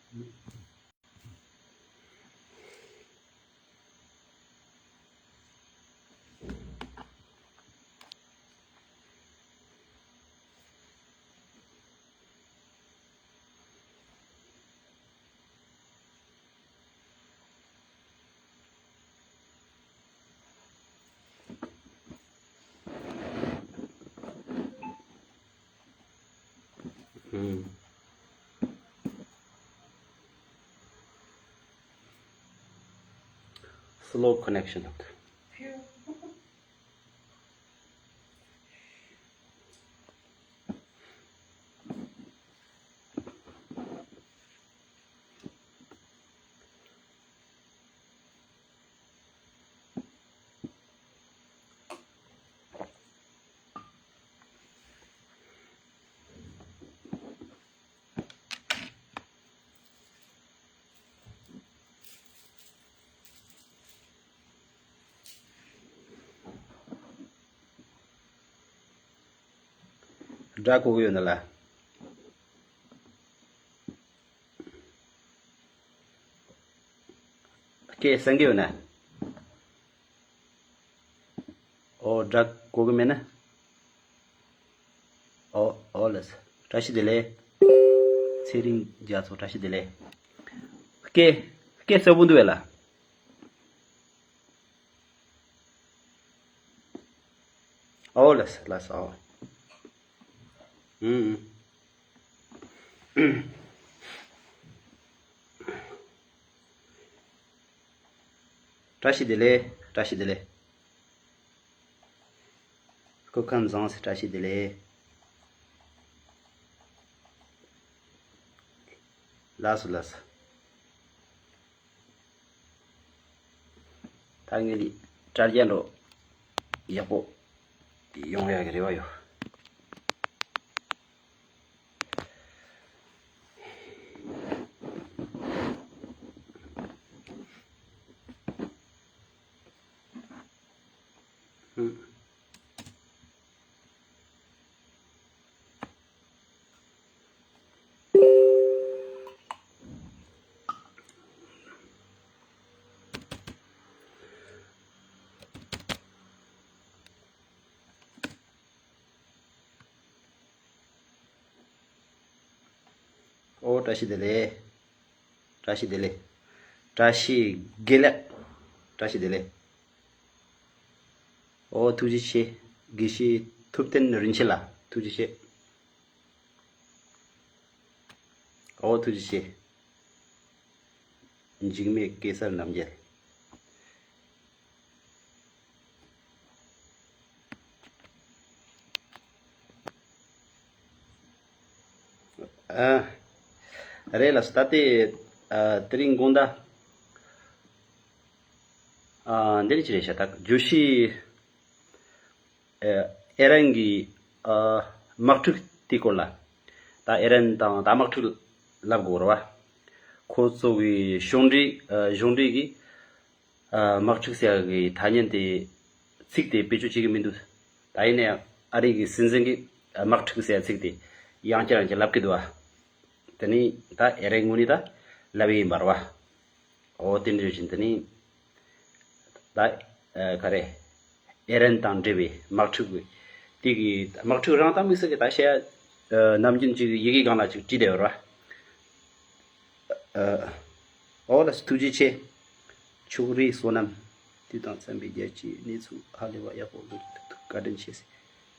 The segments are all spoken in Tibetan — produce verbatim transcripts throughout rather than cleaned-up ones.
ཨུམ། Slow connection. སྒྲ་གོ་གི་ཡོད་ན་ལ། སྐད་གསན་གི་ཡོད་ན། ཨོ། སྒྲ་གོ་གི་མེད་ན། ཨོ། ཨོ་ལགས། བཀྲ་ཤིས་བདེ་ལེགས། ཚེ་རིང་རྒྱ་མཚོ། བཀྲ་ཤིས་བདེ་ལེགས། སྐད་སྐད་གསལ་པོ་འདུག་བས་ལ། ཨོ་ལགས་ལགས། ཨོ། ཨུམ་ཨུམ། བཀྲ་ཤིས་བདེ་ལེགས། བཀྲ་ཤིས་བདེ་ལེགས། སྐུ་ཁམས་བཟང་ཟེར། བཀྲ་ཤིས་བདེ་ལེགས། ལགས་སོ་ལགས་སོ། ད་ངས་འདི་དྲ་རྒྱ་འགྲོ་ཡག་པོ་ཡོང་ཡག་གི་རེ་བ་ཡོད། ཨོ། བཀྲ་ཤིས་བདེ་ལེགས། བཀྲ་ཤིས་བདེ་ལེགས། བཀྲ་ཤིས་དགེ་ལེགས། བཀྲ་ཤིས་བདེ་ལེགས། ཨོ། ཐུགས་རྗེ་ཆེ། དགེ་བཤེས་ཐུབ་བསྟན་རིན་ཆེན་ལགས། ཐུགས་རྗེ་ཆེ། ཨོ། ཐུགས་རྗེ་ཆེ། འཇིགས་མེད་གེ་སར་རྣམ་རྒྱལ། ཨ། རེད་ལགས་སོ། ད་ལྟའི་ཨ་དེ་རིང་དགོང་དག་ཨ་འདི་ནི་ཅི་རེད་ཤག་ད་བརྗོད་གཞི་ཨ་ཨེ་རན་གྱི་ཨ་དམག་འཁྲུག་དེའི་སྐོར་ལ། ད་ཨེ་རན་དང་ད་དམག་འཁྲུག་ལབ་དགོས་རེད་བ། ཁོ་ཚོ་གི་གཞུང་འབྲེལ་ཨ་གཞུང་འབྲེལ་གྱི་ཨ་དམག་འཁྲུག་ཟེར་ཡག་གི་ཐ་སྙད་དེ་ཚིག་དེ་བེད་སྤྱོད་བྱེད་ཀྱི་མི་འདུག་ད་ཡིན་ན་ཡང་ཨ་རི་གི་སྲིད་འཛིན་གྱིས་ཨ་དམག་འཁྲུག་ཟེར་ཡག་ཚིག་དེ་ཡང་བསྐྱར་ཡང་བསྐྱར་ལབ་ཀྱི་འདུག་བ། དེ་ནི་ད་ཨེ་རན་ངོས་ནས་ད་ལབ་ཡིན་པ་རེད་བ། ཨོ། དེ་འདྲ་བཞིན་དེ་ནི་ད་ཨ་ག་རེ། ཨེ་རན་དང་འབྲེལ་བའི་དམག་འཁྲུག་གི་དེ་གི་དམག་འཁྲུག་རང་ད་དམིགས་བསལ་གྱི་ད་བཤད་ཨ་ནམ་རྒྱུན་ཅིག་ཡི་གེ་སྒང་ལ་ཅིག་བྲིས་བསྡད་ཡོད་རེད་བ། ཨ། ཨོ་ལགས་སོ། ཐུགས་རྗེ་ཆེ། ཕྱོགས་རིས་བསོད་ནམས། དུས་དང་འཚམས་པའི་རྒྱལ་སྤྱིའི་གནས་ཚུལ་ཧ་ལས་པ་ཡག་པོ་འདུག་ཐུགས་ཐུགས་བཀའ་དྲིན་ཆེ་ཟེར།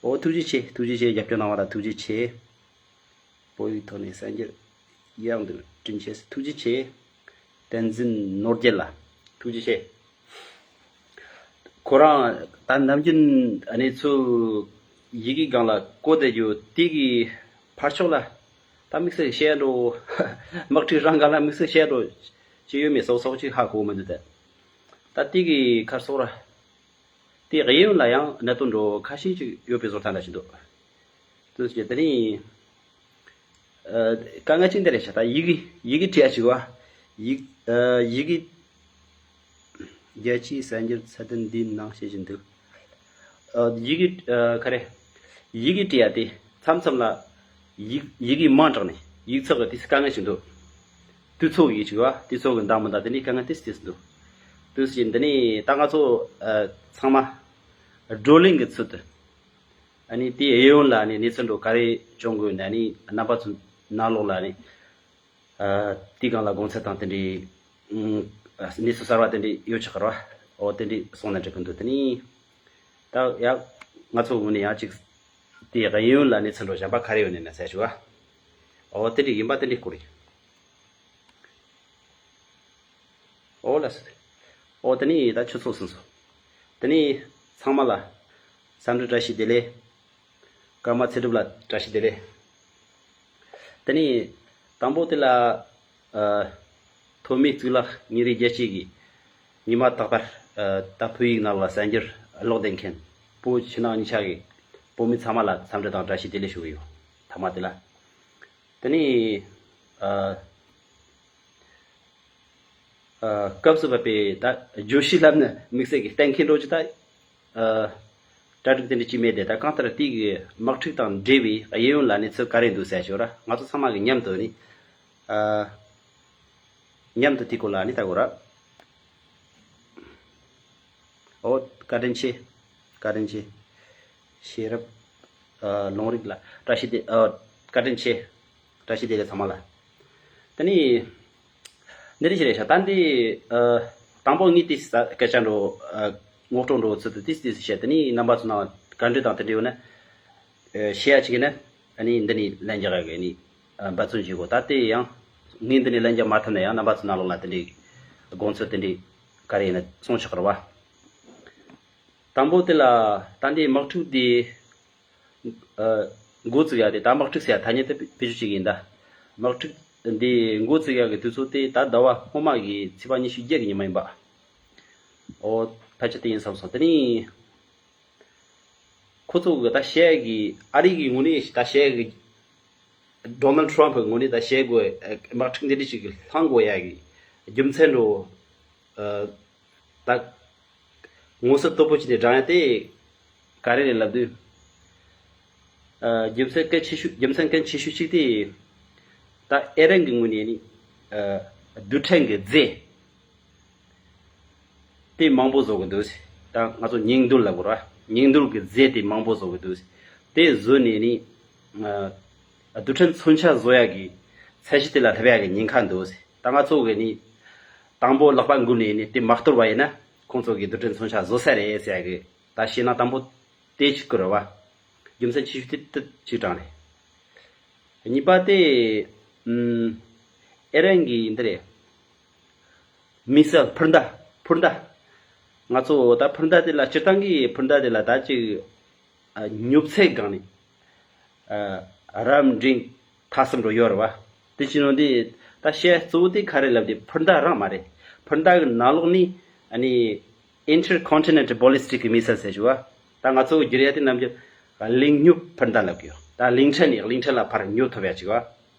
ཨོ། ཐུགས་རྗེ་ཆེ། ཐུགས་རྗེ་ཆེ། རྒྱབ་སྐྱོར་གནང་བ་ལ་ཐུགས་རྗེ་ཆེ། བོད་ཡིག་ཐོག་ནས་གསར་འགྱུར་ཡག་འདུག་དྲིན་ཆེ་ཟེར། ཐུགས་རྗེ་ཆེ། བསྟན་འཛིན་ནོར་རྒྱལ་ལགས། ཐུགས་རྗེ་ཆེ། ཁོ་རང་ད་ནམ་རྒྱུན་གནས་ཚུལ་ཡི་གེ་སྒང་ལ་བཀོད་བསྡད་རྒྱུ་དེ་གི་ཕར་ཕྱོགས་ལ་ད་དམིགས་བསལ་བཤད་འགྲོ། དམག་འཁྲུག་རང་སྒང་ལ་དམིགས་བསལ་བཤད་འགྲོ་ཅི་ཡོད་མེད་སོགས་སོགས་ཅིག་ཧ་གོ་མི་འདུག་སྟེ། ད་དེ་གི་ཁར་སོགས་ར། དེ་གཡས་གཡོན་ལ་ཡང་གནད་དོན་འགྲོ་ཁ་ཤས་ཅིག་ཡོད་པའི་བཟོ་ལྟ་འདྲ་ཞིག་འདུག་དུ་ཞེས་དེ་ནི། ཨ་དཀའ་ངལ་ཅིག་འདི་རེད་ཤག་ད་ཡི་གེ་ཡི་གེ་བྲིས་ཡ་ཅིག་བ། ཡིག་ཨ་ཡི་གེ་རྒྱལ་སྤྱིའི་གསར་འགྱུར་ཚད་ལྡན་འདིའི་ནང་བཤད་བཞིན་འདུག་ཨ་ཡི་གེ་ཨ་ག་རེ། ཡི་གེ་བྲིས་ཡ་དེ་མཚམས་མཚམས་ལ་ཡིག་ཡི་གེ་མང་དྲགས་ནས་ཡིག་ཚགས་ཀྱི་དེ་དཀའ་ངལ་ཞིག་འདུག་དུས་ཚོད་ཀྱི་ཅིག་བ། དུས་ཚོད་ཀྱི་འདང་མི་འདང་དེ་ནི་དཀའ་ངལ་ཏིས་ཏིས་འདུག་དུས་ཀྱི་འདི་ནི་ད་ང་ཚོ་ཨ་ཚང་མ་བགྲོ་གླེང་གི་ཚུལ་དུ། ཨ་ནི་དེའི་གཡས་གཡོན་ལ་ནི་གནས་ཚུལ་འགྲོ་ག་རེ་བྱུང་དགོས་ན་ནི་རྣམ་པ་ཚོ་ནང་ལོགས་ལ་ནི། ཨ་དེའི་སྒང་ལ་དགོངས་ཚུལ་དང་དེ་འདྲའི་ཨ་གནས་ཚུལ་གསར་བ་དེ་འདྲའི་ཡོད་ཆོག་གི་རེད་བ། འོ་དེ་འདྲའི་གསུངས་ན་འགྲིག་གི་འདུག་དེ་ནི་ད་ཡ་ང་ཚོ་ངོས་ནས་ཡང་ཅིག་དེའི་གཡས་གཡོན་ལ་གནས་ཚུལ་འགྲོ་གཞན་པ་ག་རེ་ཡོད་ནས་ན་ཟེར་ཞུ་བ། འོ་དེ་འདྲའི་ཡིན་པ་དེ་འདྲའི་སྐོར་ཡིན། ཨོ་ལགས་སོ། ཨོ་དེ་ནི་ད་ཆུ་ཚོད་ཟིན་སོང་། དེ་ནི་ཚང་མ་ལ་འཚམས་འདྲི་བཀྲ་ཤིས་བདེ་ལེགས། ཀརྨ་ཚེ་སྒྲུབ་ལ་བཀྲ་ཤིས་བདེ་ལེགས། དེ་ནི་དང་པོ་དེ་ལ་ཨ་ཐོན་མིའི་གཙུག་ལག་ཉིན་རེའི་རྒྱལ་སྤྱི་གི་ཉི་མ་རྟག་པར་ཨ་ད་བོད་ཡིག་ནང་ལ་གསར་འགྱུར་ཀློག་བསྡད་མཁན་བོད་ཕྱི་ནང་གཉིས་ཆ་གི་བོད་མི་ཚང་མ་ལ་འཚམས་འདྲི་དང་བཀྲ་ཤིས་བདེ་ལེགས་ཞུ་གི་ཡོད། མཐའ་མ་དེ་ལ། དེ་ནི་ཨ་ཨ་སྐབས་སུ་བབས་པའི་ད་བརྗོད་གཞི་ལབ་ན་དམིགས་བསལ་གྱི་གཏན་འཁེལ་འགྲོ་རྒྱུ་ད་ཨ་གྲ་སྒྲིག་དེ་འདྲ་ཅིག་མེད་དེ། ད་གང་ལྟར་དེ་གི་དམག་འཁྲུག་དང་འབྲེལ་བའི་གཡས་གཡོན་ལ་གནས་ཚུལ་ག་རེ་འདུག་ཟེར་ཞོར་ང་ཚོ་ཚང་མ་གི་མཉམ་དུ་ནི་ཨ་མཉམ་དུ་དེ་སྐོར་ལ་ནི་ལྟ་དགོས་ར། ཨོ་བཀའ་དྲིན་ཆེ། བཀའ་དྲིན་ཆེ། ཤེས་རབ། ཨ་ལུང་རིགས་ལ་བཀྲ་ཤིས་བདེ། ཨ་བཀའ་དྲིན་ཆེ། བཀྲ་ཤིས་བདེ་ལེགས་ཚང་མ་ལ། དེ་ནི་འདི་རེད་ཞེས་རེད་ཤག་ད་འདི་ཨ་དང་པོ་ངས་ཏིས་སྐད་ཆ་འགྲོ་ཨ་ངོ་སྤྲོད་འགྲོ་ཚུལ་དུ་ཏིས་ཏིས་བཤད། དེ་ནི་རྣམ་པ་ཚོ་ནང་བཀའ་འདྲི་དང་དེ་འདྲ་ཡོད་ན་ཨ་བཤད་ཡ་ཅིག་ཡིན་ན། ཨ་ནི་འདི་ནི་ལན་རྒྱག་ཡ་གི་ནི་ཨ་འབད་བརྩོན་བྱེད་དགོས། ད་དེ་ཡང་ངས་འདི་ནི་ལན་རྒྱག་མ་ཐུབ་ན་ཡང་རྣམ་པ་ཚོ་ནང་ལོགས་ལ་དེ་འདྲའི་དགོངས་ཚུལ་དེ་འདྲའི་ག་རེ་ཡིན་ན་གསུང་ཆོག་གི་རེད་བ། དང་པོ་དེ་ལ་ད་འདི་དམག་འཁྲུག་འདི་ཨ་འགོ་བཙུགས་ཡ་དེ། ད་དམག་འཁྲུག་ཟེར་ཡ་ཐ་སྙད་དེ་བེད་སྤྱོད་བྱེད་ཀྱི་ཡིན་ད། དམག་འཁྲུག་འདི་འགོ་བཙུགས་ཡ་གི་དུས་ཚོད་དེ་ད་ཟླ་བ་སྔོན་མ་གི་ཚེས་པ་ཉི་ཤུ་བརྒྱད་གི་ཉི་མ་ཡིན་པ། ཨོ་ཕལ་ཆེར་དེ་ཡིན་བསམ་སོང་། དེ་ནི་ཁོ་ཚོ་གི་ད་བཤད་ཡ་གི་ཨ་རི་གི་ངོས་ནས་ད་བཤད་ཡ་གི་ཌོ་ནལ་ཊམ་པ་གི་ངོས་ནས་ད་བཤད་དགོས། ཨ་དམག་འཁྲུག་འདི་འདྲ་ཞིག་གི་ལྷང་དགོས་ཡ་གི་རྒྱུ་མཚན་འགྲོ། ཨ་ད་ངོ་སོ་སྟོབས་པོ་བྱས་ཏེ་བགྲང་ཡ་དེ་ག་རེ་རེད་ལབ་དུས། ཨ་རྒྱུ་མཚན་གལ་ཆེ་ཤོས། རྒྱུ་མཚན་གལ་ཆེ་ཤོས་གཅིག་དེ། ད་ཨི་རན་གྱི་ངོས་ནས་ནི་ཨ་རྡུལ་ཕྲན་གྱི་རྫས་དེ་མང་པོ་བཟོ་གི་འདུག་ད་ང་ཚོ་ཉིང་རྡུལ་ལབ་དགོས་ར། ཉིང་རྡུལ་གྱི་རྫས་དེ་མང་པོ་བཟོ་གི་འདུག་དེ་བཟོས་ནས་ནི་ཨ་རྡུལ་ཕྲན་མཚོན་ཆ་བཟོ་ཡ་གི་ཚད་གཞི་དེ་ལ་སླེབས་ཡ་གི་ཉེན་ཁ་འདུག་ད་ང་ཚོ་གི་ནི་དང་པོ་ལག་པ་འགུལ་ནས་ནི་དེ་མ་གཏོར་བ་ཡིན་ན་ཁོང་ཚོ་གི་རྡུལ་ཕྲན་མཚོན་ཆ་བཟོ་ས་རེད་ཟེར་ཡ་གི་ད་བཤད་ན་དང་པོ་དེ་གཅིག་གི་རེད་བ། རྒྱུ་མཚན་ཆེ་ཤོས་དེ་དེ་གཅིག་དྲངས་རེད། གཉིས་པ་དེ་ཨམ་ཨི་རན་གྱི་འདི་རེད། མི་སེལ། འཕུར་མདའ། འཕུར་མདའ། ང་ཚོ་ད་འཕུར་མདའ་དེ་ལ་སྤྱིར་བཏང་གི་འཕུར་མདའ་དེ་ལ་ད་ཅིག་ཨ་མྱུར་ཚད་སྒང་ནས་ཨ་རབ་འབྲིང་ཐ་གསུམ་འགྲོ་ཡོད་རེད་བ། དེ་ཕྱིན་ནོ་དེ་ད་བཤད་གཙོ་བོ་དེ་ག་རེ་ལབ་དེ་འཕུར་མདའ་རང་མ་རེད། འཕུར་མདའ་གི་ནང་ལོགས་ནི་ཨ་ནི་Intercontinental Ballistic Missile ཟེར་ཞུ་བ། ད་ང་ཚོ་བསྒྱུར་ཡ་དེ་ནམ་རྒྱུན་གླིང་སྙོབ་འཕུར་མདའ་ལབ་ཀྱི་ཡོད། ད་གླིང་ཕྲན་ནས་གླིང་ཕྲན་ལ་ཕར་སྙོབ་ཐུབ་ཡ་ཅིག་བ།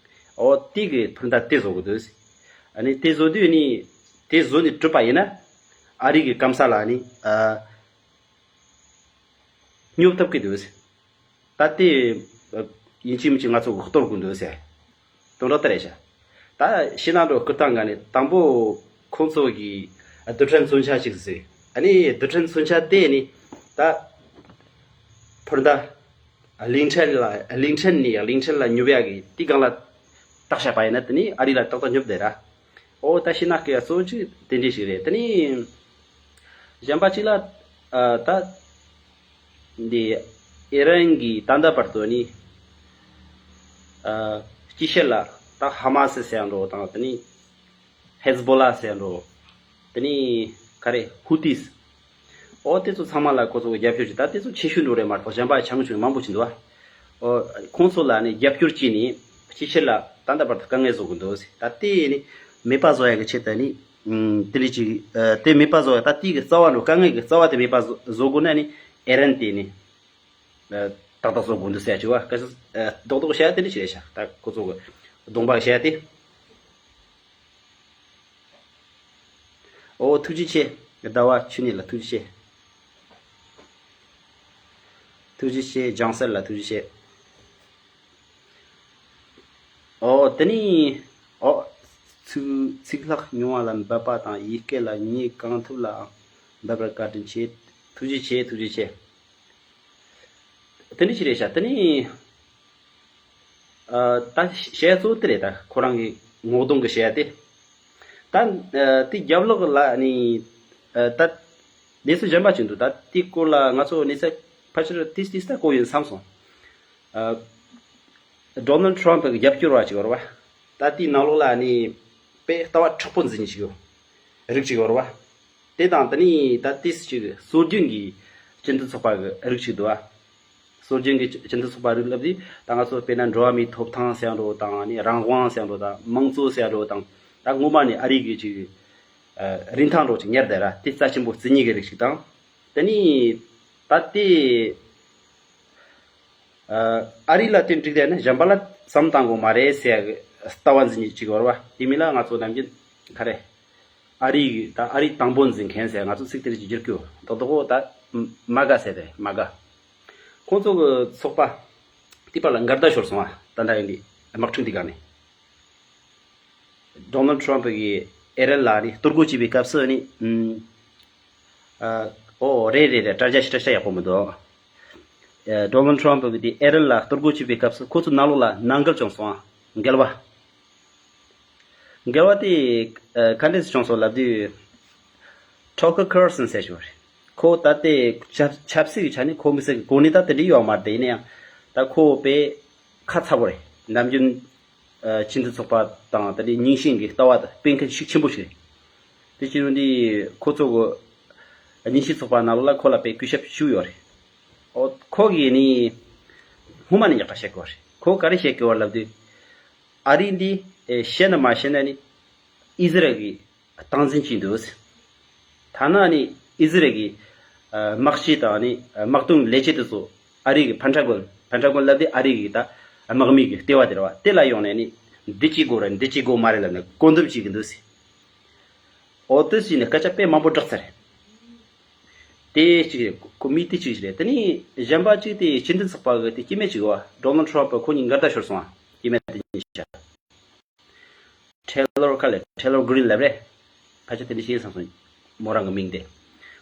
ཨོ་དེ་གི་འཕུར་མདའ་དེ་བཟོ་གི་འདུག་ཨ་ནི་དེ་བཟོ་དུས་ནི་དེ་བཟོ་ནས་གྲུབ་པ་ཡིན་ན་ཨ་རི་གི་སྐམ་ས་ལ་ནི་ཨ་སྙོབ་ཐུབ་ཀྱི་འདུག་ད་དེ་ཨ་ཡིན་གཅིག་མིན་གཅིག་ང་ཚོ་གི་གཏོར་དགོས་འདུག་ཟེར། དོན་དག་དེ་རེད་ཤག་ད་ཕྱི་ནང་འགྲོ་སྐུ་ཐང་ག་ནས་དང་པོ་ཁོང་ཚོ་གི་རྡུལ་ཕྲན་མཚོན་ཆ་ཞིག་བཟོས། ཨ་ནི་རྡུལ་ཕྲན་མཚོན་ཆ་དེ་ནི་ད་འཕུར་མདའ་གླིང་ཕྲན་ལ་གླིང་ཕྲན་ནས་གླིང་ཕྲན་ལ་སྙོབ་ཡ་གི་དེ་སྒང་ལ་བཏགས་བཞག་པ་ཡིན་ན་དེ་ནི་ཨ་རི་ལ་ཏག་ཏག་སྙོབ་བསྡད་ར། ཨོ་ད་ཕྱི་ནང་གི་གཙོ་བོ་ཅིག་དེ་འདྲ་ཞིག་རེད། དེ་ནི་གཞན་པ་ཅིག་ལ་ཨ་ད་འདི་ཨི་རན་གྱི་ད་ལྟ་བར་དུ་ནི་ཨ་སྤྱི་བཤད་ལ་ད་ཧ་མ་སི་ཟེར་ཡ་འགྲོ་དང་དེ་ནི་ཧེ་ཛ་བོ་ལ་ཟེར་ཡ་འགྲོ། དེ་ནི་ག་རེ་ཧུ་ཏིས། ཨོ་དེ་ཚོ་ཚང་མ་ལ་ཁོ་ཚོ་གི་རྒྱབ་སྐྱོར་བྱེད། ད་དེ་ཚོ་ཆེ་ཤོས་འགྲོ་རེད་མ་གཏོགས་གཞན་པ་ཆུང་ཆུང་མང་པོ་ཅིག་འདུག་ཨ། ཨོ་ཁོང་ཚོ་ལ་ནི་རྒྱབ་སྐྱོར་བྱས་ནས་སྤྱི་བཤད་ལ་ད་ལྟ་བར་དུ་དཀའ་ངལ་བཟོ་གི་འདུག་ད་དེ་ནི་མེད་པ་བཟོ་ཡ་གི་ཆེད་དུ་ནི་ཨུམ་དེ་འདྲ་ཅིག་ཨ་དེ་མེད་པ་བཟོ་ཡ། ད་དེ་གི་རྩ་བ་འགྲོ་དཀའ་ངལ་གི་རྩ་བ་དེ་མེད་པ་བཟོ་བཟོ་དགོས་ན་ནི་ཨི་རན་དེ་ནི་ཨ་ཏག་ཏག་བཟོ་དགོས་འདུག་ཟེར་ཡ་ཅིག་བ། སྐད་ཆ་ཨ་རྡོག་རྡོག་བཤད་ཡ་དེ་འདྲ་ཅིག་རེད་ཤག་ད་ཁོ་ཚོ་གི་གདོང་པ་བཤད་ཡ་དེ། ཨོ་ཐུགས་རྗེ་ཆེ། ཟླ་བ་ཆུ་ནི་ལ་ཐུགས་རྗེ་ཆེ། ཐུགས་རྗེ་ཆེ། ལྗང་གསེར་ལ་ཐུགས་རྗེ་ཆེ། ཨོ་དེ་ནི་ཨོ་ ཚིག་ཚིག་ལྷག་ཉུང་བ་ལ་འབད་པ་དང་། ཡིག་སྐད་ལ་ཉེས་གང་ཐུབ་ལའང་འབད་པར་བཀའ་དྲིན་ཆེ། ཐུགས་རྗེ་ཆེ། ཐུགས་རྗེ་ཆེ། དེ་འདྲ་ཞིག་རེད་ཤག་དེ་ནི་ཨ་ད་བཤད་ཡ་གཙོ་བོ་དེ་རེད། ད་ཁོ་རང་གི་ངོ་གདོང་གི་བཤད་ཡ་དེ། ད་ཨ་དེ་རྒྱབ་ལོགས་ལ་ནི་ཨ་ད་གནས་ཚུལ་གཞན་པ་ཅིག་འདུག་ད་དེའི་སྐོར་ལ་ང་ཚོ་གནས་ཚུལ་ཕལ་ཆེར་ཏིས་ཏིས་ད་གོ་ཡོད་བསམ་སོང་། ཨ་ཌོ་ནལ་ཊམ་ཕ་གི་རྒྱབ་སྐྱོར་བ་ཅིག་ཡོད་རེད་བ། ད་དེའི་ནང་ལོགས་ལ་ནི་དཔེ་ལྟ་བ་མཁྲེགས་པོ་འཛིན་མཁན་ཅིག་ཡོད། རིགས་ཅིག་ཡོད་རེད་བ། དེ་དང་དེ་ནི་ད་ཏིས་ཅིག་སྲོལ་རྒྱུན་གྱི་སྤྱི་མཐུན་ཚོགས་པ་གི་རིགས་ཅིག་འདུག་བ། སྲོལ་རྒྱུན་གྱི་སྤྱི་མཐུན་ཚོགས་པ་རིགས་ལབ་དུས་ད་ང་ཚོ་དཔེར་ན་འགྲོ་བ་མིའི་ཐོབ་ཐང་ཟེར་འགྲོ་དང་ནི་རང་དབང་ཟེར་འགྲོ་དང་དམངས་གཙོ་ཟེར་འགྲོ་དང་། ད་སྔོན་མ་ནས་ཨ་རི་གི་ཅིག་ཨ་རིན་ཐང་འགྲོ་ཅིག་ཉར་བསྡད་ར། དེ་རྩ་ཆེན་པོ་བརྩི་ནི་གི་རིགས་ཤིག་དང་། དེ་ནི་ད་དེ་ཨ་ཨ་རི་ལ་དེ་འགྲིག་བསྡད་ན་གཞན་པ་ལ་བསམ་བཏང་དགོས་མ་རེད་ཟེར་ཡ་གི་ལྟ་བ་འཛིན་ནི་ཅིག་ཡོད་རེད་བ། དེ་མིན་ལ་ང་ཚོ་ནམ་རྒྱུན་ག་རེ། ཨ་རི་གི་ད་ཨ་རི་དང་པོ་འཛིན་མཁན་ཟེར་ང་ཚོ་ཚིག་དེ་རིགས་ཀྱི་བསྒྱུར་རྒྱུ་རྡོག་རྡོག་གོ། ད་མ་ག་ཟེར་རེད། མ་ག་ཁོང་ཚོ་གི་ཚོགས་པ་དེ་པར་ལ་འགལ་ཟླ་ཤོར་སོང་ཨ། ད་ལྟ་ཡིན་དུས་དམག་འཁྲུག་འདི་ག་ནས་ཌོ་ནལ་ཊམ་ཕ་གི་ཨེ་རན་ལ་ནི་གཏོར་རྒོལ་བྱས་པའི་སྐབས་སུ་ནི་ཨ་ཨོ་རེད་རེད་རེད། དྲ་རྒྱ་ཞིག་དྲ་རྒྱ་ཡག་པོ་མི་འདུག་ཨ་ཌོ་ནལ་ཊམ་ཕ་གི་དེ་ཨེ་རན་ལ་གཏོར་རྒོལ་བྱས་པའི་སྐབས་སུ་ཁོ་ཚོ་ནང་ལོགས་ལ་ནང་འགལ་བྱུང་སོང་ཨ། འགལ་བ། འགལ་བ་དེ་ཨ་ག་འདྲས་བྱུང་སོང་ལབ་དུས། ཊ་ཀར་ཁར་སན་ཟེར་ཞིག་ཡོད་རེད། ཁོ་ད་ལྟའི་ཆབ་ཆབ་སྲིད་ཀྱི་ཆ་ནས་ཁོ་མི་སེར་གྱི་གོ་གནས་ད་དེ་འདྲ་ཡོད་མ་རེད། དེ་ཡིན་ན་ཡང་ད་ཁོ་དཔེ་ཁ་ཚ་པོ་རེད། ནམ་རྒྱུན་ཨ་སྤྱི་མཐུན་ཚོགས་པ་དང་ད་ལྟའི་རྙིང་ཞེན་གྱི་ལྟ་བ་དང་སྤེལ་མཁན་ཤུགས་ཆེན་པོ་ཞིག་རེད། དེ་བྱས་ནས་འདི་ཁོ་ཚོ་གི་རྙིང་ཞེན་ཚོགས་པ་ནང་ལོགས་ལ་ཁོ་ལ་དཔེ་གུས་ཞབས་ཞུ་ཡོད་རེད། ཨོ་ཁོ་གིས་ནི་སྔོན་མ་ནས་ཡག་པ་བཤད་གི་ཡོད་རེད། ཁོ་ག་རེ་བཤད་གི་ཡོད་ལབ་དུས། ཨ་རི་འདི་ཨེ་བཤད་ན་མ་བཤད་ན་ནི་ཨི་ཟི་རལ་གྱི་སྟངས་འཛིན་བྱས་འདུག་ཐ་ན་ནི་ཨི་ཟི་རལ་གྱི་ཨ་དམག་སྤྱི་དང་ནི་ཨ་དམག་དོན་ལས་བྱེད་དེ་ཚོ་ཨ་རི་གི་ཕན་ཊ་གོན། ཕན་ཊ་གོན་ལབ་དེ་ཨ་རི་གི་ད་དམག་མི་གི་ལྟེ་བ་དེ་རེད་བ། དེ་ལ་ཡོང་ནས་ནི་འདི་བྱེད་དགོས་རེད། འདི་བྱེད་དགོས་མ་རེད་ལབ་ནས་བཀོད་འདོམས་བྱེད་ཀྱི་འདུག་ཟེར། ཨོ་དེ་བྱས་ནས་སྐད་ཆ་དཔེ་མང་པོ་བསྒྲགས་ཚར་རེད། དེ་གཅིག་རེད། ཁོ་མི་དེ་གཅིག་རེད། དེ་ནི་གཞན་པ་གཅིག་དེ་སྤྱི་མཐུན་ཚོགས་པ་གི་དེ་སྐྱེ་དམན་གཅིག་བ། ཌོ་ནལ་ཊམ་ཕ་ཁོ་གཉིས་འགལ་ཟླ་ཤོར་སོང་ཨ། སྐྱེ་དམན་དེ་གཉིས་ཤ། ཊེ་ལོར་ག་ལེ། ཊེ་ལོར་གི་རིན་ལབ་རེད། ཕལ་ཆེར་དེ་འདྲ་ཞིག་ཡིན་བསམ་སོང་། མོ་རང་གི་མིང་དེ།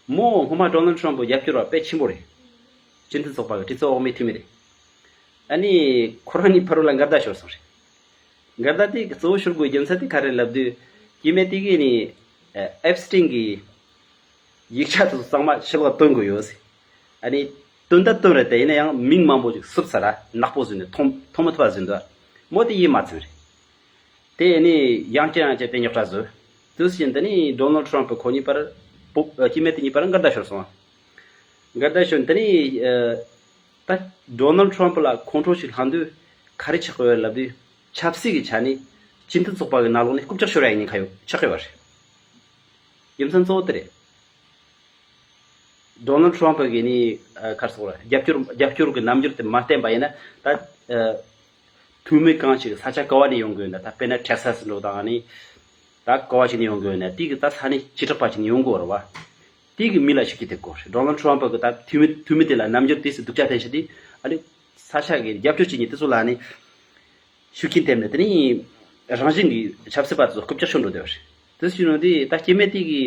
མོ་སྔོན་མ་ཌོ་ནལ་ཊམ་ཕ་རྒྱབ་སྐྱོར་བ་དཔེ་ཆེན་པོ་རེད། སྤྱི་མཐུན་ཚོགས་པ་གི་གྲོས་ཚོགས་འོག་མའི་འཐུས་མི་རེད། ཨ་ནི་ཁོ་རང་གཉིས་བར་ལ་འགལ་ཟླ་ཤོར་སོང་རེད། འགལ་ཟླ་དེ་གཙོ་བོ་ཤོར་དགོས་རྒྱུ་མཚན་དེ་ག་རེ་ལབ་དུས། སྐྱེ་དམན་དེ་གིས་ནི་ཨེབ་སི་ཊིན་གི་ཡིག་ཆ་དེ་ཚོ་ཚང་མ་ཕྱི་ལོགས་བཏོན་དགོས་ཡོད་ཟེར། ཨ་ནི་བཏོན་ད་བཏོན་རེད། དེ་ཡིན་ན་ཡང་མིང་མང་པོ་ཅིག་བསུབས་ཚར་ར། ནག་པོ་བཟོས་ནས་མཐོང་མཐོང་མི་ཐུབ་པ་བཟོས་འདུག་མོ་དེ་ཡིད་མ་ཚིམ་རེད། དེ་ནི་ཡང་བསྐྱར་ཡང་བསྐྱར་དེ་རྙོག་དྲ་བཟོས། དུས་ཕྱིན་དེ་ནི་ཌོ་ནལ་ཊམ་ཕ་ཁོ་གཉིས་བར་པོ་ཨ་སྐྱེ་དམན་དེ་གཉིས་བར་འགལ་ཟླ་ཤོར་སོང་། འགལ་ཟླ་ཤོར་དེ་ནི་ཨ་ད་ཌོ་ནལ་ཊམ་ཕ་ལ་ཁོང་ཁྲོ་ཞིག་ལངས་དུས་ག་རེ་ཆགས་ཡོད་ལབ་དུས། ཆབ་སྲིད་ཀྱི་ཆ་ནས་སྤྱི་མཐུན་ཚོགས་པ་གི་ནང་ལོགས་ནས་རྐུབ་བཀྱག་ཤོར་ཡ་ཡིན་ཁ་ཡོད་ཆགས་ཡོད་རེད། རྒྱུ་མཚན་གཙོ་བོ་དེ་རེད། ཌོ་ནལ་ཊམ་ཕ་གིས་ནི་ཨ་ག་རེ་ཟེར་དགོས་རེད། རྒྱབ་སྐྱོར་རྒྱབ་སྐྱོར་གྱི་རྣམ་འགྱུར་དེ་མ་བསྟན་པ་ཡིན་ན། ད་ཨ་འཐུས་མི་གང་ཞིག་ས་ཆ་ག་བ་ནས་ཡོང་གི་ཡོད་ན། ད་དཔེར་ན་ཊེག་སཱ་སི་འགྲོ་དང་། ཨ་ནི་ད་ག་བ་ཞིག་ནས་ཡོང་གི་ཡོད་ན། དེ་གི་ད་ས་གནས་བྱེ་བྲག་པ་ཞིག་ནས་ཡོང་གི་ཡོད་རེད་བ། དེ་གི་མི་ལ་ཤུགས་རྐྱེན་ཐེབས་གི་ཡོད་རེད། ཌོ་ནལ་ཊམ་ཕ་གི་ད་འཐུས་མི་འཐུས་མི་དེ་ལ་རྣམ་འགྱུར་དེ་སུ་སྡུག་ཅག་བསྟན་ཤག་དེ། ཨ་ནི་ས་ཆ་གི་རྒྱབ་སྐྱོར་བྱེད་མཁན་དེ་ཚོ་ལ་ནི་ཤུགས་རྐྱེན་ཐེབས་ནས། དེ་ནི་རང་བཞིན་གྱིས་ཆབ་སྲིད་པ་ཚོ་རྐུབ་བཀྱག་ཤོར་འགྲོ་བསྡད་པ་རེད། དེ་ཕྱིན་ནོ་དེ་ད་སྐྱེ་དམན་དེ་གི་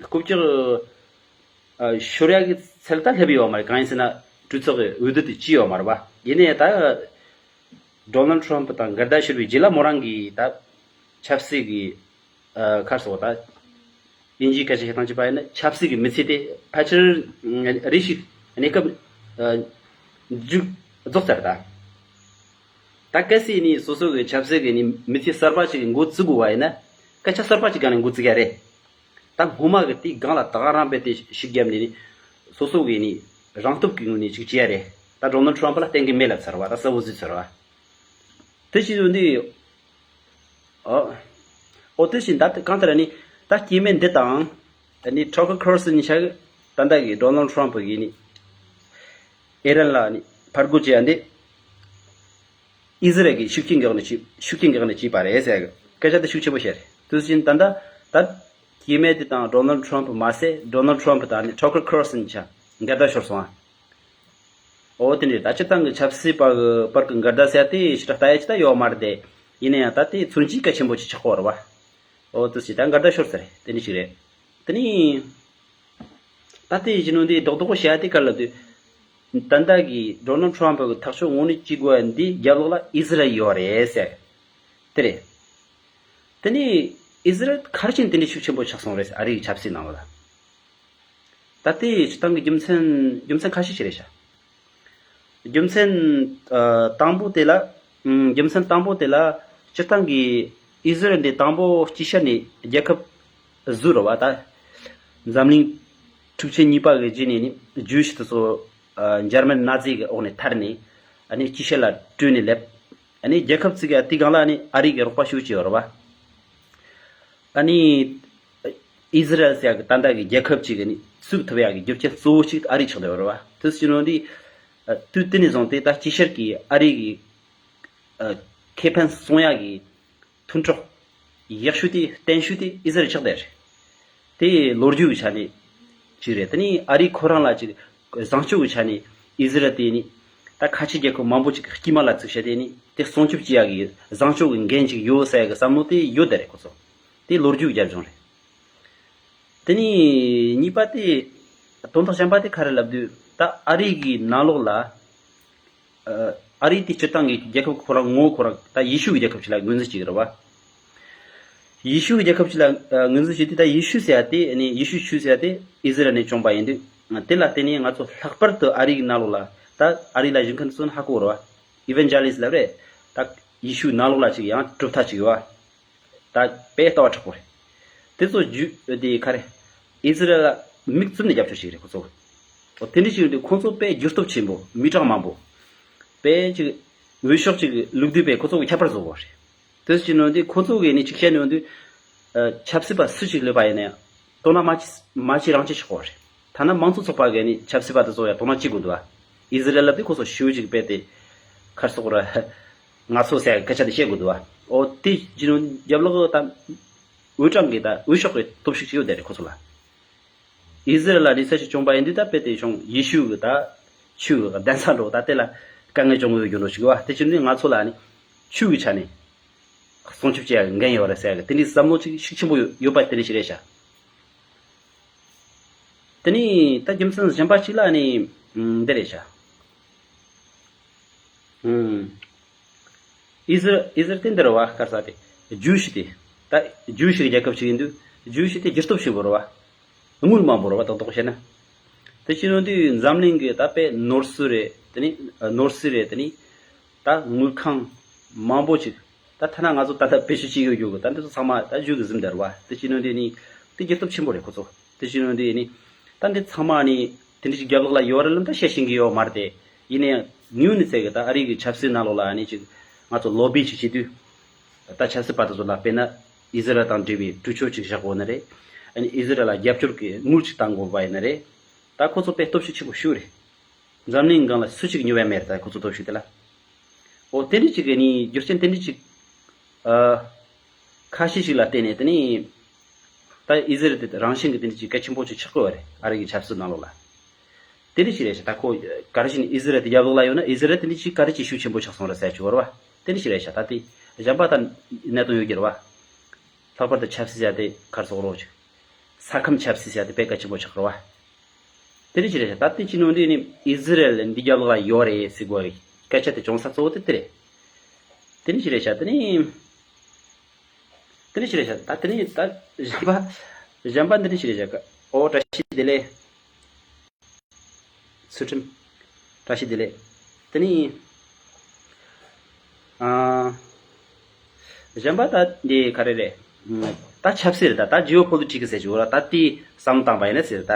རྐུབ་བཀྱག་ཨ་ཤོར་ཡག་གི་ཚད་ད་སླེབས་ཡོད་མ་རེད། གང་ཡིན་ཟེར་ན་གྲོས་ཚོགས་ཀྱི་འོས་བསྡུ་དེ་བྱས་ཡོད་མ་རེད་པ། ཡིན་ནའི་ད་ཌོ་ནལ་ཊམ་ཕ་དང་འགལ་ཟླ་ཤོར་བའི་རྗེས་ལ་མོ་རང་གིས་ད་ཆབ་སྲིད་ཀྱི་ཨ་ག་རེ་ཟེར་དགོས་རེད། ད་དབྱིན་ཇིའི་སྐད་ཆ་བཤད་སྟངས་བྱས་པ་ཡིན་ན་ཆབ་སྲིད་ཀྱི་མི་ཚེ་དེ་ཕལ་ཆེར་རེ་ཞིག་གནས་སྐབས་ཨ་མཇུག་རྫོགས་ཚར་རེད་ད། ད་གལ་སྲིད་ནི་སོ་སོ་གི་ཆབ་སྲིད་ཀྱི་ནི་མི་ཚེ་གསར་པ་ཞིག་འགོ་བཙུགས་དགོས་པ་ཡིན་ན། སྐད་ཆ་གསར་པ་ཞིག་སྒང་ནས་འགོ་བཙུགས་ཡ་རེད། ད་སྔོན་མ་གི་དེའི་སྒང་ལ་ད་ག་རང་རྦད་དེ་ཤུགས་བརྒྱབ་ནས་ནི་སོ་སོ་གི་ནི་རང་སྟོབས་ཀྱི་ངོས་ནས་ཅིག་བྱེད་ཡ་རེད། ད་ཌོ་ནལ་ཊམ་ཕ་ལ་གཏན་འཁེལ་མེད་ལབ་ཚར་བ། ད་གསལ་བོ་བཟོས་ཚར་བ། དེ་བྱས་ཡོང་དུས། ཨོ། ཨོ་དེ་བཞིན་ད་གང་ལྟར་ནི་ད་སྐྱེ་དམན་འདི་དང་། ད་ནི་ཊ་ཀར་ཁར་སན་གཉིས་ཆ་གི་ད་ལྟ་གི་ཌོ་ནལ་ཊམ་ཕ་གིས་ནི་ཨེ་རན་ལ་ནི་ཕར་རྒོལ་བྱེད་ཡ་འདི་ཨི་ཟི་རལ་གྱི་ཤུགས་རྐྱེན་འགག་ནས་བྱས་ཤུགས་རྐྱེན་འགག་ནས་བྱས་པ་རེད་ཟེར་གི་སྐད་ཆ་དེ་ཤུགས་ཆེན་པོ་བཤད་རེད། དེ་བཞིན་ད་ལྟ་ད་སྐྱེ་དམན་འདི་དང་ཌོ་ནལ་ཊམ་ཕ་མ་ཟད། ཌོ་ནལ་ཊམ་ཕ་དང་ནི་ཊ་ཀར་ཁར་སན་གཉིས་ཆ་འགལ་ཟླ་ཤོར་སོང་ཨ། ཨོ་དེ་འདྲའི་ད་སྤྱིར་བཏང་གི་ཆབ་སྲིད་པ་གི་བར་གྱི་འགལ་ཟླ་ཟེར་ཡ་དེ་ཞེ་དྲག་ལྟ་ཡ་ཅིག་ད་ཡོད་མ་རེད་དེ། ཡིན་ན་ཡང་ད་དེ་མཚོན་བྱེད་གལ་ཆེན་པོ་ཅིག་ཆགས་ཀྱི་ཡོད་རེད་བ། ཨོ་དེ་ཞིག་ད་འགལ་ཟླ་ཤོར་ཟེར་དེ་འདྲ་ཞིག་རེད། དེ་ནི། ད་ལྟའི་གཞོན་ནུ་འདི་རྡོག་རྡོག་བཤད་དེ་ག་ལ་དུས། ད་ལྟ་གི་ཌོ་ནལ་ཊམ་པ་གི་ཐག་གཅོད་དངོས་གནས་བྱེད་དགོས་པ་འདི་རྒྱབ་ལོགས་ལ་ཨི་ཟི་རལ་ཡོད་རེད་ཟེར། དེ་རེད། དེ་ནི་ཨི་ཟི་རལ་ག་རེ་བྱས་ནས་དེ་འདྲའི་ཤུགས་ཆེན་པོ་ཆགས་སོང་རེད་ཟེར་ཨ་རི་གི་ཆབ་སྲིད་ནང་ལ། ད་ལྟའི་སྤྱིར་བཏང་གི་རྒྱུ་མཚན་རྒྱུ་མཚན་ཁ་ཤས་ཤིག་རེད་ཤག་རྒྱུ་མཚན་ཨ་དང་པོ་དེ་ལ་ཨམ་རྒྱུ་མཚན་དང་པོ་དེ་ལ་སྤྱིར་བཏང་གི་ཨི་ཟི་རལ་འདི་དང་པོ་དཀྱིལ་ཤར་ནས་རྒྱལ་ཁབ་བཟོས་རེད་བ། ད་འཛམ་གླིང་འཁྲུག་ཆེན་གཉིས་པ་གི་རྗེས་ནས་ནི་ཇུའུ་ཤི་དེ་ཚོ་ཨ་འཇར་མན་ན་ཛི་གི་འོག་ནས་ཐར་ནས་ཨ་ནི་དཀྱིལ་ཤར་ལ་བྲོས་ནས་སླེབས། ཨ་ནི་རྒྱལ་ཁབ་བཙུགས་ཡ་དེའི་སྒང་ལ་ཨ་ནི་ཨ་རི་གི་རོགས་པ་ཞེ་པོ་ཅིག་ཡོད་རེད་བ། ཨ་ནི་ཨི་ཟི་རལ་ཟེར་ཡ་གི་ད་ལྟ་གི་རྒྱལ་ཁབ་ཅིག་གི་ནི་བཙུགས་ཐུབ་ཡ་གི་རྒྱུ་རྐྱེན་གཙོ་བོ་གཅིག་ཨ་རི་ཆགས་བསྡད་ཡོད་རེད་བ། དེ་ཕྱིན་ནོ་འདི་ཨ་དུས་དེ་ནས་བཟུང་སྟེ་ད་དཀྱིལ་ཤར་གྱི་ཨ་རི་གི་ཨ་ཁེ་ཕན་སྲུང་ཡ་གི་མཐུན་གྲོགས་ཡག་ཤོས་དེ་བརྟན་ཤོས་དེ་ཨི་ཟི་རལ་ཆགས་བསྡད་རེད། དེ་ལོ་རྒྱུས་ཀྱི་ཆ་ནས་ཅིག་རེད། དེ་ནི་ཨ་རི་ཁོ་རང་ལ་ཅིག་བཟང་སྤྱོད་ཀྱི་ཆ་ནས་ཨི་ཟི་རལ་དེ་ནི་ད་ཁ་ཆེ་རྒྱལ་ཁབ་མང་པོ་ཅིག་གི་དཀྱིལ་མ་ལ་བཙུགས་བྱས་དེ་ནི་དེ་སྲུང་སྐྱོབ་བྱེད་ཡག་གི་བཟང་སྤྱོད་ཀྱི་འགན་ཅིག་ཡོད་ཟེར་ཡག་གི་བསམ་བློ་དེ་ཡོད་བསྡད་རེད་ཁོ་ཚོ། དེ་ལོ་རྒྱུས་ཀྱི་རྒྱབ་ལྗོངས་རེད། དེ་ནི་གཉིས་པ་དེ་དོན་དག་གཞན་པ་དེ་ག་རེ་ལབ་དུས་ད་ཨ་རི་གི་ནང་ལོགས་ལ་ཨ་ཨ་རི་དེ་སྤྱིར་བཏང་གི་རྒྱལ་ཁབ་ཁོ་རང་ངོ་བོ་ཁོ་རང་ད་ཡེ་ཤུ་གི་རྒྱལ་ཁབ་ཅིག་ལ་ངོས་འཛིན་བྱེད་ཀྱི་རེད་བ། ཡེ་ཤུ་གི་རྒྱལ་ཁབ་ཅིག་ལ་ཨ་ངོས་འཛིན་བྱེད་དུས་ད་ཡེ་ཤུ་ཟེར་ཡ་དེ་ནི་ཡེ་ཤུ་ཆོས་ཟེར་ཡ་དེ་ཨི་ཟི་རལ་ནས་བྱུང་པ་ཡིན་དུས་དེ་ལ་བརྟེན་ནས་ང་ཚོ་ལྷག་པར་དུ་ཨ་རི་གི་ནང་ལོགས་ལ་ད་ཨ་རི་ལ་བཞུགས་མཁན་ཚོ་ནི་ཧ་གོ་རེད་བ། ཨི་ཝན་ཇེ་ལི་སི་ལབ་རེད། ད་ཡེ་ཤུ་ནང་ལོགས་ལ་ཅིག་ཡང་གྲུབ་མཐའ་ཅིག་ཡོད་བ། ད་དཔེ་ལྟ་བ་དྲག་པོ་རེད། དེ་ཚོ་རྒྱུ་དེ་ག་རེ། ཨི་ཟི་རལ་ལ་མིག་བཙུམ་ནས་རྒྱབ་སྐྱོར་བྱེད་ཀྱི་རེད་ཁོ་ཚོ། འོ་དེ་འདྲ་ཞིག་ཡོད་དུས་ཁོ་ཚོ་དཔེ་འགྱུར་སྟོབས་ཆེན་པོ་མི་གྲངས་མང་པོ། དཔེ་ཅིག་འོས་ཤོག་ཅིག་ལུག་དུས་དཔེ་ཁོ་ཚོ་གི་ཁྱད་པར་བཟོ་དགོས་རེད། དེ་ཅིག་ནང་དུས་ཁོ་ཚོ་གི་ནི་ཅིག་བཤད་ནས་ཡོང་དུས། ཆབ་སྲིད་པ་སུ་ཞིག་སླེབས་པ་ཡིན་ན་ཡང་དོ་སྣང་མ་བྱེད་མ་བྱེད་རང་བྱེད་ཆོག་པ་རེད། ཐ་ན་མང་གཙོ་ཚོགས་པ་གི་ནི་ཆབ་སྲིད་པ་དེ་ཚོ་ཡང་དོ་སྣང་བྱེད་དགོས་འདུག་ཨ། ཨི་ཟི་རལ་ལ་དེ་ཁོ་ཚོ་ཞུ་ཅིག་དཔེ་དེ་ཁར་སོག་ར། ང་ཚོ་ཟེར་སྐད་ཆ་དེ་བཤད་དགོས་འདུག་ཨ། ཨོ་དེ་ཅི་ནོ་རྒྱབ་ལོགས་ད། འོས་གྲངས་ཀྱི་ད་འོས་ཤོག་གི་སྟོབས་ཤུགས་ཅིག་ཡོད་དེ་རེད་ཁོ་ཚོ་ལ། ཨི་ཟི་རལ་ལ་ནི་ས་ཞིག་བྱུང་པ་ཡིན་དུས་ད་དཔེ་དེ་བྱུང་ཡེ་ཤུ་གི་ད་ཆོས་གི་གདན་ས་འགྲོ་ད་དེ་ལ་དཀའ་ངལ་བྱུང་ཡོད་རྒྱུ་འགྲོ་ཞིག་བ་དེ་ཕྱིར་ནི་ང་ཚོ་ལ་ནི་ཆོས་གི་ཆ་ནས་སྲུང་སྐྱོབ་བྱེད་ཡག་འགན་ཡོད་རེད་ཟེར་གི་དེ་འདྲའི་བསམ་བློ་ཅིག་ཤུགས་ཆེན་པོ་ཡོད་ཡོད་པ་དེ་འདྲ་ཞིག་རེད་ཤག་དེ་ནི་ད་རྒྱུ་མཚན་གཞན་པ་ཅིག་ལ་ནི་འདི་རེད་ཤག་ཨུམ། ཨི་ཟི་ཨི་ཟི་རལ་དེ་འདི་རེད་བ་དཀར་ས་དེ། ཇུའུ་ཤི་དེ། ད་ཇུའུ་ཤི་གི་རྒྱལ་ཁབ་ཅིག་ཡིན་དུས་ཇུའུ་ཤི་དེ་སྒྱུར་སྟོབས་ཆེན་པོ་རེད་བ། དངུལ་མང་པོ་རེད་བ་ཏག་ཏག་བཤད་ན། དེ་ཕྱིར་ཡོང་དུས་འཛམ་གླིང་གི་ད་དཔེ་ནོར་སྲིད་རེད་དེ་ནི་ནོར་སྲིད་རེད་དེ་ནི། ད་དངུལ་ཁང་མང་པོ་ཅིག་ད་ཐ་ན་ང་ཚོ་ད་ལྟ་བེད་སྤྱོད་བྱེད་ཀྱི་ཡོད་རྒྱུ་གི་ད་འདི་ཚོ་ཚང་མ་ད་ཇུའུ་གི་འཛིན་བསྡད་རེད་བ། དེ་ཕྱིར་ཡོང་དུས་ནི་དེ་སྒྱུར་སྟོབས་ཆེན་པོ་རེད་ཁོ་ཚོ། དེ་ཕྱིར་ཡོང་དུས་ནི། ད་འདི་ཚང་མ་ནི་དེ་འདྲ་ཞིག་རྒྱབ་ལོགས་ལ་ཡོད་རེད་ལབ་ད་བཤད་ཤེས་ཀྱི་ཡོད་མ་རེད་དེ། ཡིན་ནའང་དངོས་གནས་ཚད་ཀྱི་ད་ཨ་རི་གི་ཆབ་སྲིད་ནང་ལོགས་ལ་ཨ་ནི་ཅིག་ང་ཚོ་ལོ་བི་ཅིག་བྱེད་དུས། ད་ཆབ་སྲིད་པ་དེ་ཚོ་ལ་དཔེར་ན་ཨི་ཟི་རལ་དང་འབྲེལ་བའི་གྲོས་ཆོད་ཅིག་བཞག་དགོས་ན་རེད། ཨ་ནི་ཨི་ཟི་རལ་ལ་རྒྱབ་སྐྱོར་གྱི་དངུལ་ཅིག་བཏང་དགོས་པ་ཡིན་ན་རེད། ད་ཁོ་ཚོ་དཔེ་སྟོབས་ཤུགས་ཆེན་པོ་ཞིག་རེད། འཛམ་གླིང་སྒང་ལ་སུ་གཅིག་ཉོ་ཡ་མེད་རེད་ད་ཁོ་ཚོ་སྟོབས་ཤུགས་དེ་ལ། འོ་དེ་འདྲ་ཅིག་གི་ནི་རྒྱུ་རྐྱེན་དེ་འདྲ་ཅིག་ཨ། ཁ་ཤས་ཤིག་ལ་བརྟེན་ནས་དེ་ནི། ད་ཨི་ཟི་རལ་དེ་རང་བཞིན་གྱི་དེ་འདྲ་ཅིག་གལ་ཆེན་པོ་ཅིག་ཆགས་ཀྱི་ཡོད་རེད་ཨ་རི་གི་ཆབ་སྲིད་ནང་ལོགས་ལ། དེ་འདྲ་ཅིག་རེད་ཤག་ད་ཁོ་ག་རེ་བྱས་ནས་ཨི་ཟི་རལ་དེ་རྒྱབ་ལོགས་ལ་ཡོད་ན་ཨི་ཟི་རལ་དེ་འདྲ་ཅིག་ག་རེ་ཅིག་ཤུགས་ཆེན་པོ་ཆགས་སོང་རེད་ཟེར་ཆོག་རེད་བ། དེ་འདྲ་ཅིག་རེད་ཤག་ད་དེ་གཞན་པ་ད་གནད་དོན་ཡོད་ཀྱི་རེད་བ། ལྷག་པར་དུ་ཆབ་སྲིད་ཟེར་དེ་ག་རེ་ཟེར་དགོས་རེད་བ་ཅིག་ས་ཁམས་ཆབ་སྲིད་ཟེར་དེ་དཔེ་གལ་ཆེན་པོ་ཆགས་རེད་བ། དེ་འདྲ་ཅིག་རེད་ཤག་ད་དེ་ཅི་ནོ་འདི་ནི་ཨི་ཟི་རལ་འདི་རྒྱབ་ལོགས་ལ་ཡོད་རེད་ཟེར་དགོས་སྐད་ཆ་དེ་བྱུང་ས་གཙོ་བོ་དེ་དེ་རེད། དེ་འདྲ་ཅིག་རེད་ཤག་དེ་ནི། དེ་འདྲ་ཅིག་རེད་ཤག་ད་དེ་ནི་ད་གཞན་པ། གཞན་པ་འདི་འདྲ་ཅིག་རེད་ཤག་ཨོ་བཀྲ་ཤིས་བདེ་ལེགས། ཚུལ་ཁྲིམས། བཀྲ་ཤིས་བདེ་ལེགས། དེ་ནི། ཨ། གཞན་པ་ད་འདི་ག་རེ་རེད། ད་ཆབ་སྲིད་རེད་ད་ད་ཇི་ཨོ་པོ་ལི་ཊིག་ཟེར་གྱི་ཡོད་ར་ད་དེ་བསམ་བཏང་པ་ཡིན་ན་ཟེར་ད།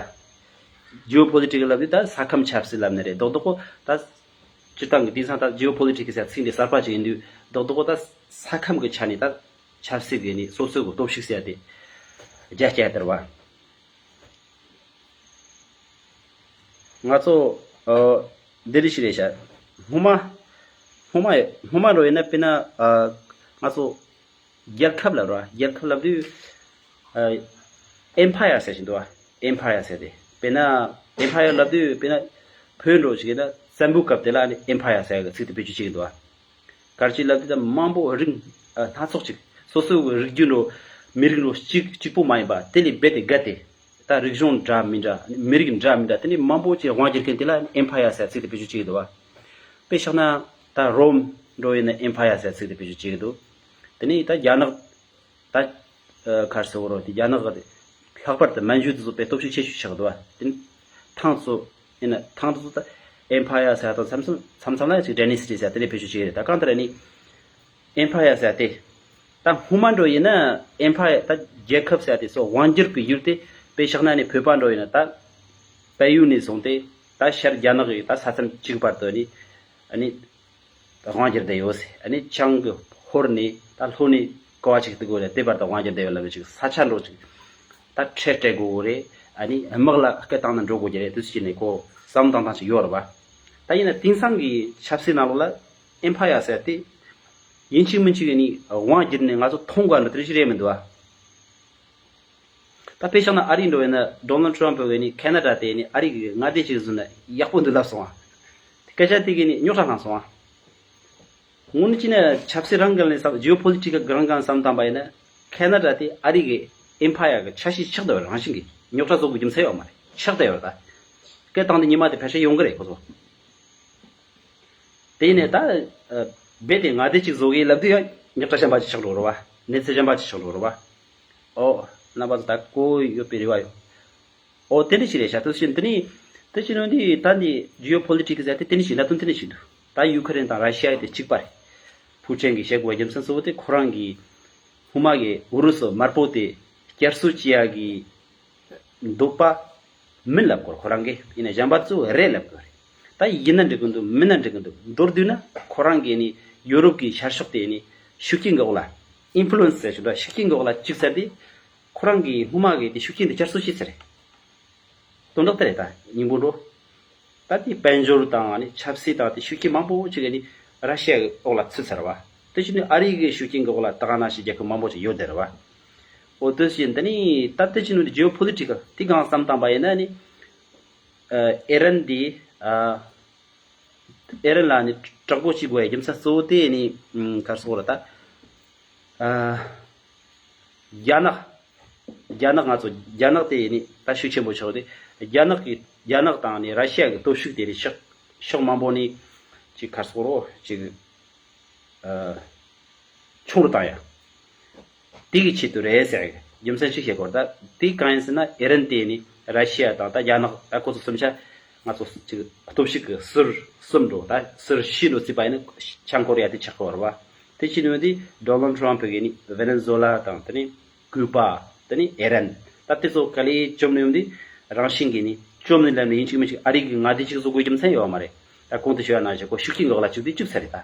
ཇི་ཨོ་པོ་ལི་ཊིག་ལབ་དུས་ད་ས་ཁམས་ཆབ་སྲིད་ལབ་ནི་རེད་རྡོག་རྡོག་གོ་ད། སྤྱིར་བཏང་གི་དེང་སང་ད་ཇི་ཨོ་པོ་ལི་ཊིག་ཟེར་ཚིག་འདི་གསར་པ་ཅིག་ཡིན་དུས་རྡོག་རྡོག་གོ་ད་ས་ཁམས་ཀྱི་ཆ་ནས་ད་ཆབ་སྲིད་ཀྱི་ནི་སོ་སོའི་གི་སྟོབས་ཤུགས་ཟེར་དེ། རྒྱ་སྐྱེད་དེར་བ། ང་ཚོ་ཨ། འདི་རིགས་ཤིག་རེད་ཤག་སྔོན་མ། སྔོན་མ་སྔོན་མ་འགྲོ་ཡིན་ན་དཔེར་ན་ཨ། ང་ཚོ་རྒྱལ་ཁབ་ལབ་ར་རྒྱལ་ཁབ་ལབ་དུས་ཨ། ཨེམ་ཕ་ཡར་ཟེར་བཞིན་འདུག་ཨ། ཨེམ་ཕ་ཡར་ཟེར་ཏེ་དཔེར་ན་ཨེམ་ཕ་ཡར་ལབ་དུས་དཔེར་ན་བོད་འགྲོ་ཞིག་ཡིན་ན་བཙན་པོའི་སྐབས་དེ་ལ་ཨ་ནི་ཨེམ་ཕ་ཡར་ཟེར་གི་ཚིག་དེ་བེད་སྤྱོད་བྱེད་ཀྱི་འདུག་ཨ། གལ་ཆེ་ལབ་དུས་ད་མང་པོ་རིགས་ཨ། སྣ་ཚོགས་ཅིག་སོ་སོའི་རིགས་རྒྱུད་འགྲོ་ མི་རིགས་ལོ་གཅིག་གཅིག་པོ་མ་ཡིན་པ་དེ་ལས་རྦད་དེ་བརྒལ་ཏེ། ད་རིག་གཞུང་འདྲ་མི་འདྲ། མི་རིགས་འདྲ་མི་འདྲ། དེ་ནས་མང་པོ་ཅིག་དབང་སྒྱུར་མཁན་དེ་ལ་ཨེམ་ཕ་ཡར་ཟེར་ཚིག་དེ་བེད་སྤྱོད་བྱེད་ཀྱི་འདུག་བ། དཔེ་བཞག་ན་ད་རོམ་འགྲོ་ཡིན་ན་ཨེམ་ཕ་ཡར་ཟེར་ཚིག་དེ་བེད་སྤྱོད་བྱེད་ཀྱི་འདུག་དེ་ནས་ད་རྒྱ་ནག་ད་ཨ་གར་སོ་རོ་དེ་རྒྱ་ནག་གི་ལྷག་པར་དུ་མན་ཇུ་དེ་ཚོ་དཔེ་སྟོབས་ཤུགས་ཆེ་ཤོས་ཆགས་འདུག་བ། དེ་ནས་ཐང་ཚོ་ཡིན་ན་ཐང་དེ་ཚོ་ད་ཨེམ་ཕ་ཡར་ཟེར་དང་མཚམས་མཚམས་མཚམས་མཚམས་ལ་ཅིག་ཌའི་ནེ་སི་ཊི་ཟེར་དེ་ནས་བེད་སྤྱོད་བྱེད་ཀྱི་རེད། ད་གང་ལྟར་ནི་ཨེམ་ཕ་ཡར་ཟེར་དེ། ད་སྔོན་མ་འགྲོ་ཡིན་ན་ཨེམ་ཕ་ཡར་ད་རྒྱལ་ཁབ་ཟེར་དེ་ཚོ་དབང་སྒྱུར་གྱི་ཡུལ་དེ། དཔེ་བཞག་ན་ནི་བོད་པ་འགྲོ་ཡིན་ན་ད་བལ་ཡུལ་ནས་བཟུང་སྟེ་ད་ཤར་རྒྱ་ནག་གི་ད་ས་མཚམས་གཅིག་བར་དུ་ནི་ཨ་ནི་དབང་སྒྱུར་བསྡད་ཡོད་ཟེར། ཨ་ནི་བྱང་གི་ཧོར་ནས་ད་ལྷོ་ནས་ག་བ་ཅིག་ཏུ་དགོས་རེད། དེ་བར་དུ་དབང་སྒྱུར་བསྡད་ཡོད་ལབ་ཅིག་ས་ཆ་འགྲོ་ཅིག་ད་ཁྲལ་སྤྲད་དགོས་རེད། ཨ་ནི་དམག་ལ་སྐད་བཏང་ན་འགྲོ་དགོས་ཀྱི་རེད། དུས་ཚོད་ནས་ཁོ་བསམ་བཏང་སྟངས་ཅིག་ཡོད་རེད་བ། ད་ཡིན་ན་དེང་སང་གི་ཆབ་སྲིད་ནང་ལོགས་ལ་ཨེམ་ཕ་ཡར་ཟེར་དེ་ཡིན་གཅིག་མིན་གཅིག་ནི་དབང་བསྒྱུར་ནས་ང་ཚོ་མཐོང་དགོས་འདྲ་དེ་ཞིག་རེད་མི་འདུག་བ། ད་དཔེ་བཞག་ན་ཨ་རི་འགྲོ་བས་ན་ཌོ་ནལ་ཊམ་པ་གིས་ནི་ཁེ་ན་ཌ་དེ་ནི་ཨ་རི་གི་མངའ་སྡེ་ཞིག་བཟོས་ན་ཡག་པོ་འདུག་ལབ་སོང་བ། སྐད་ཆ་དེ་གིས་ནི་རྙོག་དྲ་བསླངས་སོང་བ། དངོས་གནས་བྱས་ན་ཆབ་སྲིད་རང་སྒང་ནས་བསམ། ཇི་ཨོ་པོ་ལི་ཊི་ཀལ་རང་སྒང་བསམ་བཏང་པ་ཡིན་ན་ཁེ་ན་ཌ་དེ་ཨ་རི་གི་ཨེམ་ཕ་ཡར་གི་ཆ་ཤས་ཆགས་བསྡད་ཡོད་རེད། རང་བཞིན་གྱིས་རྙོག་དྲ་བཟོ་དགོས་རྒྱུ་མཚན་ཡོད་མ་རེད། ཆགས་བསྡད་ཡོད་རེད། ད་སྐད་བཏང་དུས་ཉི་མ་དེ་ཕལ་ཆེར་ཡོང་གི་རེད་ཁོ་ཚོ། དེ་ནས་ད་ཨ་རྦད་དེ་མངའ་སྡེ་གཅིག་བཟོ་གི་ལབ་དུས་ཡང་རྙོག་དྲ་གཞན་པ་ཅིག་ཆགས་འགྲོ་རེད་བ། གནས་ཚུལ་གཞན་པ་ཅིག་ཆགས་འགྲོ་རེད་བ། ཨོ། རྣམ་པ་ཚོ་ད་གོ་ཡོད་པའི་རེ་བ་ཡོད། ཨོ་དེ་འདྲ་ཞིག་རེད་ཤག་དེ་བཞིན་དེ་ནི་དེ་བཞིན་འོན་ཏེ་ད་འདི་ཇི་ཨོ་པོ་ལི་ཊི་ཀལ་ཟེར་དེ་དེ་འདྲ་ཞིག་གནད་དོན་དེ་འདྲ་ཞིག་འདུག་ད་ཡུ་ཁ་རེན་དང་ར་ཤི་ཡ་དེ་གཅིག་པ་རེད། ཕུའུ་ཅིན་གྱིས་བཤད་དགོས་རྒྱུ་མཚན་གཙོ་བོ་དེ་ཁོ་རང་གིས་སྔོན་མ་གི་ཨུ་རུ་སུ་དམར་པོ་དེ་བསྐྱར་གསོ་བྱེད་ཡ་གི་འདོད་པ་མིན་ལབ་དགོས་རེད། ཁོ་རང་གིས་ཡིན་ན་གཞན་པ་ཚོས་རེད་ལབ་དགོས་རེད། ད་ཡིན་ན་འགྲིག་གི་འདུག་མིན་ན་འགྲིག་གི་འདུག་མདོར་བསྡུས་ན་ཁོ་རང་གིས་ནི་ཡུ་རོབ་ཀྱི་ཤར་ཕྱོགས་དེ་ནི་ཤུགས་རྐྱེན་གྱི་འོག་ལ། ཨིན་ཕུ་ལུ་ཨེན་སི་ཟེར་ཞིག་འདུག་ཤུགས་རྐྱེན་གྱི་འོག་ལ་བཅུག་ཚར་དུས། ཁོ་རང་གིས་སྔོན་མ་གི་དེ་ཤུགས་རྐྱེན་དེ་བསྐྱར་གསོ་བྱས་ཚར་རེད། དོན་དག་དེ་རེད། ད་སྙིང་པོ་འགྲོ། ད་དེ་དཔལ་འབྱོར་དང་ནི་ཆབ་སྲིད་དང་དེ་ཤུགས་རྐྱེན་མང་པོ་ཅིག་གིས་ནི་ར་ཤི་ཡ་གི་འོག་ལ་ཚུད་ཚར་བ། དེ་བཞིན་ནི་ཨ་རི་གི་ཤུགས་རྐྱེན་གྱི་འོག་ལ་ད་ག་ནང་བཞིན་རྒྱལ་ཁབ་མང་པོ་ཅིག་ཡོད་དེ་རེད་བ། འོ་དེ་བཞིན་དེ་ནི་ད་དེ་བཞིན་ནི་ཇི་ཨོ་པོ་ལི་ཊི་ཀལ་དེ་གང་བསམ་བཏང་པ་ཡིན་ན་ནི། ཨ་ཨེ་རན་དེ་ཨ། ཨེ་རན་ལ་ནི་དྲག་པོ་བྱེད་དགོས་ཡ་རྒྱུ་མཚན་གཙོ་བོ་དེ་ནི་ཨམ་ག་རེ་ཟེར་དགོས་རེད་ད། ཨ་རྒྱ་ནག་རྒྱ་ནག་ང་ཚོ་རྒྱ་ནག་དེ་ནི་ད་ཤུགས་ཆེན་པོ་ཆགས་ཏེ། རྒྱ་ནག་གི་རྒྱ་ནག་དང་ནི་ར་ཤི་ཡ་གི་སྟོབས་ཤུགས་དེ་ནི་ཕྱོགས་ཕྱོགས་མང་པོ་ནས་ཅིག་ག་རེ་ཟེར་དགོས་རེད། ཅིག་ཨ། ཆུང་རུ་བཏང་ཡ། དེ་གི་ཆེད་དུ་རེད་ཟེར་གི། རྒྱུ་མཚན་ཅིག་བཤད་དགོས་རེད། ད་དེ་གང་ཡིན་ཟེར་ན་ཨེ་རན་དེ་ནི་ར་ཤི་ཡ་དང་ད་རྒྱ་ནག་ད་ཁོ་ཚོ་གསུམ་ཆ་ང་ཚོ་ཅིག་སྟོབས་ཤུགས་ཀྱི་ཟུར་གསུམ་འགྲོ། ད་ཟུར་བཞི་འགྲོ་རྩིས་པ་ཡིན་ན་བྱང་ཀོ་རི་ཡ་དེ་ཆགས་ཀྱི་ཡོད་རེད་བ། དེ་བྱས་ནས་འོན་ཏེ་ཌོ་ནལ་ཊམ་པ་གིས་ནི་ཝེ་ནེ་ཛུ་ལ་དང་དེ་ནི་ཀུ་པ། དེ་ནི་ཨེ་རན། ད་དེ་ཚོ་ག་ལེར་བཅོམ་ནས་འོན་ཏེ་རང་བཞིན་གྱིས་ནི་བཅོམ་ནས་ལབ་ནས་ཡིན་གཅིག་མིན་གཅིག་ཨ་རི་གི་མངའ་སྡེ་གཅིག་བཟོ་དགོས་རྒྱུ་མཚན་ཡོད་མ་རེད། ད་གོང་དུ་ཞུས་པ་ནང་བཞིན་ཁོ་ཤུགས་རྐྱེན་འོག་ལ་བཅུག་དུས་བཅུག་ཚར་རེད་ད།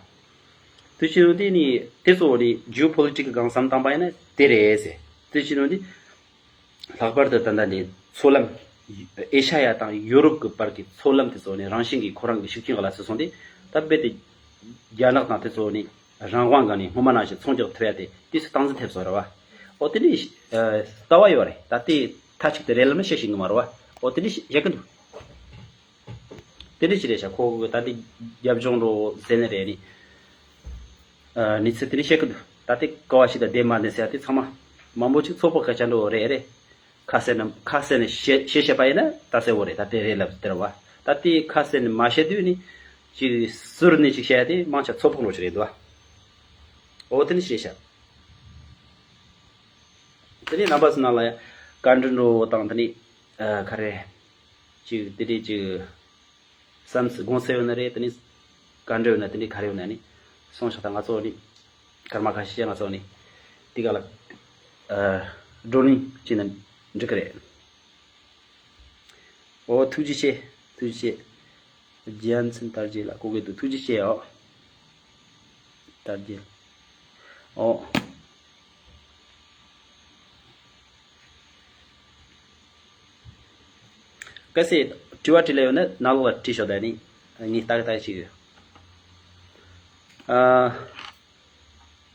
དེ་བྱས་ནས་དེ་ནི་དེ་ཚོ་ནི་ཇི་ཨོ་པོ་ལི་ཊི་ཀལ་སྒང་བསམ་བཏང་པ་ཡིན་ན་དེ་རེད་ཟེར། དེ་བྱས་ནས་དེ་ལྷག་པར་དུ་ད་ལྟ་ནི་མཚོ་ལམ། ཨེ་ཤ་ཡ་དང་ཡུ་རོབ་ཀྱི་བར་གྱི་མཚོ་ལམ་དེ་ཚོ་ནི་རང་བཞིན་གྱིས་ཁོ་རང་གི་ཤུགས་རྐྱེན་འོག་ལ་ཚུད་སོང་སྟེ། ད་རྦད་དེ་རྒྱ་ནག་དང་དེ་ཚོ་ནི་རང་དབང་སྒང་ནས་སྔོན་མ་ནང་བཞིན་ཚོང་རྒྱག་ཐུབ་ཡ་དེ་དུས་སུ་སྟངས་འཛིན་ཐེབས་སོང་རེད་བ། ཨོ་དེ་ནི་ཨ་ལྟ་བ་ཡོད་རེད། ད་ལྟའི་མཐའ་གཅིག་ཏུ་རེད་ལབ་ན་བཤད་ཤེས་ཀྱི་མ་རེད་བ། ཨོ་དེ་ནི་བཤད་ཀྱི་འདུག་དེ་འདྲ་ཞིག་རེད་ཤག་ཁོ་གི་ད་ལྟའི་རྒྱབ་ལྗོངས་འགྲོ་ཟེར་ནི་རེད་ནི། ཨ་གནས་ཚུལ་དེ་འདྲ་བཤད་ཀྱི་འདུག་ད་ལྟའི་ཀ་བ་ཞིག་དང་བསྡད་མ་བསྡད་ཟེར་ཡ་དེ་ཚང་མ་མང་པོ་ཅིག་ཚོད་དཔག་སྐད་ཆ་འགྲོ་རེད་རེད། ཁ་གསལ་ན་ཁ་གསལ་ནས་བཤད་བཤད་བཤད་པ་ཡིན་ན་ད་གསལ་བོ་རེད། ད་དེ་རེད་ལབ་དེ་རེད་བ། ད་ལྟའི་ཁ་གསལ་ནས་མ་བཤད་དུས་ནི་ཅིག་ཟུར་ནས་ཅིག་བཤད་ཡ་དེ་མང་ཆེ་ཚོད་དཔག་འགྲོ་ཅིག་རེད་འདུག་བ། ཨོ་དེ་འདྲ་བཤད་ཤག་དེ་ནས་རྣམ་པ་ཚོ་ནང་ལ་ཡང་བཀའ་འདྲི་འགྲོ་དང་དེ་ནས་ཨ་ག་རེ། ཅིག་དེ་འདྲས་ཅིག་བསམ་དགོངས་སེལ་ཡོད་ན་རེད། དེ་ནས་བཀའ་འདྲི་ཡོད་ན་དེ་འདྲས་ག་རེ་ཡོད་ན་ནི་གསུང་ཤོག་ད་ང་ཚོ་ནི་སྐར་མ་ཁ་ཤས་ང་ཚོ་ནི་དེ་ག་ལ་ཨ་བགྲོ་གླེང་བྱས་ན་འགྲིག་གི་རེད། ཨོ་ཐུགས་རྗེ་ཆེ། ཐུགས་རྗེ་ཆེ། རྒྱལ་མཚན་དར་རྒྱས་ལ་གོ་གི་འདུག་ཐུགས་རྗེ་ཆེ་ཨོ། དར་རྒྱས། ཨོ། གལ་སྲིད་དྲི་བ་དྲིས་ལན་ཡོད་ན་ནང་ལོགས་ལ་དྲིས་ཤོག་ད་ནི་ངས་ཏག་ཏག་ཅིག་ཡོད། ཨ།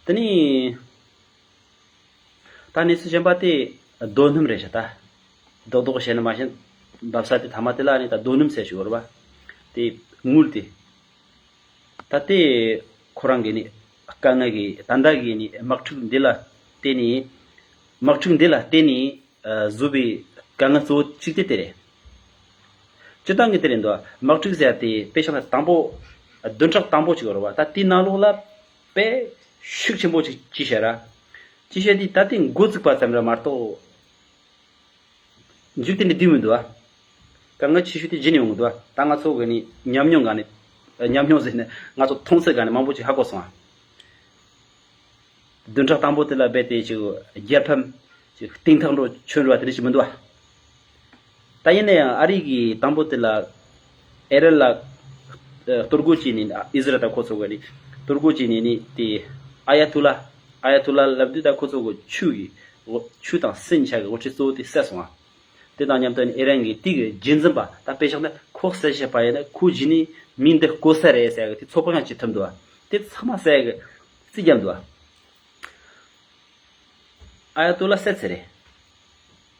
དེ་ནི། ད་གནས་ཚུལ་གཞན་པ་དེ་རྡོ་སྣུམ་རེད་ཤག་ད་རྡོག་རྡོག་བཤད་ན་མ་ཤེས། འབབ་ས་དེ་ཐ་མ་དེ་ལ་ནི་ད་རྡོ་སྣུམ་ཟེར་ཞིག་ཡོད་རེད་པ། དེ་དངུལ་དེ། ད་དེ་ཁོ་རང་གི་ནི་དཀའ་ངལ་གྱི་ད་ལྟ་གི་ནི་དམག་འཁྲུག་འདི་ལ་བརྟེན་ནས་ དམག་འཁྲུག་འདི་ལ་བརྟེན་ནས་ཨ་བཟོས་པའི་དཀའ་ངལ་གཙོ་བོ་གཅིག་དེ་དེ་རེད། སྤྱིར་བཏང་གི་དེ་རེད་འདུག་དམག་འཁྲུག་ཟེར་ཡ་དེ་དཔེ་བཞག་ན་དང་པོ་བདུན་ཕྲག་དང་པོ་གཅིག་ཡོད་རེད་བ། ད་དེའི་ནང་ལོགས་ལ་དཔེ་ཤུགས་ཆེན་པོ་ཅིག་ཅི་བྱས་ར། ཅི་བྱས་དེ་ད་དེ་འགོ་བཙུགས་པ་ཙམ་རེད་མ་གཏོགས། མཇུག་དེ་འདྲ་བསྡུས་མི་འདུག་ཨ། དཀའ་ངལ་ཆེ་ཤོས་དེ་རྗེས་ནས་ཡོང་གི་འདུག་ཨ། ད་ང་ཚོ་གི་ནི་ཉམས་མྱོང་ག་ནས། ཉམས་མྱོང་ཟེར་ནས་ང་ཚོ་མཐོང་ཚད་ག་ནས་མང་པོ་ཅིག་ཧ་གོ་སོང་ཨ། བདུན་ཕྲག་དང་པོ་དེ་ལ་རྦད་དེ་ཅིག་རྒྱལ་ཕམ་ཅིག་གཏིང་ཐག་འགྲོ་ཆོད་འགྲོ་བ་དེ་འདྲ་ཞིག་མི་འདུག་ཨ། ད་ཡིན་ན་ཡང་ཨ་རི་གི་དང་པོ་དེ་ལ་ཨེ་རན་ལ་ཨ་གཏོར་རྒོལ་བྱས་ནས། ཨི་ཟི་རལ་དང་ཁོ་ཚོ་གི་ནི་གཏོར་རྒོལ་བྱས་ནས་ནི་དེ་ཨ་ཡ་ཏུ་ལ། ཨ་ཡ་ཏུ་ལ་ལབ་དུས་ད་ཁོ་ཚོ་གི་ཆོས་ཀྱི་འོ་ཆོས་དང་སྲིད་གཉིས་ཆ་གི་འགོ་ཁྲིད་གཙོ་བོ་དེ་བསད་སོང་ཨ། དེ་དང་མཉམ་དུ་ནི་ཨི་རན་གྱི་དེ་གི་རྒྱུན་འཛིན་པ། ད་དཔེ་བཞག་ན་ཁོ་བསད་བཞག་པ་ཡིན་ན་ཁོ་རྗེས་ནས་མི་འདི་བསྐོ་ས་རེད་ཟེར་གི་དེ་ཚོད་དཔག་ཡང་བྱེད་ཐུབ་འདུག་ཨ། དེ་ཚང་མ་བསད་གི་རྩིས་བརྒྱབ་འདུག་ཨ། ཨ་ཡ་ཏུ་ལ་བསད་ཚར་རེད།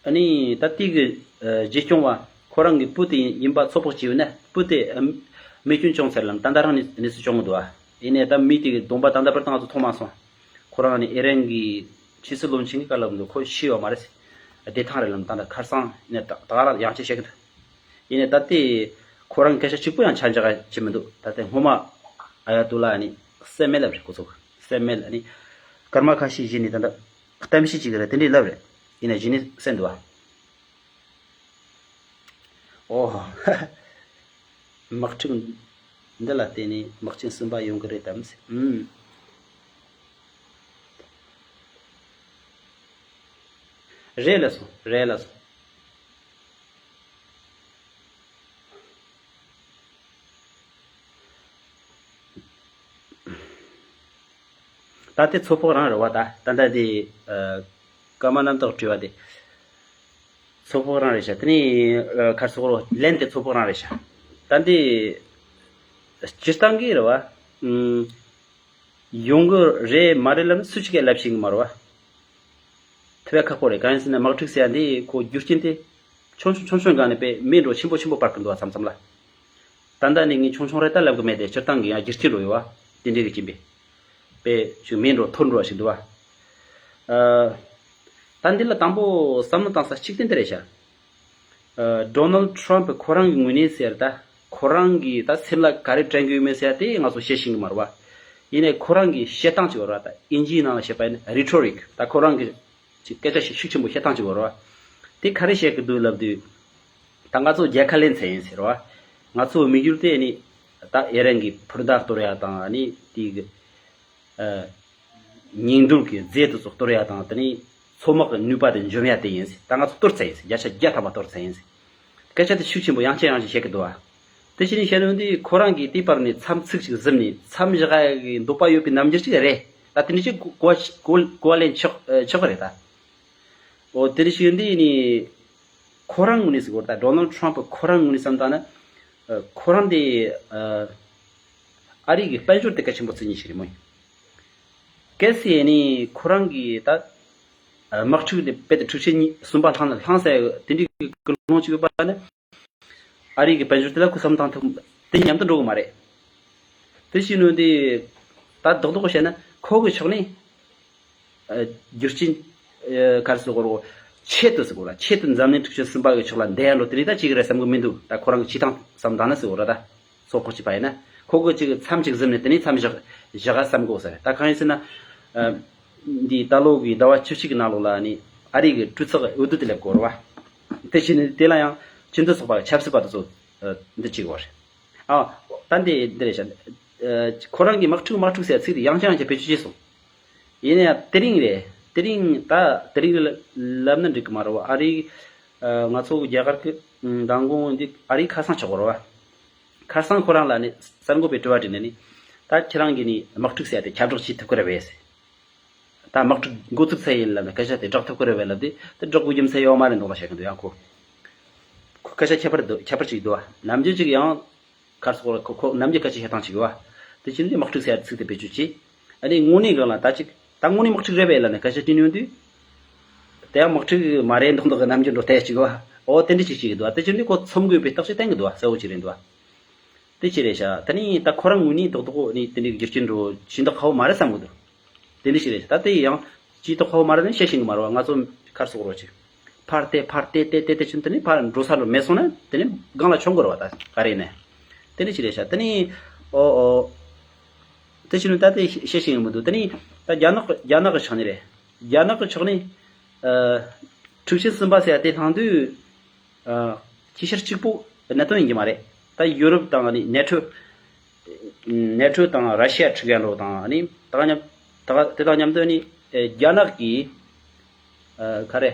ཨ་ནི་ད་ལྟའི་གི་ཨ་རྗེས་སྐྱོང་བ་ཁོ་རང་གི་བུ་དེ་ཡིན་པ་ཚོད་དཔག་བྱས་ཡོད་ན། བུ་དེ་ཨ་རྨས་སྐྱོན་བྱུང་ཚར་ལམ་ད་ལྟ་རང་ནས་གནས་ཚུལ་བྱུང་གི་འདུག་ཨ། ཡིན་ནའི་ད་མི་དེ་གི་གདོང་པ་ད་ལྟ་བར་དུ་ང་ཚོ་མཐོང་མ་སོང་། ཁོ་རང་ནི་ཨི་རན་གི་ཕྱི་སྲིད་བློན་ཆེན་གི་བཀའ་སློབ་འདུག་ཁོ་ཤི་ཡོད་མ་རེད། བདེ་ཐང་རེད་ལམ་ད་ལྟ་ཁར་སང་ནས་ད་ད་ག་རང་ཡང་ཅི་བཤད་གི་འདུག་ཡིན་ནའི་ད་ལྟའི་ཁོ་རང་སྐད་ཆ་གཅིག་པོ་ཡང་ཆ་འཇོག་བྱེད་མི་འདུག་ད་ལྟའི་སྔོན་མ་ཨ་ཡ་ཏུ་ལ་ནི་བསད་མེད་ལབ་རེད། ཁོ་ཚོ་བསད་མེད་ནི་སྐར་མ་ཁ་ཤས་བཞིན་ནི་ད་ལྟ་གཏམ་བཤད་ཅིག་རེད། དེ་འདྲའི་ལབ་རེད། ཡིན་ནའི་གཞི་ནས་བསད་འདུག་བ། ཨོ། དམག་འཁྲུག་འདི་ལ་བརྟེན་ནས་དམག་ཆེན་གསུམ་པ་ཡོང་གི་རེད་དམ། ཨུམ། རེད་ལ་སོང་། རེད་ལ་སོང་། ད་ལྟའི་ཚོད་དཔག་རང་རེད་བ། ད་ད་ལྟ་དེ་ཨ་སྐར་མ་རྣམ་དག་བྲིས་པ་དེ་ཚོད་དཔག་རང་རེད་ཤག་དེ་ནས་ཨ་ཁར་སོག་རོ་ལན་དེ་ཚོད་དཔག་རང་རེད་ཤག་ད་འདི་སྤྱིར་བཏང་གི་རེད་བ། ཨུམ། ཡོང་གི་རེད་མ་རེད་ལབ་ན་སུ་གཅིག་གིས་ལབ་ཤེས་གི་མ་རེད་བ། ཐུབ་ཡ་ཁག་པོ་རེད། གང་ཡིན་ཟེར་ན་དམག་འཁྲུག་ཟེར་ཡ་འདི་ཁོ་རྒྱུ་རྐྱེན་དེ་ཆུང་ཆུང་ཆུང་ཆུང་སྒང་ནས་དཔེ་མེ་འདྲ་ཆེན་པོ་ཆེན་པོ་སྤར་གི་འདུག་བ་མཚམས་མཚམས་ལ། ད་ལྟ་ནས་ངས་ཆུང་ཆུང་རེད་ད་ལབ་གི་མེད་དེ། སྤྱིར་བཏང་གི་ཡང་རྒྱུ་རྐྱེན་འདྲ་ཡོད་བ། དེ་འདྲའི་གི་རྐྱེན་པས་དཔེ་ཅིག་མེ་འདྲ་འཐོར་འགྲོ་བ་ཞིག་འདུག་བ། ཨ། ད་འདི་ལ་དང་པོ་བསམ་བློ་བཏང་ས་གཅིག་དེ་འདི་རེད་ཤག་ཨ། ཌོ་ནལ་ཊམ་ཕ་ཁོ་རང་གི་ངོས་ནས་ཟེར་ད། ཁོ་རང་གི་ད་སེམས་ལ་ག་རེ་དྲན་གི་ཡོད་མེད་ཟེར་དེ་ང་ཚོ་བཤད་ཤེས་གི་མ་རེད་བ། ཡིན་ནའི་ཁོ་རང་གི་བཤད་སྟངས་ཅིག་ཡོད་རེད་བ། ད་ཨིན་ཇིའི་ནང་ལ་བཤད་པ་ཡིན་ན་རི་ཊོ་རིག་ད་ཁོ་རང་གི་ཅིག་སྐད་ཆ་ཤུགས་ཤུགས་ཆེན་པོ་བཤད་སྟངས་ཅིག་ཡོད་རེད་བ། དེ་ག་རེ་བཤད་གི་འདུག་ལབ་དུས། ད་ང་ཚོ་རྒྱལ་ཁ་ལེན་ཚར་ཡིན་ཟེར་བ། ང་ཚོ་དམིགས་ཡུལ་དེ་ནི་ད་ཨི་རན་གྱི་འཕུར་མདའ་གཏོར་ཡ་དང་ནི་དེ་གི་ཨ། ཉིང་རྡུལ་གྱི་རྫས་དེ་ཚོ་གཏོར་ཡ་དང་། དེ་ནས་མཚོ་དམག་གི་ནུས་པ་དེ་འཇོམས་ཡ་དེ་ཡིན་ཟེར། ད་ང་ཚོ་གཏོར་ཚར་ཡིན་ཟེར། བརྒྱ་ཆ་བརྒྱ་ཐམ་པ་གཏོར་ཚར་ཡིན་ཟེར། སྐད་ཆ་དེ་ཤུགས་ཆེན་པོ་ཡང་ཅིག་ཡང་ཅིག་བཤད་གི་འདུག་བ། དེ་བྱས་ནས་བཤད་ནོ་འདི་ཁོ་རང་གིས་དེའི་བར་ནས་མཚམས་ཚིགས་ཤིག་བཟུང་ནས། མཚམས་བཞག་ཡ་གི་འདོད་པ་ཡོད་པའི་རྣམ་འགྱུར་ཅིག་རེད། ད་དེ་འདྲ་ཅིག་གོ་གོ་གོ་གོ་བ་ལེན་ཆོག་ཆོག་གི་རེད་ད། འོ་དེ་འདྲ་ཞིག་འདི་ནི་ཁོ་རང་ངོས་ནས་ཟེར་གོ་ད། ཌོ་ནལ་ཊམ་ཕ་ཁོ་རང་ངོས་ནས་བསམ་བཏང་ན། ཨ། ཁོ་རང་དེ་ཨ། ཨ་རི་གི་དཔལ་འབྱོར་དེ་གལ་ཆེན་པོ་བརྩི་མཁན་ཞིག་རེད་མོད། གལ་སྲིད་ནི་ཁོ་རང་གིས་ད་ཨ། དམག་འཁྲུག་དེ་རྦད་དེ་འཁྲུག་ཆེན་གཉིས་གསུམ་པ་ལྷང་ལྷང་ཟེར་དེ་འདྲའི་ཀུན་སློང་ཅིག་ཡོད་པ་ན། ཨ་རི་གི་དཔལ་འབྱོར་དེ་ལ་ཁོ་བསམ་བཏང་ཐུབ་དེ་མཉམ་དུ་འགྲོ་གི་མ་རེད། དེ་བྱས་ནོ་དེ་ད་རྡོག་རྡོག་བཤད་ན་ཁོ་གི་ཕྱོགས་ནས། ཨ། རྒྱུ་རྐྱེན་ཨ། ག་རེ་ཟེར་དགོས་རེད། ཆེད་དུ་ཟེར་དགོས་རེད། ཆེད་དུ་འཛམ་གླིང་འཁྲུག་ཆེན་གསུམ་པ་གི་ཕྱོགས་ལ་འདེད་ཡ་འགྲོ་དེ་རིགས་ད་ཅིག་རེད་བསམ་གི་མི་འདུག་ད་ཁོ་རང་གི་བྱེད་སྟངས་བསམ་བཏང་ན་ཟེར་དགོས་རེད་ད། ཚོད་དཔག་བྱས་པ་ཡིན་ན། ཁོ་གི་ཅིག་མཚམས་ཅིག་ཟིན་ནས་དེ་ནས་མཚམས་བཞག་བཞག་ཡ་བསམ་གི་ཟེར། ད་གང་ཡིན་ཟེར་ན། ཨ། འདི་ད་ལོ་གི་ཟླ་བ་བཅུ་གཅིག་གི་ནང་ལོགས་ལ་ནི་ཨ་རི་གི་གྲོས་ཚོགས་འོས་བསྡུ་དེ་སླེབས་དགོས་རེད་བ། དེ་བྱས་ནས་དེ་ལ་ཡང་སྤྱི་མཐུན་ཚོགས་པ་གི་ཆབ་སྲིད་པ་དེ་ཚོ་ཨ། འདི་བྱེད་དགོས་རེད། ཨ། ད་འདི་འདི་རེད་ཤག་ཨ། ཁོ་རང་གིས་དམག་འཁྲུག་དམག་འཁྲུག་ཟེར་ཚིག་དེ་ཡང་བསྐྱར་ཡང་བསྐྱར་བེད་སྤྱོད་བྱས་སོང་། ཡིན་ན་ཡང་དེ་རིང་རེད། དེ་རིང་ད་དེ་རིང་ལ་ལབ་ན་འགྲིག་གི་མ་རེད་བ། ཨ་རི། ཨ། ང་ཚོ་རྒྱ་གར་གི་མདང་དགོང་འདི་ཨ་རི་ཁ་སང་ཆགས་པ་རེད་བ། ཁ་སང་ཁོ་རང་ལ་ནི་གསར་འགོད་པའི་དྲི་བ་དྲིས་ནས་ནི། ད་ཁྱེད་རང་གིས་ནི་དམག་འཁྲུག་ཟེར་ཡ་དེ་ཁྱབ་བསྒྲགས་བྱེད་ཐུབ་ཀྱི་རེད་པས་ཟེར། ད་དམག་འཁྲུག་འགོ་བཙུགས་ཚར་ཡིན་ལབ་ནས་སྐད་ཆ་དེ་བསྒྲགས་ཐུབ་ཀྱི་རེད་པས་ལབ་དུས། དེ་བསྒྲགས་དགོས་རྒྱུ་མཚན་ཡོད་མ་རེད་འདུག་ལ་བཤད་གི་འདུག་ཡང་ཁོ། ཁོ་སྐད་ཆ་ཁྱད་པར་འདུག་ཁྱད་པར་ཅིག་འདུག་བ། ནམ་རྒྱུན་ཅིག་ཡང་ཁར་སོགས་ཁོ་ཁོ་ནམ་རྒྱུན་སྐད་ཆ་བཤད་སྟངས་ཅིག་ཡོད་བ། དེ་བྱས་ནས་དམག་འཁྲུག་ཟེར་ཡ་ཚིག་དེ་བེད་སྤྱོད་བྱས། ཨ་ནི་དངོས་གནས་སྒང་ལ་ད་ཅིག་ད་དངོས་གནས་དམག་འཁྲུག་རེད་པས་ལབ་ནས་སྐད་ཆ་དྲིས་ཡོང་དུས། དེ་ཡང་དམག་འཁྲུག་མ་རེད་མདོག་མདོག་གི་ནམ་རྒྱུན་འགྲོ་བསྡད་ཅིག་ཡོད་བ། འོ་དེ་འདྲ་ཅིག་ཅིག་འདུག་བ། དེ་བྱས་ནས་ཁོ་མཚམས་འགོད་པའི་རྟགས་ཅིག་བསྟན་གི་འདུག་བ། གསལ་བོ་ཅིག་རེད་འདུག་བ། དེ་ཅི་རེད་ཤག་ད་ནི་ད་ཁོ་རང་ངོས་ནས་རྡོག་རྡོག་ནི་དེ་འདྲའི་རྒྱུ་རྐྱེན་འགྲོ་ཕྱིན་ད་ཁག་པོ་མ་རེད་བསམ་གི་འདུག་དེ་འདྲ་ཞིག་རེད་ཤག་ད་དེ་ཡང་ ཅི་ཏོ་ཁོ་མ་རེད་ནི་ཤེས་ཤིང་གི་མ་རེད་བ། ང་ཚོ་ཁར་སོག་རོགས་ཆེ། ཕར་ཏེ་ཕར་ཏེ་ཏེ་ཏེ་ཏེ་ཆུན་དེ་ནི་ཕར་འགྲོ་ས་རུ་མེད་སོང་ན་དེ་ནི་སྒང་ལ་མཆོང་དགོས་རེད་བ། ད་ག་རེ་ནས་དེ་ནི་ཅི་རེད་ཤག་དེ་ནི་ཨོ་ཨོ་དེ་ཆུན་ད་དེ་ཤེས་ཤིང་གི་མི་འདུག་དེ་ནི་ད་རྒྱ་ནག་རྒྱ་ནག་གི་ཕྱོགས་ནས་རེད། རྒྱ་ནག་གི་ཕྱོགས་ནས་ཨ་འཁྲུག་ཆེན་གསུམ་པ་ཟེར་ཡ་དེ་ལྷང་དུས་ཨ་ཅི་ཕྱིར་གཅིག་པོ་གནད་དོན་ཡིན་གྱི་མ་རེད། ད་ཡུ་རོབ་དང་ནི་ནེ་ཊོ། ནེ་ཊོ་དང་ར་ཤི་ཡ་འཁྲུག་ཡ་འགྲོ་དང་ནི་ད་ག་མཉམ་ད་ག་དེ་དང་མཉམ་དུ་ནི་ཨེ་རྒྱ་ནག་གིས་ཨ་ག་རེ་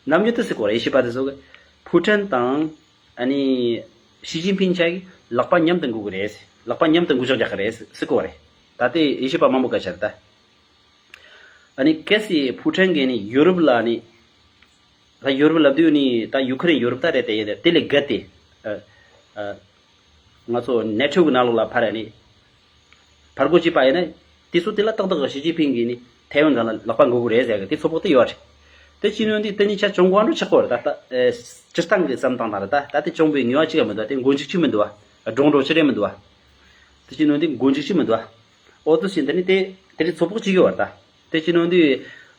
ནམ་རྒྱུན་དུ་ཟེར་གོ་རེད། ཨེ་ཤི་པ་དེ་ཚོ་གི་ཕུ་ཁྲན་དང་ཨ་ནི་ཞི་ཅིན་ཕིང་ཆ་གི་ལག་པ་མཉམ་དུ་འགུག་གི་རེད། ལག་པ་མཉམ་དུ་འགུག་ཤོག་རྒྱག་གི་རེད་ཟེར་གོ་རེད། ད་ལྟའི་ཨེ་ཤི་པ་མང་པོ་སྐད་ཆ་རེད་ད། ཨ་ནི་གལ་སྲིད་ཕུ་ཁྲན་གིས་ནི་ཡུ་རོབ་ལ་ནི་ད་ཡུ་རོབ་ལབ་དུས་ནི་ད་ཡུ་ཁུ་རེན་ཡུ་རོབ་ད་རེད་དེ་ཡིན་དེ་དེ་ལས་བརྒལ་ཏེ་ཨ་ཨ་ང་ཚོ་ནེ་ཊོ་གི་ནང་ལོགས་ལ་ཕར་ནི་ཕར་རྒོལ་བྱས་པ་ཡིན་ན་དེ་ཚོ་དེ་ལ་ཏག་ཏག་ཞི་ཅིན་ཕིང་གིས་ནི་ཐའེ་ཝན་སྒང་ལ་ལག་པ་འགུག་གི་རེད་ཟེར་གི་དེ་ཚོད་དཔག་དེ་ཡོད་རེད། དེ་ཅི་ནོན་དེ་དེ་གཉིས་ཆ་གྱོང་གོ་འགྲོ་ཆགས་གོ་རེད། ད་ལྟ་ཨེ་སྤྱིར་བཏང་གི་བསམ་སྟངས་ལ་རེད། ད་ད་དེ་གྱོང་པོའི་ངེས་པ་ཅིག་ཡང་མི་འདུག་དེ་མགོ་མཇུག་ཅིག་མི་འདུག་བ། སྒྲོག་འགྲོ་ཅི་རེད་མི་འདུག་བ། དེ་ཅི་ནོན་དེ་མགོ་མཇུག་ཅིག་མི་འདུག་བ། ཨོ་དེ་བཞིན་དེ་ནི་དེ་དེ་རིགས་ཚོད་དཔག་ཅིག་ཡོད་བ། ད་དེ་ཅི་ནོན་དེ་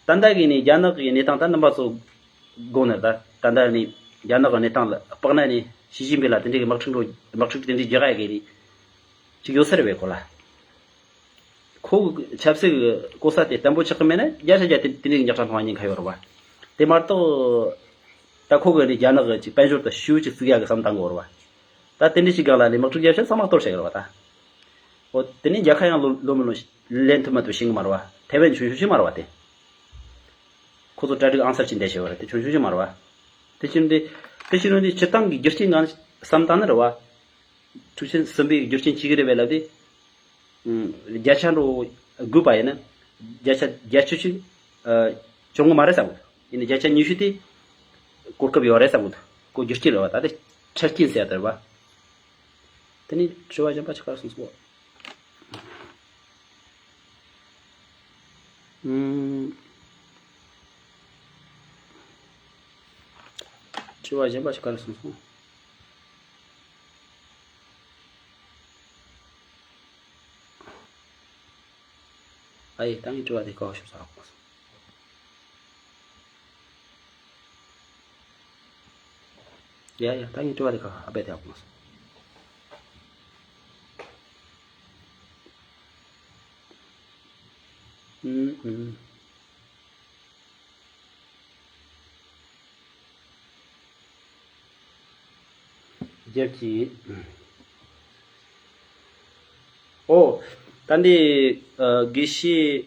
ད་ལྟ་གི་ནི་རྒྱ་ནག་གི་གནས་སྟངས་ད་རྣམ་པ་ཚོ་དགོངས་ནས་ད་ད་ལྟ་ནི་རྒྱ་ནག་གི་གནས་སྟངས་ལ་དཔག་ན་ནི་ཞི་ཅིན་ཕིང་ལ་དེ་འདྲའི་གི་དམག་འཁྲུག་འགྲོ་དམག་འཁྲུག་དེ་འདྲའི་རྒྱག་ཡ་གི་ནི་ཅིག་ཡོད་ས་རེད་བས་ཁོ་ལ། ཁོ་གི་ཆབ་སྲིད་ཀྱི་གོ་ས་དེ་བརྟན་པོ་ཆགས་ཀྱི་མེད་ན་བརྒྱ་ཆ་བརྒྱ་དེ་དེ་འདྲའི་ཉག་ཕྲ་མཐོང་བ་ཉེན་ཁ་ཡོད་རེད་བ། དེ་མ་གཏོགས་ད་ཁོ་གི་ནི་རྒྱ་ནག་གི་ཅིག་དཔལ་འབྱོར་དང་ཤུགས་ཅིག་བཙུགས་ཡག་གི་བསམ་བཏང་གི་ཡོད་རེད་བ། ད་དེ་འདྲའི་ཅིག་སྒང་ལ་ནི་དམག་འཁྲུག་རྒྱབ་ཤག་ཚང་མ་གཏོར་བྱས་ཡོད་རེད་བ་ད། འོ་དེ་ནི་རྒྱལ་ཁ་ཡང་ལོ་ལོ་མི་ལོ་ལེན་ཐུབ་མ་ཐུབ་ཤེས་གི་མ་རེད་བ། ཐའེ་ཝན་ཆུང་ཆུང་ཞིག་མ་རེད་བ་དེ། ཁོ་ཚོ་གྲ་སྒྲིག་ཨང་གསར་ཅིག་འདེད་བྱས་ཡོད་རེད། དེ་ཆུང་ཆུང་ཞིག་མ་རེད་བ། དེ་ཕྱིར་འདི་དེ་ཕྱིར་འདི་སྤྱིར་བཏང་གི་རྒྱུ་རྐྱེན་ངང་བསམ་བཏང་ན་རེད་བ། འཁྲུག་ཆེན་གསུམ་པའི་རྒྱུ་རྐྱེན་གཅིག་རེད་པས་ལབ་དེ། ཨུམ། བརྒྱ་ཆ་འགྲོ་དགོས་པ་ཡིན་ན། བརྒྱ་ཆ་བརྒྱད་ཅུ་ཅིག་ཨ། བྱུང་གི་མ་རེད་བསམ་གི་འདུག་ཡིན་ན་བརྒྱ་ཆ་ཉི་ཤུ་དེ། གོ་སྐབས་ཡོད་རེད་བསམ་གི་འདུག་ཁོ་རྒྱུ་རྐྱེན་རེད་བ། ད་དེ་ཆ་རྐྱེན་ཟེར་ཡ་དེ་རེད་བ། དེ་ནི་དྲི་བ་གཞན་པ་ཆགས་ཀ་སོང་སོང་། ཨུམ། དྲི་བ་གཞན་པ་ཞིག་ག་རེ་སོང་སོང་། ཨ་ཡེ་ད་ངའི་དྲི་བ་དེ་ག་བ་ཤོད་ས་རག་མ་སོང་། ཡ་ཡ་ད་ངའི་དྲི་བ་དེ་ག་ཨ་བས་དེ་ཧ་གོ་མ་སོང་། ཨུམ་ཨུམ། རྒྱབ་ཀྱི། ཨོ། ད་འདི་ཨ་དགེ་བཤེས།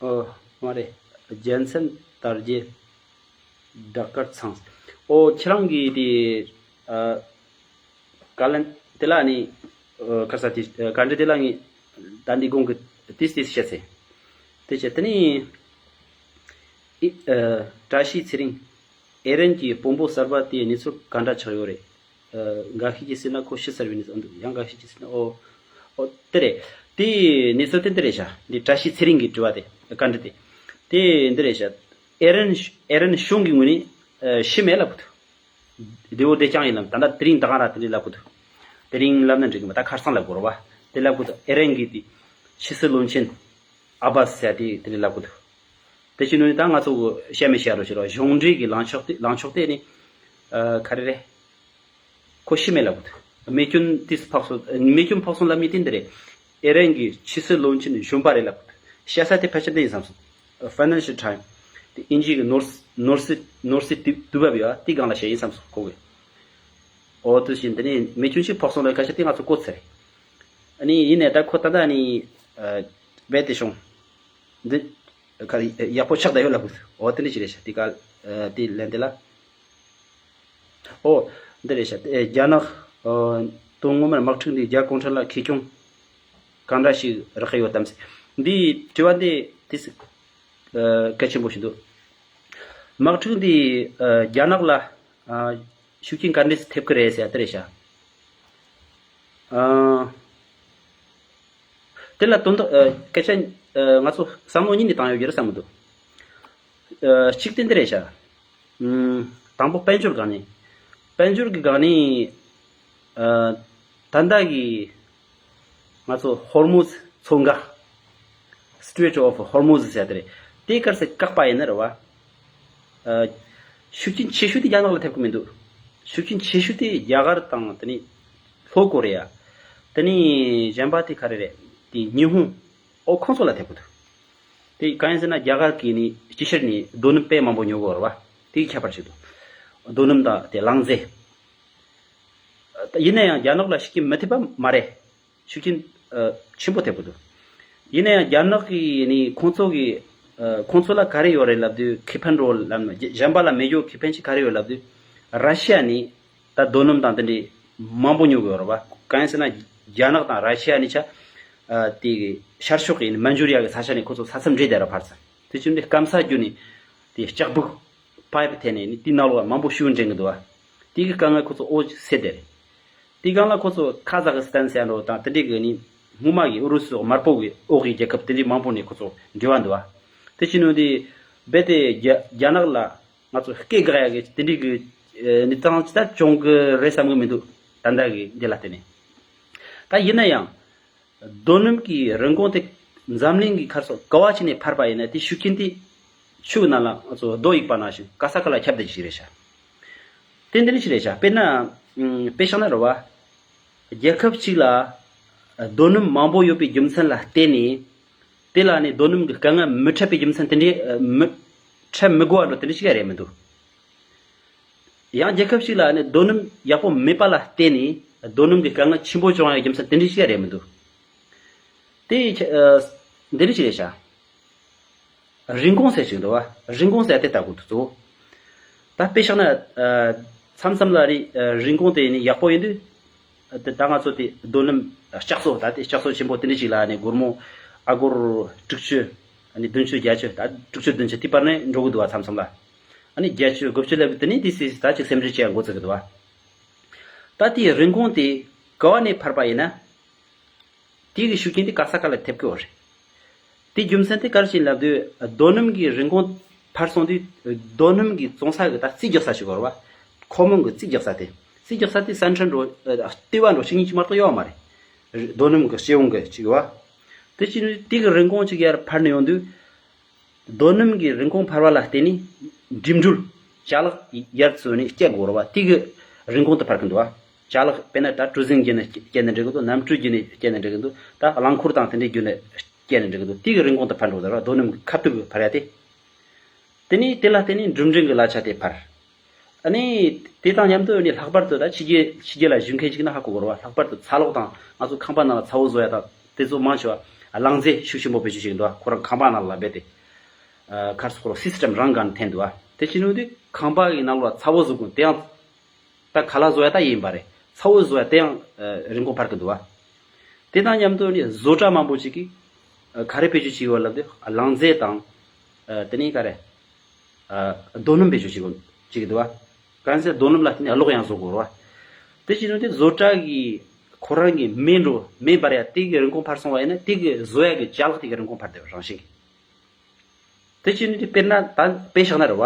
ཨོ། མ་རེད། རྒྱལ་མཚན་དར་རྒྱས་བྲག་དཀར་ཚང་། ཨོ་ཁྱེད་རང་གིས་དེ་ཨ་བཀའ་ལན་དེ་ལ་ནི་ཨ་ཁ་ས་དེ་ཨ་བཀའ་འདྲི་དེ་ལ་ངས་ད་འདི་དགོངས་གི་ཏིས་ཏིས་བཤད་ཚེ། དེ་བྱས་དེ་ནི་ཨི་ཨ་བཀྲ་ཤིས་ཚེ་རིང་། ཨེ་རན་གྱི་དཔོན་པོ་གསར་པ་དེའི་གནས་ཚུལ་ག་འདྲ་ཆགས་ཡོད་རེད། ཨ་འགའ་ཤས་ཀྱིས་ཟེར་ན་ཁོ་ཤི་ཚར་བའི་གནས་ཚུལ་འདུག་ཡང་འགའ་ཤས་ཀྱིས་ཟེར་ན་ཨོ། ཨོ་དེ་རེད། དེའི་གནས་ཚུལ་དེ་འདི་རེད་ཤག་འདི་བཀྲ་ཤིས་ཚེ་རིང་གིས་དྲི་བ་དེ་བཀའ་འདྲི་དེ། དེ་འདི་རེད་ཤག་ཨེ་རན་ཨེ་རན་གཞུང་གི་ངོས་ནས་ཨ་ཤི་མེད་ལབ་གི་འདུག་དེ་འོ་དེ་ཅང་ཡིན་ལབ། ད་ལྟ་དེ་རིང་ད་ག་རང་དེ་འདྲ་ལབ་གི་འདུག་དེ་རིང་ལབ་ན་འགྲིག་གི་མ་ད་ཁ་སང་ལབ་དགོས་རེད་བ། དེ་ལབ་གི་འདུག་ཨེ་རན་གྱི་དེ་ཕྱི་སྲིད་བློན་ཆེན་ཨ་བྷ་སི་ཟེར་དེ་དེ་འདྲ་ལབ་གི་འདུག་དེ་ཕྱི་ནང་ནས་ད་ང་ཚོ་གི་བཤད་མི་བཤད་རོགས་བྱེད་རོགས། གཞུང་འབྲེལ་གྱི་ལངས་ཕྱོགས་དེ་ལངས་ཕྱོགས་དེ་ནི་ཨ་ག་རེ་རེད། ཁོ་ཤི་མེད་ལབ་གི་འདུག་རྨས་སྐྱོན་ཏིས་ཕོག་སོང་། རྨས་སྐྱོན་ཕོག་སོང་ལབ་མི་དེ་འདི་རེད། ཨེ་རན་གྱི་ཕྱི་སྲིད་བློན་ཆེན་གཞོན་པ་རེད་ལབ་གི་འདུག་བཤད་ས་དེ་ཕལ་ཆེར་འདི་ཡིན་བསམ་སོང་། Financial Times། དེ་དབྱིན་ཇི་གི་ནོར་ནོར་སྲིད་ནོར་སྲིད་དུས་དུས་བབ་ཡོད་ཨ་དེའི་སྒང་ལ་བཤད་ཡིན་བསམ་སོང་ཁོ་གིས། འོ་དེ་བཞིན་དེ་ནས་རྨས་སྐྱོན་ཞིག་ཕོག་སོང་ལབ་ཁ་ཤས་དེ་ང་ཚོ་གོ་ཚར་རེད། ཨ་ནི་ཡིན་ནའི་ད་ཁོ་ད་ལྟ་ནི་ཨ་རྦད་དེ་བྱུང་། འདི་ཁ་ཡག་པོ་ཆགས་བསྡད་ཡོད་ལབ་གི་འདུག་འོ་དེ་འདྲ་ཞིག་རེད་ཤག་དེ་ག་ཨ་དེ་ལན་དེ་ལ། ཨོ། འདི་རེད་ཤག་ཨེ་རྒྱ་ནག་ཨོ་དོན་ངོ་མར་དམག་འཁྲུག་འདིས་རྒྱ་གུང་ཁྲན་ལ་ཁེ་གྱོང་གང་འདྲ་ཞིག་རག་གི་ཡོད་དམ་ཟེར། འདིའི་དྲི་བ་འདི་ཏིས་ཨ་གལ་ཆེན་པོ་ཞིག་འདུག་དམག་འཁྲུག་འདིས་ཨ་རྒྱ་ནག་ལ་ཨ་ཤུགས་རྐྱེན་ག་འདྲས་ཐེབས་ཀྱི་རེད་ཟེར་ཡ་དེ་རེད་ཤག་ཨ། དེ་ལ་དོན་དག་ཨ་སྐད་ཆ་ཨ་ང་ཚོ་བསམ་བློ་གཉིས་ནས་བཏང་ཡོད་ཀྱི་རེད་བསམ་གྱི་འདུག་ཨ་གཅིག་དེ་འདི་རེད་ཤག་ཨུམ། དང་པོ་དཔལ་འབྱོར་སྒང་ནས། དཔལ་འབྱོར་གྱི་སྒང་ནས་ཨ་ད་ལྟ་གི་ང་ཚོ་ཧོར་མུཛ་མཚོ་འགག Strait of Hormuz ཟེར་དེ་རེད། དེ་གར་སེ་བཀག་པ་ཡིན་ན་རེད་བ། ཨ། ཤུགས་རྐྱེན་ཆེ་ཤོས་དེ་རྒྱ་ནག་ལ་ཐེབས་ཀྱི་མི་འདུག་ཤུགས་རྐྱེན་ཆེ་ཤོས་དེ་རྒྱ་གར་དང་དེ་ནི་ལྷོ་ཀོ་རི་ཡ། དེ་ནི་གཞན་པ་དེ་ག་རེ་རེད། དེ་ཉི་ཧོང་། ཨོ་ཁོང་ཚོ་ལ་ཐེབས་ཀྱི་འདུག་དེ་གང་ཡིན་ཟེར་ན་རྒྱ་གར་གྱི་ནི་སྤྱི་བཤེར་ནི་རྡོ་སྣུམ་དཔེ་མང་པོ་ཉོ་གི་ཡོད་རེད་བ། དེ་ཁྱད་པར་ཞིག་འདུག་རྡོ་སྣུམ་དང་དེ་རླངས་རྫས། ཡིན་ན་ཡང་རྒྱ་ནག་ལ་ཤུགས་རྐྱེན་མི་ཐེབས་པ་མ་རེད། ཤུགས་རྐྱེན་ཨ་ཆེན་པོ་ཐེབས་ཀྱི་འདུག་ཡིན་ན་ཡང་རྒྱ་ནག་གི་ནི་ཁོང་ཚོ་གི་ཨ་ཁོང་ཚོ་ལ་ག་རེ་ཡོད་རེད་ལབ་དུས་ཁེ་ཕན་འགྲོ་ལབ་ན་གཞན་པ་ལ་མེད་རྒྱུ་ཁེ་ཕན་ཅིག་ག་རེ་ཡོད་ལབ་དུས། ར་ཤི་ཡ་ནི་ད་རྡོ་སྣུམ་དང་དེ་འདྲའི་མང་པོ་ཉོ་གི་ཡོད་རེད་བ། གང་ཡིན་ཟེར་ན་རྒྱ་ནག་དང་ར་ཤི་ཡ་ནི་ཆ་ཨ་དེ་གི་ཤར་ཕྱོགས་ཀྱི་མན་ཇུ་རི་ཡ་གི་ས་ཆ་ནས་ཁོ་ཚོ་ས་མཚམས་འདྲེས་བསྡད་ར་ཕར་ཚུར། དེ་བཞིན་དུ་སྐམ་ས་བརྒྱུད་ནས་དེ་ལྕགས་སྦུག་པའིབ་ཐད་ནས་ནི་དེའི་ནང་ལོགས་མང་པོ་ཤུགས་འདྲེན་གི་འདུག་བ། དེ་གི་དཀའ་ངལ་ཁོ་ཚོ་ཨོ་སེ་དེ་རེད། དེའི་སྒང་ལ་ཁོ་ཚོ་ཁ་ཛ་ཁི་སི་ཐན་ཟེར་ཡ་འགྲོ་དང་དེ་འདྲའི་གི་ནི་སྔོན་མ་གི་ཨུ་རུ་སུ་དམར་པོ་གི་འོག་གི་རྒྱལ་ཁབ་དེ་འདྲའི་མང་པོ་ནས་ཁོ་ཚོ་འབྲེལ་བ་འདུག་བ། དེ་བྱས་ནས་དེ་རྦད་དེ་རྒྱ་རྒྱ་ནག་ལ་ང་ཚོ་སྐད་འགག་ཡ་གི་དེ་འདྲའི་གི་ཨེ་གནས་སྟངས་ཅི་ལྟར་བྱུང་གི་རེད་བསམ་གི་མི་འདུག་ད་ལྟ་གི་འདི་ལ་བརྟེན་ནས། ད་ཡིན་ན་ཡང་། རྡོ་སྣུམ་གྱི་རིན་གོང་དེ་འཛམ་གླིང་གི་ཁར་སོགས་ག་བ་ཅིག་ནས་འཕར་བ་ཡིན་ན་དེ་ཤུགས་རྐྱེན་དེ་ཆུ་ནང་ལ་ང་ཚོ་རྡོ་གཡུག་པ་ནང་བཞིན་ག་ས་ག་ལ་ཁྱབ་བསྡད་ཀྱི་རེད་ཤག་དེ་འདི་འདྲ་ཞིག་རེད་ཤག་དཔེར་ན་ཨ་དཔེ་བཞག་ན་རེད་བ། རྒྱལ་ཁབ་གཅིག་ལ་རྡོ་སྣུམ་མང་པོ་ཡོད་པའི་རྒྱུ་མཚན་ལ་བརྟེན་ནས་དེ་ལ་ནི་རྡོ་སྣུམ་གྱི་དཀའ་ངལ་མི་འཕྲད་པའི་རྒྱུ་མཚན་དེ་འདྲའི་ཨ་མི་འཕྲད་མི་དགོས་པ་འགྲོ་དེ་འདྲ་ཞིག་རེད་མི་འདུག་ཡང་རྒྱལ་ཁབ་ཞིག་ལ་ནི་རྡོ་སྣུམ་ཡག་པོ་མེད་པ་ལ་བརྟེན་ནས་རྡོ་སྣུམ་གྱི་དཀའ་ངལ་ཆེན་པོ་བྱུང་བའི་རྒྱུ་མཚན་དེ་འདྲ་ཞིག་རེད་མི་འདུག་དེ་ཨ་འདི་འདྲ་ཞིག་རེད་ཤག་རིན་གོང་ཟེར་ཞིག་འདུག་བ། རིན་གོང་ཟེར་དེ་ལྟ་དགོས་འདུག་གཙོ་བོ། ད་དཔེ་བཞག་ན་ཨ་མཚམས་མཚམས་ལ་རི་ཨ་རིན་གོང་དེ་ནི་ཡག་པོ་ཡིན་དུས། དེ་ད་ང་ཚོ་དེ་རྡོ་སྣུམ་ལྕགས་སོ་ད་དེ་ལྕགས་སོ་ཆེན་པོ་དེ་འདྲ་ཞིག་ལ་ནི་སྒོར་མོ་ཨ་སྒོར་དྲུག་ཅུ་ནི་བདུན་ཅུ་བརྒྱད་ཅུ་ད་དྲུག་ཅུ་བདུན་ཅུ་དེ་བར་ནས་འགྲོ་གི་འདུག་བ། མཚམས་མཚམས་ལ་ཨ་ནི་བརྒྱད་ཅུ་དགུ་བཅུ་ལབ་དེ་ནི་དེ་སྲིད་ད་ཅིག་སེམས་ཁྲལ་བྱེད་ཡ་འགོ་ཚུགས་གི་འདུག་བ། ད་དེའི་རིན་གོང་དེ་ག་བ་ནས་འཕར་བ་ཡིན་ན། དེ་གི་ཤུགས་རྐྱེན་དེ་ག་ས་ག་ལ་ཐེབས་ཀྱི་ཡོད་རེད། དེ་རྒྱུ་མཚན་དེ་ག་རེ་ཡིན་ལབ་དུས་རྡོ་སྣུམ་གྱི་རིན་གོང་འཕར་སོང་དུས་རྡོ་སྣུམ་གྱི་བཙོང་ས་གི་ད་རྩིས་རྒྱག་ས་ཞིག་དགོས་རེད་བ། ཁོ་མོང་གི་རྩིས་རྒྱག་ས་དེ། རྩིས་རྒྱག་ས་དེ་སན་ཁྲོན་འགྲོ་ལྟེ་བ་འགྲོ་ཤིང་གཅིག་མ་གཏོགས་ཡོད་མ་རེད། རྡོ་སྣུམ་གྱི་སྤྱི་ཡོངས་ཀྱི་ཅིག་ཡོད་བ། དེ་ཕྱིན་དེ་གི་རིན་གོང་ཅིག་ཡར་འཕར་ནས་ཡོང་དུས། རྡོ་སྣུམ་གྱི་རིན་གོང་འཕར་བ་ལ་བརྟེན་ནས་འགྲིམ་འགྲུལ་ཅ་ལག་ཡར་བཙོས་ནས་སྐྱེལ་དགོས་རེད་བ། དེ་གི་རིན་གོང་དུ་འཕར་གི་འདུག་བ། ཅ་ལག་དཔེར་ན་ད་གྲུ་གཟིངས་བརྒྱུད་ནས་སྐྱེལ་ནས་འགྲོ་གི་འདུག་གནམ་གྲུ་བརྒྱུད་ནས་སྐྱེལ་ནས་འགྲོ་གི་འདུག་ད་རླངས་འཁོར་དང་དེ་འདྲའི་བརྒྱུད་ནས་སྐྱེལ་ནས་འགྲོ་གི་འདུག་དེ་གི་རིན་གོང་དུ་འཕར་འགྲོ་གི་འདུག་རྡོ་སྣུམ་གྱི་ཁ་ཐུག་གི་འཕར་ཡ་དེ། དེ་ནས་དེ་ལ་བརྟེན་ནས་འགྲིམ་འགྲུལ་གྱི་གླ་ཆ་དེ་འཕར། ཨ་ནི་དེ་དང་མཉམ་དུ་ནི་ལྷག་པར་དུ་ད་ཕྱི་རྒྱལ་ཕྱི་རྒྱལ་ལ་བཞུགས་མཁན་ཅིག་ན་ཧ་གོ་དགོས་རེད་བ། ལྷག་པར་དུ་ཚ་གློག་དང་ང་ཚོ་ཁང་པ་ནང་ལ་ཚ་བོ་བཟོ་ཡ་དང་དེ་ཚོ་མང་ཆེ་བ་རླངས་རྫས་ཤུགས་ཆེན་པོ་བེད་སྤྱོད་བྱེད་ཀྱི་འདུག་བ། ཁོ་རང་ཁང་པ་ནང་ལ་རྦད་དེ་ཁར་སོ་ཁོ་རང་སི་སི་ཊེམ་རང་སྒང་ནས་འཐེན་འདུག་བ། དེ་ཕྱི་ནང་དུ་ཁང་པ་གི་ནང་ལ་ཚ་བོ་བཟོ་དགོས་དེ་ཡང་ད་ཁ་ལག་བཟོ་ཡ་ད་ཡིན་པ་རེད། ཚ་བོ་བཟོ་ཡ་དེ་ཡང་རིན་གོང་འཕར་གྱི་འདུག་བ། དེ་དང་མཉམ་དུ་ནི་བཟོ་གྲྭ་མང་པོ་ཅིག་གིས་ག་རེ་བེད་སྤྱོད་བྱེད་ཀྱི་ཡོད་ལབ་དུས་རླངས་རྫས་དང་དེ་ནས་ག་རེ། རྡོ་སྣུམ་བེད་སྤྱོད་བྱེད་ཀྱི་འདུག་བ། གང་ཟེར་རྡོ་སྣུམ་ལ་བརྟེན་ནས་གློག་ཡང་བཟོ་དགོས་རེད་བ། དེ་བྱས་ནས་དེ་བཟོ་གྲྭ་གིས་ཁོ་རང་གི་མེ་འགྲོ་མེ་འབར་ཡ་དེ་གི་རིན་གོང་འཕར་སོང་བ་ཡིན་ན་དེ་གི་བཟོ་ཡ་གི་ཅ་ལག་དེ་གི་རིན་གོང་འཕར་བསྡད་པ་རང་བཞིན་གྱི། དེ་བྱས་ནས་དེ་དཔེར་ན་ད་དཔེ་བཞག་ན་རེད་བ།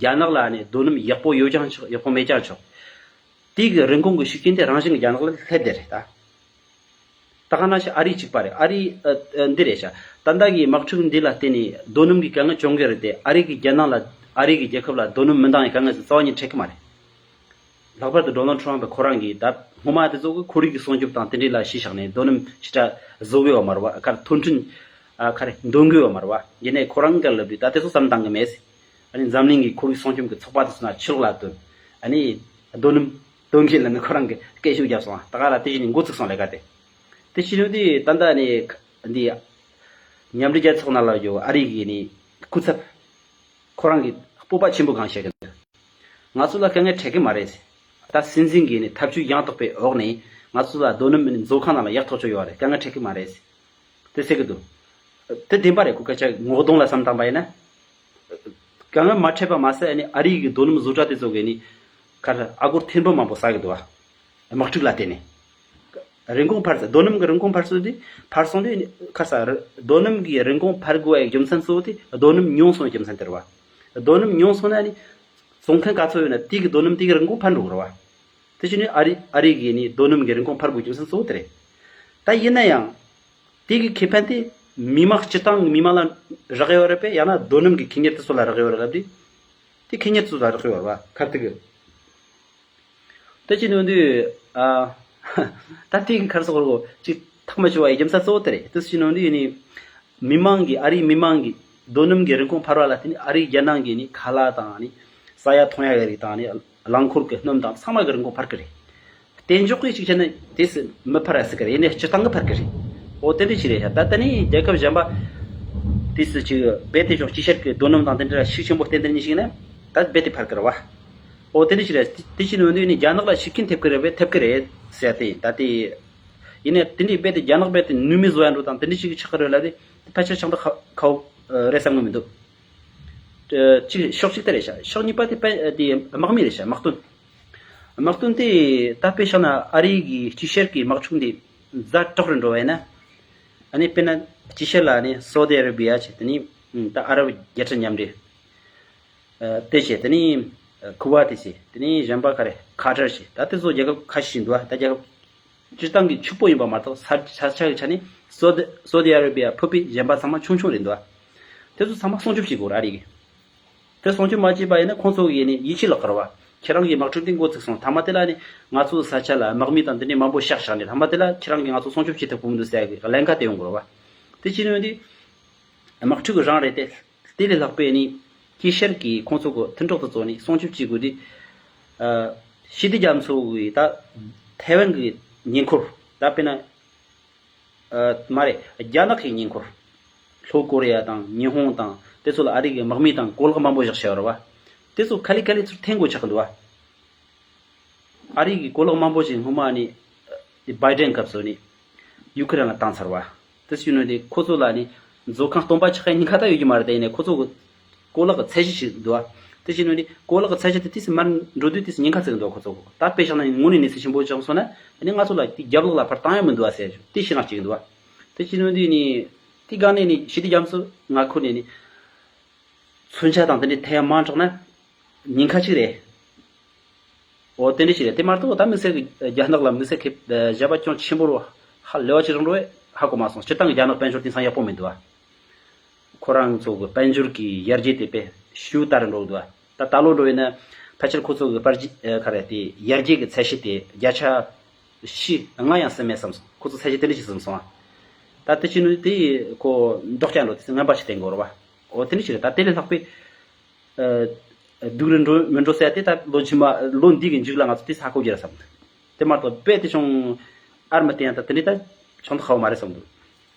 རྒྱ་ནག་ལ་ནི་རྡོ་སྣུམ་ཡག་པོ་ཡོད་ཀྱང་ཆོག་ཡག་པོ་མེད་ཀྱང་ཆོག་དེ་གི་རིན་གོང་གི་ཤུགས་རྐྱེན་དེ་རང་བཞིན་གྱི་རྒྱ་ནག་ལ་སླེབས་བསྡད་རེད་ད། ད་ག་ནང་བཞིན་ཨ་རི་གཅིག་པ་རེད། ཨ་རི་ཨ་ཨ་འདི་རེད་ཤག་ད་ལྟ་གི་དམག་འཁྲུག་འདི་ལ་བརྟེན་ནས་རྡོ་སྣུམ་གྱི་དཀའ་ངལ་བྱུང་གི་རེད་དེ་ཨ་རི་གི་རྒྱལ་ནང་ལ་ཨ་རི་གི་རྒྱལ་ཁབ་ལ་རྡོ་སྣུམ་མི་འདང་བའི་དཀའ་ངལ་ཞིག་རྩ་བ་ཉིད་འཕྲད་ཀྱི་མ་རེད། ལྷག་པར་དུ་ཌོ་ནལ་ཊམ་ཕ་ཁོ་རང་གིས་ད་སྔོན་མ་དེ་ཚོ་གི་ཁོར་ཡུག་གི་སྲུང་སྐྱོབ་དང་དེ་འདྲའི་ལ་གཞི་བཞག་ནས་རྡོ་སྣུམ་ཞེ་དྲག་བཟོ་གི་ཡོད་མ་རེད་བ། ཁ་མཐོ་འཕྲིན་ཨ་ཁ་རེ་འདོན་གི་ཡོད་མ་རེད་བ། ཡིན་ནའི་ཁོ་རང་གི་ལབ་དུས་ད་དེ་ཚོ་བསམ་བཏང་གི་མེད། ཨ་ནི་འཛམ་གླིང་གི་ཁོར་ཡུག་སྲུང་སྐྱོབ་ཀྱི་ཚོགས་པ་དེ་ཚོ་ན་ཕྱི་ལོགས་ལ་བཏོན། ཨ་ནི་རྡོ་སྣུམ་གཏོང་མཁན་ལ་ནི་ཁོ་རང་གི་སྐད་ཤུགས་བརྒྱབ་སོང་བ། ད་ག་ལ་དེ་བཞིན་ནི་འགོ་ཚུགས་སོང་ལས་ཀ་དེ། དེ་ཕྱི་ནང་དེ་ད་ལྟ་ནི་འདི་མཉམ་འབྲེལ་རྒྱལ་ཚོགས་ནང་ལ་ཡོད་ཨ་རི་གི་ནི་སྐུ་ཚབ་ཁོ་རང་གི་སྤོབས་པ་ཆེན་པོ་གང་བཤད་གི་འདུག་ང་ཚོ་ལ་དཀའ་ངལ་འཕྲད་གི་མ་རེད། ད་སྲིད་འཛིན་གི་ནི་ཐབས་ཇུས་ཡང་དག་པའི་འོག་ནས་ང་ཚོ་ལ་རྡོ་སྣུམ་ནི་མཛོད་ཁང་ནང་ལ་ཡག་ཐོག་ཆོད་ཡོད་རེད། དཀའ་ངལ་འཕྲད་གི་མ་རེད། དེ་ཟེར་གི་འདུག་དེ་བདེན་པ་རེད། གོ་སྐད་ཆ་ངོ་གདོང་ལ་བསམ་བཏང་པ་ཡིན་ན། དཀའ་ངལ་མ་འཕྲད་པ་མ་ཟད་ཨ་ནི་ཨ་རི་གི་རྡོ་སྣུམ་བཟོ་གྲྭ་དེ་ཚོ་གིས་ནི་ཁར་ཨ་སྒོར་ཐེར་འབུམ་མང་པོ་བསགས་གི་འདུག་བ། དམག་འཁྲུག་ལ་བརྟེན་ནས། རིན་གོང་འཕར་ཚེ་རྡོ་སྣུམ་གྱི་རིན་གོང་འཕར་སོང་དུས་འཕར་སོང་དུས་ཁར་ས་རྡོ་སྣུམ་གྱི་རིན་གོང་འཕར་དགོས་པའི་རྒྱུ་མཚན་གཙོ་བོ་དེ་རྡོ་སྣུམ་ཉུང་སོང་བའི་རྒྱུ་མཚན་དེ་རེད་བ། རྡོ་སྣུམ་ཉུང་སོང་ན་ནི་བཙོང་མཁན་ག་ཚོད་ཡོད་ན་དེ་གི་རྡོ་སྣུམ་དེ་གི་རིན་གོང་འཕར་འགྲོ་གི་རེད་བ། དེ་བཞིན་ནི་ཨ་རི་ཨ་རི་གི་ནི་རྡོ་སྣུམ་གྱི་རིན་གོང་འཕར་དགོས་རྒྱུ་མཚན་གཙོ་བོ་དེ་རེད། ད་ཡིན་ན་ཡང་། དེ་གི་ཁེ་ཕན་དེ་ མི་མང་སྤྱི་བཏང་མི་མང་ལ་རག་ཡོད་རེད་པས། ཡང་ན་རྡོ་སྣུམ་གྱི་ཁེ་གཉེར་དེ་ཚོ་ལ་རག་ཡོད་རེད་ལབ་དུས། དེ་ཁེ་གཉེར་ཚོ་ལ་རག་ཡོད་རེད་བ། ཁ་ཐུག་གི། དེ་ཅི་ནོ་འདི། ཨ། ད་དེ་གི་ཁར་སོགས་རོ་ཅིག་ཐག་མ་ཆོད་བ་ཡི་རྒྱུ་མཚན་གཙོ་བོ་དེ་རེད། དེ་ཅི་ནོ་འདི་ནི། མི་མང་གི་ཨ་རིའི་མི་མང་གི་རྡོ་སྣུམ་གྱི་རིན་གོང་འཕར་བ་ལ་བརྟེན་ནས་ཨ་རིའི་རྒྱལ་ནང་གི་ནི་ཁ་ལག་དང་ནི་ཟ་ཡ་འཐུང་ཡ་གི་རིགས་དང་ནི་རླངས་འཁོར་གྱི་སྣུམ་དང་ཚང་མ་གི་རིན་གོང་འཕར་གི་རེད། གཏན་འཇགས་ཀྱི་ཅིག་བྱས་ན་དེ་སུ་མི་འཕར་ཡ་སྲིད་གི་རེད། ཡིན་ནའི་སྤྱི་བཏང་གི་འཕར་གི་རེད། འོ་དེ་འདྲ་ཞིག་རེད་ཤག་ད་ལྟ་ནི་རྒྱལ་ཁབ་གཞན་པ་དེ་སུ་ཅིག་རྦད་དེ་ཅུང་ཅིག་ཤར་གི་རྡོ་སྣུམ་དང་དེ་འདྲ་ཤུགས་ཆེན་པོ་བརྟེན་དེ་ནི་ཞིག་ན་ད་རྦད་དེ་འཕར་གི་རེད་བ། འོ་དེ་འདྲ་ཞིག་རེད། དེ་ཅི་ནོ་འདི་ནི་རྒྱ་ནག་ལ་ཤུགས་རྐྱེན་ཐེབས་གི་རེད་བས། ཐེབས་གི་རེད་ཟེར་ཏེ། ད་དེ་ཡིན་ནའི་དེ་འདྲའི་རྦད་དེ་རྒྱ་ནག་རྦད་དེ་ནུས་མེད་བཟོ་ཡ་འགྲོ་དང་དེ་འདྲ་ཞིག་ཆགས་གི་རེད་ལབ་དེ་ཕལ་ཆེར་ཆགས་འདུག་ཁ་ཁའོ་རེད་བསམ་གི་མི་འདུག་ཨ། གཅིག་ཕྱོགས་གཅིག་དེ་རེད་ཤག་ཕྱོགས་གཉིས་པ་དེ་དཔེ་དེ་དམག་མི་རེད་ཤག་དམག་དོན། དམག་དོན་དེ་ད་དཔེ་བཞག་ན་ཨ་རི་གི་ཕྱི་ཤར་གྱི་དམག་འཁྲུག་འདི་ཛ་དྲག་རུ་འགྲོ་བས་ན། ཨ་ནི་དཔེར་ན་ཕྱི་ཤར་ལ་ནི་སོ་ཏི་ཨ་ར་བི་ཡ་བྱས། དེ་ནི་ད་ཨ་རབ་རྒྱལ་ཁབ་མཉམ་འབྲེལ། ཨ། དེ་བྱས། དེ་ནི་ཁུ་ཝ་ཏི་བྱས། དེ་ནི་གཞན་པ་ག་རེ། ཁ་ཏར་བྱས། ད་དེ་ཚོ་རྒྱལ་ཁབ་ཁ་ཤས་ཤིག་འདུག་ད་རྒྱལ་ཁབ་སྤྱིར་བཏང་གི་ཕྱུག་པོ་ཡིན་པ་མ་གཏོགས་ས་ས་ཆ་གི་ཆ་ནས་སོ་ཏི་སོ་ཏི་ཨ་ར་བི་ཡ་ཕུད་པའི་གཞན་པ་ཚང་མ་ཆུང་ཆུང་རེད་འདུག་དེ་ཚོ་ཚང་མ་སྲུང་སྐྱོབ་བྱེད་དགོས་རེད་ཨ་རི་གིས། དེ་སྲུང་སྐྱོབ་མ་བྱས་པ་ཡིན་ན་ཁོང་ཚོ་གིས་ནི་ཡིད་ཆེས་ལོག་གི་རེད་བ། ཁྱེད་རང་གིས་དམག་འཁྲུག་དེ་འགོ་བཙུགས་སོང་། མཐའ་མ་དེ་ལ་ནི་ང་ཚོའི་ས་ཆ་ལ་དམག་མི་དང་དེ་འདྲའི་མང་པོ་གཤེགས་བཞག་ནས། མཐའ་མ་དེ་ལ་ཁྱེད་རང་གིས་ང་ཚོ་སྲུང་སྐྱོབ་བྱེད་ཐུབ་ཀྱི་མི་འདུག་ཟེར་གི་ཀླན་ཀ་དེ་ཡོང་གི་རེད་བ། དེ་ཅི་ནོ་འདི་དམག་འཁྲུག་གི་རང་རེད་དེ། དེ་ལས་ལྷག་པའི་ནི་དཀྱིལ་ཤར་གྱི་ཁོང་ཚོ་གི་མཐུན་གྲོགས་དེ་ཚོ་ནི་སྲུང་སྐྱོབ་བྱེད་དགོས་དུས། ཨ། ཞི་བདེ་རྒྱ་མཚོ་གི་ད་ཐའེ་ཝན་གྱི་ཉེ་འཁོར། ད་དཔེར་ན། ཨ། མ་རེད། རྒྱ་ནག་གི་ཉེ་འཁོར། ལྷོ་ཀོ་རི་ཡ་དང་ཉི་ཧོང་དང་དེ་ཚོ་ལ་ཨ་རི་གི་དམག་མི་དང་གོ་ལག་མང་པོ་བཞག་བྱས་ཡོད་རེད་བ། དེ་ཚོ་ག་ལེ་ག་ལེ་ཚུར་འཐེན་དགོས་ཆགས་ཀྱི་འདུག་བ། ཨ་རི་གི་གོ་ལག་མང་པོ་ཞིག་སྔོན་མ་ནི་བྷའི་ཌེན་སྐབས་སུ་ནི་ཡུ་ཁུ་རེན་ལ་བཏང་ཚར་བ། དེ་བྱས་ནས་དེ་ཁོ་ཚོ་ལ་ནི་མཛོད་ཁང་སྟོང་པ་ཆགས་ཡ་ཉེན་ཁ་ད་ཡོད་ཀྱི་མ་རེད། དེ་ཡིན་ནའི་ཁོ་ཚོ་གི་གོ་ལག་གི་ཚད་གཞི་ཞིག་འདུག་བ། དེ་བྱས་ནས་དེ་གོ་ལག་གི་ཚད་གཞི་དེ་ཏོག་ཙམ་མར་འགྲོ་དུས་ཏོག་ཙམ་ཉེན་ཁ་ཚ་གི་འདུག་བ། ཁོ་ཚོ་གི་ད་དཔེ་བཞག་ན་དངོས་གནས་གནས་ཚུལ་ཆེན་པོ་བྱུང་སོང་ན་དེ་ནི་ང་ཚོ་ལ་དེ་རྒྱབ་ལོགས་ལ་ཕར་བཏང་ཡ་མི་འདུག་བ་ཟེར་དེ་ཤི་ནག་ཅིག་འདུག་བ། དེ་བྱས་ནས་དེ་ནི་དེ་ག་ནས་ནི་ཞི་བདེ་རྒྱ་མཚོ་མངའ་ཁུལ་ནས་ནི། མཚོན་ཆ་དང་དེ་འདྲའི་ཐེབས་མང་དྲགས་ན་ཉེན་ཁ་ཅིག་རེད། འོ་དེ་འདྲ་ཞིག་རེད། དེ་མ་གཏོགས་ད་དམིགས་བསལ་གྱི་རྒྱ་ནག་ལ་དམིགས་བསལ་གྱི་བྱ་བ་ཅུང་ཆེན་པོ་རུ་ཧ་ལས་པ་ཅིག་རང་རུ་ཧ་གོ་མ་སོང་། སྤྱིར་བཏང་གི་རྒྱ་ནག་དཔལ་འབྱོར་དེང་སང་ཡག་པོ་མི་འདུག་ཨ། ཁོ་རང་ཚོ་གི་དཔལ་འབྱོར་གྱི་ཡར་རྒྱས་དེ་དཔེ་ཤུགས་ལྟར་འགྲོ་གི་འདུག་ཨ། ད་ད་ལོ་འགྲོ་ཡིན་ན་ཕལ་ཆེར་ཁོ་ཚོ་གི་དཔལ་འབྱོར་ག་རེ་དེ་ཡར་རྒྱས་ཀྱི་ཚད་གཞི་དེ་བརྒྱ་ཆ་བཞི་ལྔ་ཡང་ཟིན་མེད་བསམ་སོང་། ཁོ་ཚོ་ཚད་གཞི་དེ་འདྲ་ཞིག་ཟིན་སོང་ཨ། ད་དེ་ཕྱིན་ནས་དེ་ཁོ་འདོགས་ཀྱང་འགྲོ་དེ་ངན་པ་ཞིག་བསྟན་དགོས་རེད་བ། འོ་དེ་འདྲ་ཞིག་རེད། ད་དེ་ལས་ལྷག་པའི། ཨ། སྡུག་རུ་འགྲོ་མི་འགྲོ་ཟེར་ཏེ་ད་ལོ་རྗེས་མ་ལོ་འདི་གི་མཇུག་ལ་ང་ཚོ་དེ་ཧ་གོ་རྒྱུ་རེད་བསམ་འདུག་དེ་མ་གཏོགས་རྦད་དེ་ཅུང་ཨར་མ་བསྟན་ཡང་ད་དེ་འདྲ་ད་ཆུང་དུ་ཁ་བ་མ་རེད་བསམ་འདུག་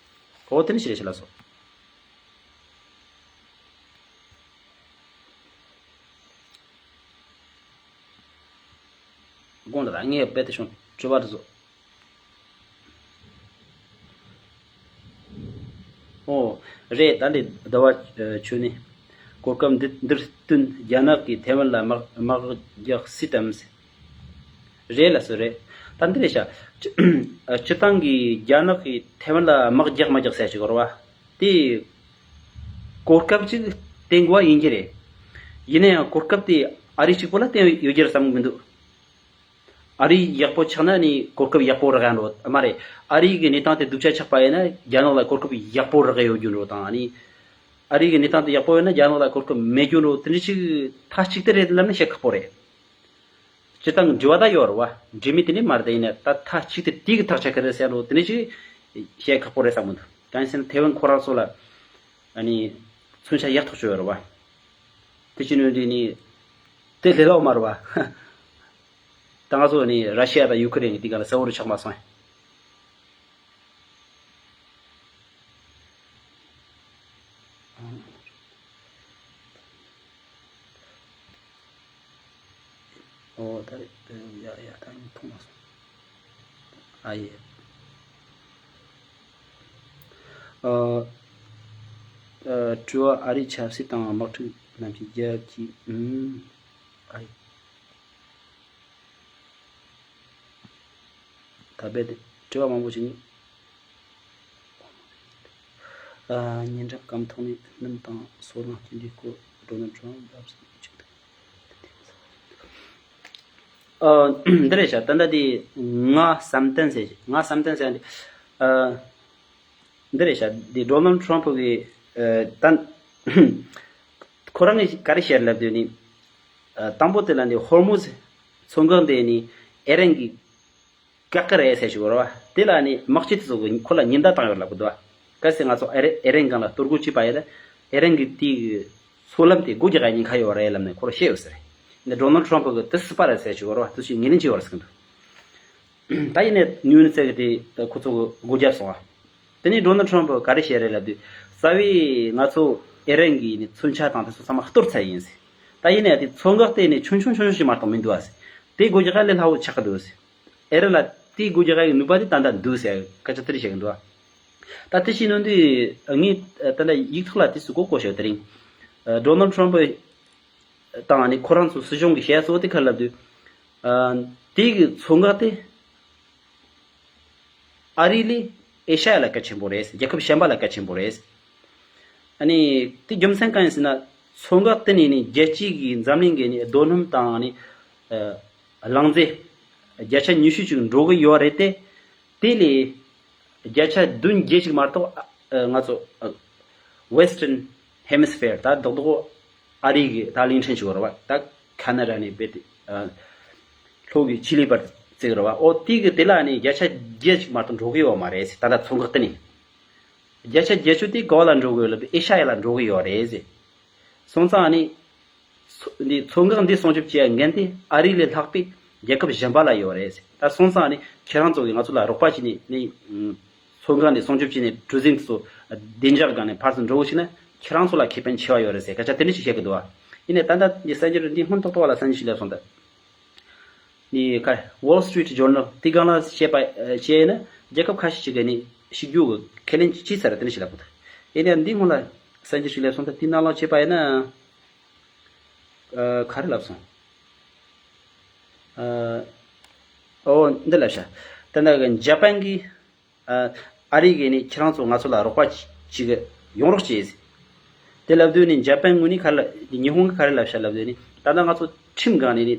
འོ་དེ་འདྲ་ཞིག་རེད་ཤག་ལགས་སོ། དགོངས་དག་ངས་རྦད་དེ་ཅུང་དྲི་བ་རེད་བཟོ། ཨོ། རེད། ད་ལྟའི་ཟླ་བ་ཆོས་ནི། གོ་སྐབས་འདི་འདིར་བསྟུན་རྒྱ་ནག་གིས་ཐའེ་ཝན་ལ་དམག་དམག་རྒྱག་སྲིད་དམ་ཟེར། རེད་ལགས་སོ་རེད། ད་འདི་རེད་ཤག་སྤྱི་སྤྱི་བཏང་གི་རྒྱ་ནག་གིས་ཐའེ་ཝན་ལ་དམག་རྒྱག་མ་རྒྱག་ཟེར་ཞིག་རེད་བ། དེ་གོ་སྐབས་ཅིག་བསྟན་དགོས་པ་ཡིན་གྱི་རེད། ཡིན་ན་ཡང་གོ་སྐབས་དེ་ཨ་རི་གཅིག་པོ་ལ་བསྟན་ཡོད་རྒྱུ་རེད་བསམ་གྱི་མི་འདུག་ཨ་རི་ཡག་པོ་ཆགས་ན་ནི་གོ་སྐབས་ཡག་པོ་རག་ཡ་འགྲོ། མ་རེད། ཨ་རི་གི་གནས་སྟངས་དེ་སྡུག་ཅག་ཆགས་པ་ཡིན་ན་རྒྱ་ནག་ལ་གོ་སྐབས་ཡག་པོ་རག་གི་ཡོད་རྒྱུ་འགྲོ་དང་ནི། ཨ་རི་གི་གནས་སྟངས་དེ་ཡག་པོ་ཡོད་ན་རྒྱ་ནག་ལ་གོ་སྐབས་མེད་རྒྱུ་འགྲོ། དེ་འདྲ་ཅིག་མཐའ་གཅིག་ཏུ་རེད་ལབ་ན་བཤད་ཁག་པོ་རེད། སྤྱིར་བཏང་འབྲེལ་བ་ད་ཡོད་རེད་བ། འབྲེལ་མེད་དེ་ནི་མ་རེད། ད་ཡིན་ན་ད་མཐའ་གཅིག་ཏུ་དེ་གི་ཐག་ཆོད་གི་རེད་ཟེར་འགྲོ་དེ་འདྲ་ཅིག་བཤད་ཁག་པོ་རེད་བསམ་གི་འདུག་གང་ཡིན་ཟེར་ན་ཐའེ་ཝན་ཁོ་རང་ཚོ་ལ་ཨ་ནི་མཚོན་ཆ་ཡག་ཐག་ཆོད་ཡོད་རེད་བ། དེ་ཅི་ནས་འདི་ནི་དེ་ལས་སླ་བོ་མ་རེད་བ། ད་ང་ཚོ་ནི་ར་ཤི་ཡ་དང་ཡུ་ཁུ་རེན་གྱི་དེ་ག་ལ་གསལ་བོ་རུ་ཆགས་མ་སོང་། ཨོ་ད་རེད། ཡ་ཡ་ད་ཡིན་མཐོང་མ་སོང་། ཨ་ཡེ། ཨ། ཨ། དྲི་བ། ཨ་རིའི་ཆབ་སྲིད་དང་དམག་འཁྲུག་ནམ་ཞིག་རྒྱབ་ཀྱི། ཨུམ། ཨ་ཡེ། ད་རྦད་དེ་དྲི་བ་མང་པོ་ཞིག་ནི། ཨ། ཉེ་འགྲམ་སྐམ་ཐོག་ནས་སྣུམ་དང་སོལ་རླངས་སྐྱེལ་འདྲེན་སྐོར་ཌོ་ནལ་ཊམ་ལབ་ཟིན་ཅིག་ཨ། འདི་རེད་ཤག་ད་ལྟ་དེ་ང་བསམ་གཏན་ཟེར། ང་བསམ་གཏན་ཟེར་འདི། ཨ། འདི་རེད་ཤག་འདི་ཌོ་ནལ་ཊམ་པ་གི་ཨ་ད་ཁོ་རང་གིས་ག་རེ་བཤད་ལབ་དུས་ནི། ཨ་དང་པོ་དེ་ལ་ནི་ཧོར་མུ་ཛི་མཚོ་འགག་འདི་ནི་ཨེ་རན་གི་བཀག་གི་རེད་ཟེར་ཞིག་ཡོད་རེད་བ། དེ་ལ་ནི་དམག་སྤྱི་དེ་ཚོ་གིས་ཁོ་ལ་ཉེན་བརྡ་བཏང་ཡོད་ལབ་གི་འདུག་བ། གལ་སྲིད་ང་ཚོ་ཨེ་རན་ཨེ་རན་སྒང་ལ་གཏོར་རྒོལ་བྱས་པ་ཡིན་ན་ཨེ་རན་གི་དེའི་མཚོ་ལམ་དེ་སྒོ་རྒྱག་ཡ་ཉེན་ཁ་ཡོད་རེད་ལབ་ནས་ཁོ་རང་བཤད་ཡོད་ས་རེད། འདི་ཌོ་ནལ་ཊམ་པ་གིས་དེ་སྲིད་པ་རེད་ཟེར་ཞིག་ཡོད་རེད་བ། དེ་ཞིག་ངོས་ལེན་བྱས་ཡོད་རེད་ཟེར་གི་འདུག་ད་ཡིན་ནའི་ནིའུ་ཡོག་ནས་བཙལ་གི་དེ་ཁོ་ཚོ་གིས་སྒོ་བརྒྱབ་སོང་བ། དེ་ནས་ཌོ་ནལ་ཊམ་པ་ག་རེ་བཤད་རེད་ལབ་དུས། རྩ་བའི་ང་ཚོ་ཨེ་རན་གྱི་ནི་མཚོན་ཆ་དང་དེ་ཚོ་ཚང་མ་གཏོར་ཚར་ཡིན་ཟེར། ད་ཡིན་ནའི་དེ་མཚོ་འགག་དེ་ནི་ཆུང་ཆུང་ཆུང་ཆུང་ཞིག་མ་གཏོགས་མི་འདུག་ཨ་ཟེར། དེ་སྒོ་རྒྱག་ལས་སླ་བོ་ཆགས་ཀྱི་འདུག་ཟེར། ཨེ་རན་ལ་དེ་སྒོ་རྒྱག་ཡའི་ནུས་པ་དེ་ད་ལྟ་འདུག་ཟེར་སྐད་ཆ་དེ་འདྲ་བཤད་ཀྱི་འདུག་ཨ། ད་དེ་བཤད་ནོ་འདི་ངས་ད་ལྟ་ཡིག་ཐོག་ལ་དེ་ཚོ་གོ་གོ་ཤེས་དེ་རིང་། ཌོ་ནལ་ཊམ་པ་དང་ནི་ཁོ་རང་ཚོ་སྲིད་གཞུང་གི་བཤད་སྲོལ་དེ་ག་རེ་ལབ་དུས། ཨ་དེ་གི་མཚོ་འགག་དེ་ཨ་རི་ལས་ཨེ་ཤ་ཡ་ལ་གལ་ཆེན་པོ་རེད། རྒྱལ་ཁབ་གཞན་པ་ལ་གལ་ཆེན་པོ་རེད། ཨ་ནི་དེ་རྒྱུ་མཚན་གང་ཡིན་ཟེར་ན། མཚོ་འགག་དེ་ནས་ནི་རྒྱལ་སྤྱི་གི་འཛམ་གླིང་གི་ནི་རྡོ་སྣུམ་དང་ནི་ཨ་རླངས་རྫས་བརྒྱ་ཆ་ཉི་ཤུ་ཅིག་འགྲོ་གི་ཡོད་རེད་དེ། དེ་ལས་བརྒྱ་ཆ་བདུན་བརྒྱད་ཅིག་མ་གཏོགས་ཨ་ང་ཚོ་ཨ་Western Hemisphere ད་རྡོག་རྡོག་ཨ་རི་གི་ད་གླིང་ཕྲན་ཞིག་ཡོད་རེད་བ། ད་ཁ་ན་ཌ་ནས་རྦད་དེ་ཨ་ལྷོ་གི་ཆི་ལི་བར་བརྩིས་རེད་བ། ཨོ་དེ་གི་དེ་ལ་ནི་བརྒྱ་ཆ་བརྒྱད་ཅིག་མ་གཏོགས་འགྲོ་གི་ཡོད་མ་རེད་ཟེར། ད་ལྟ་མཚོ་འགག་དེ་ནས་བརྒྱ་ཆ་བརྒྱད་ཅུ་དེ་ག་བ་ལ་འགྲོ་གི་ཡོད་ལབ་དུས་ཨེ་ཤ་ཡ་ལ་འགྲོ་གི་ཡོད་རེད་ཟེར། སོང་ཙང་ནི། མཚོ་འདི་མཚོ་འགག་འདི་སྲུང་སྐྱོབ་བྱེད་ཡ་འགན་དེ་ཨ་རི་ལས་ལྷག་པའི་རྒྱལ་ཁབ་གཞན་པ་ལ་ཡོད་རེད་ཟེར། ད་སོང་ཙང་ནི་ཁྱེད་རང་ཚོ་གིས་ང་ཚོ་ལ་རོགས་པ་བྱས་ནས་ནི། མཚོ་འགག་འདི་སྲུང་སྐྱོབ་བྱས་ནས་གྲུ་གཟིངས་ཚོ་བདེ་འཇགས་སྒང་ནས་ཕར་ཚུར་འགྲོ་བ་ཞིག་ན་ཁྱེད་རང་ཚོ་ལ་ཁེ་ཕན་ཆེ་བ་ཡོད་རེད་ཟེར་སྐད་ཆ་དེ་འདྲ་ཞིག་བཤད་ཀྱི་འདུག་བ། ཡིན་ནའི་ད་ལྟ་འདི་གསར་འགྱུར་འདི་སྔོན་ཏོག་ཏོག་ལ་གསར་འགྱུར་ཞིག་སླེབས་སོང་ད། ནི་ཁ་Wall Street Journal དེ་སྒང་ལ་བཤད་པ་བཤད་ན་རྒྱལ་ཁབ་ཁ་ཤས་ཤིག་གིས་ནི་ཤིག་རྒྱུ་གི་ཁས་ལེན་བྱས་ཚར་དེ་འདྲ་ཞིག་ལབ་གི་འདུག་ཡིན་ནའི་འདི་སྔོན་ལ་གསར་འགྱུར་ཞིག་སླེབས་སོང་ད། དེ་ནང་ལོགས་བྱས་པ་ཡིན་ན། ཨ་ག་རེ་ལབ་སོང་། ཨ་ཨོ་འདི་ལབ་ཤག་ད་ལྟ་གི་འཇར་པན་གྱིས་ཨ་ཨ་རི་གིས་ནི་ཁྱེད་རང་ཚོ་ང་ཚོ་ལ་རོགས་པ་ཅིག་ཡོང་རོགས་བྱེད་ཟེར། དེ་ལབ་དུས་ནི་འཇར་པན་ངོས་ནས་ག་རེ་ལབ། ཉི་ཧོང་གིས་ག་རེ་ལབ་ཤག་ལབ་དུས་ནི་ད་ལྟ་ང་ཚོ་ཁྲིམས་སྒང་ནས་ནི།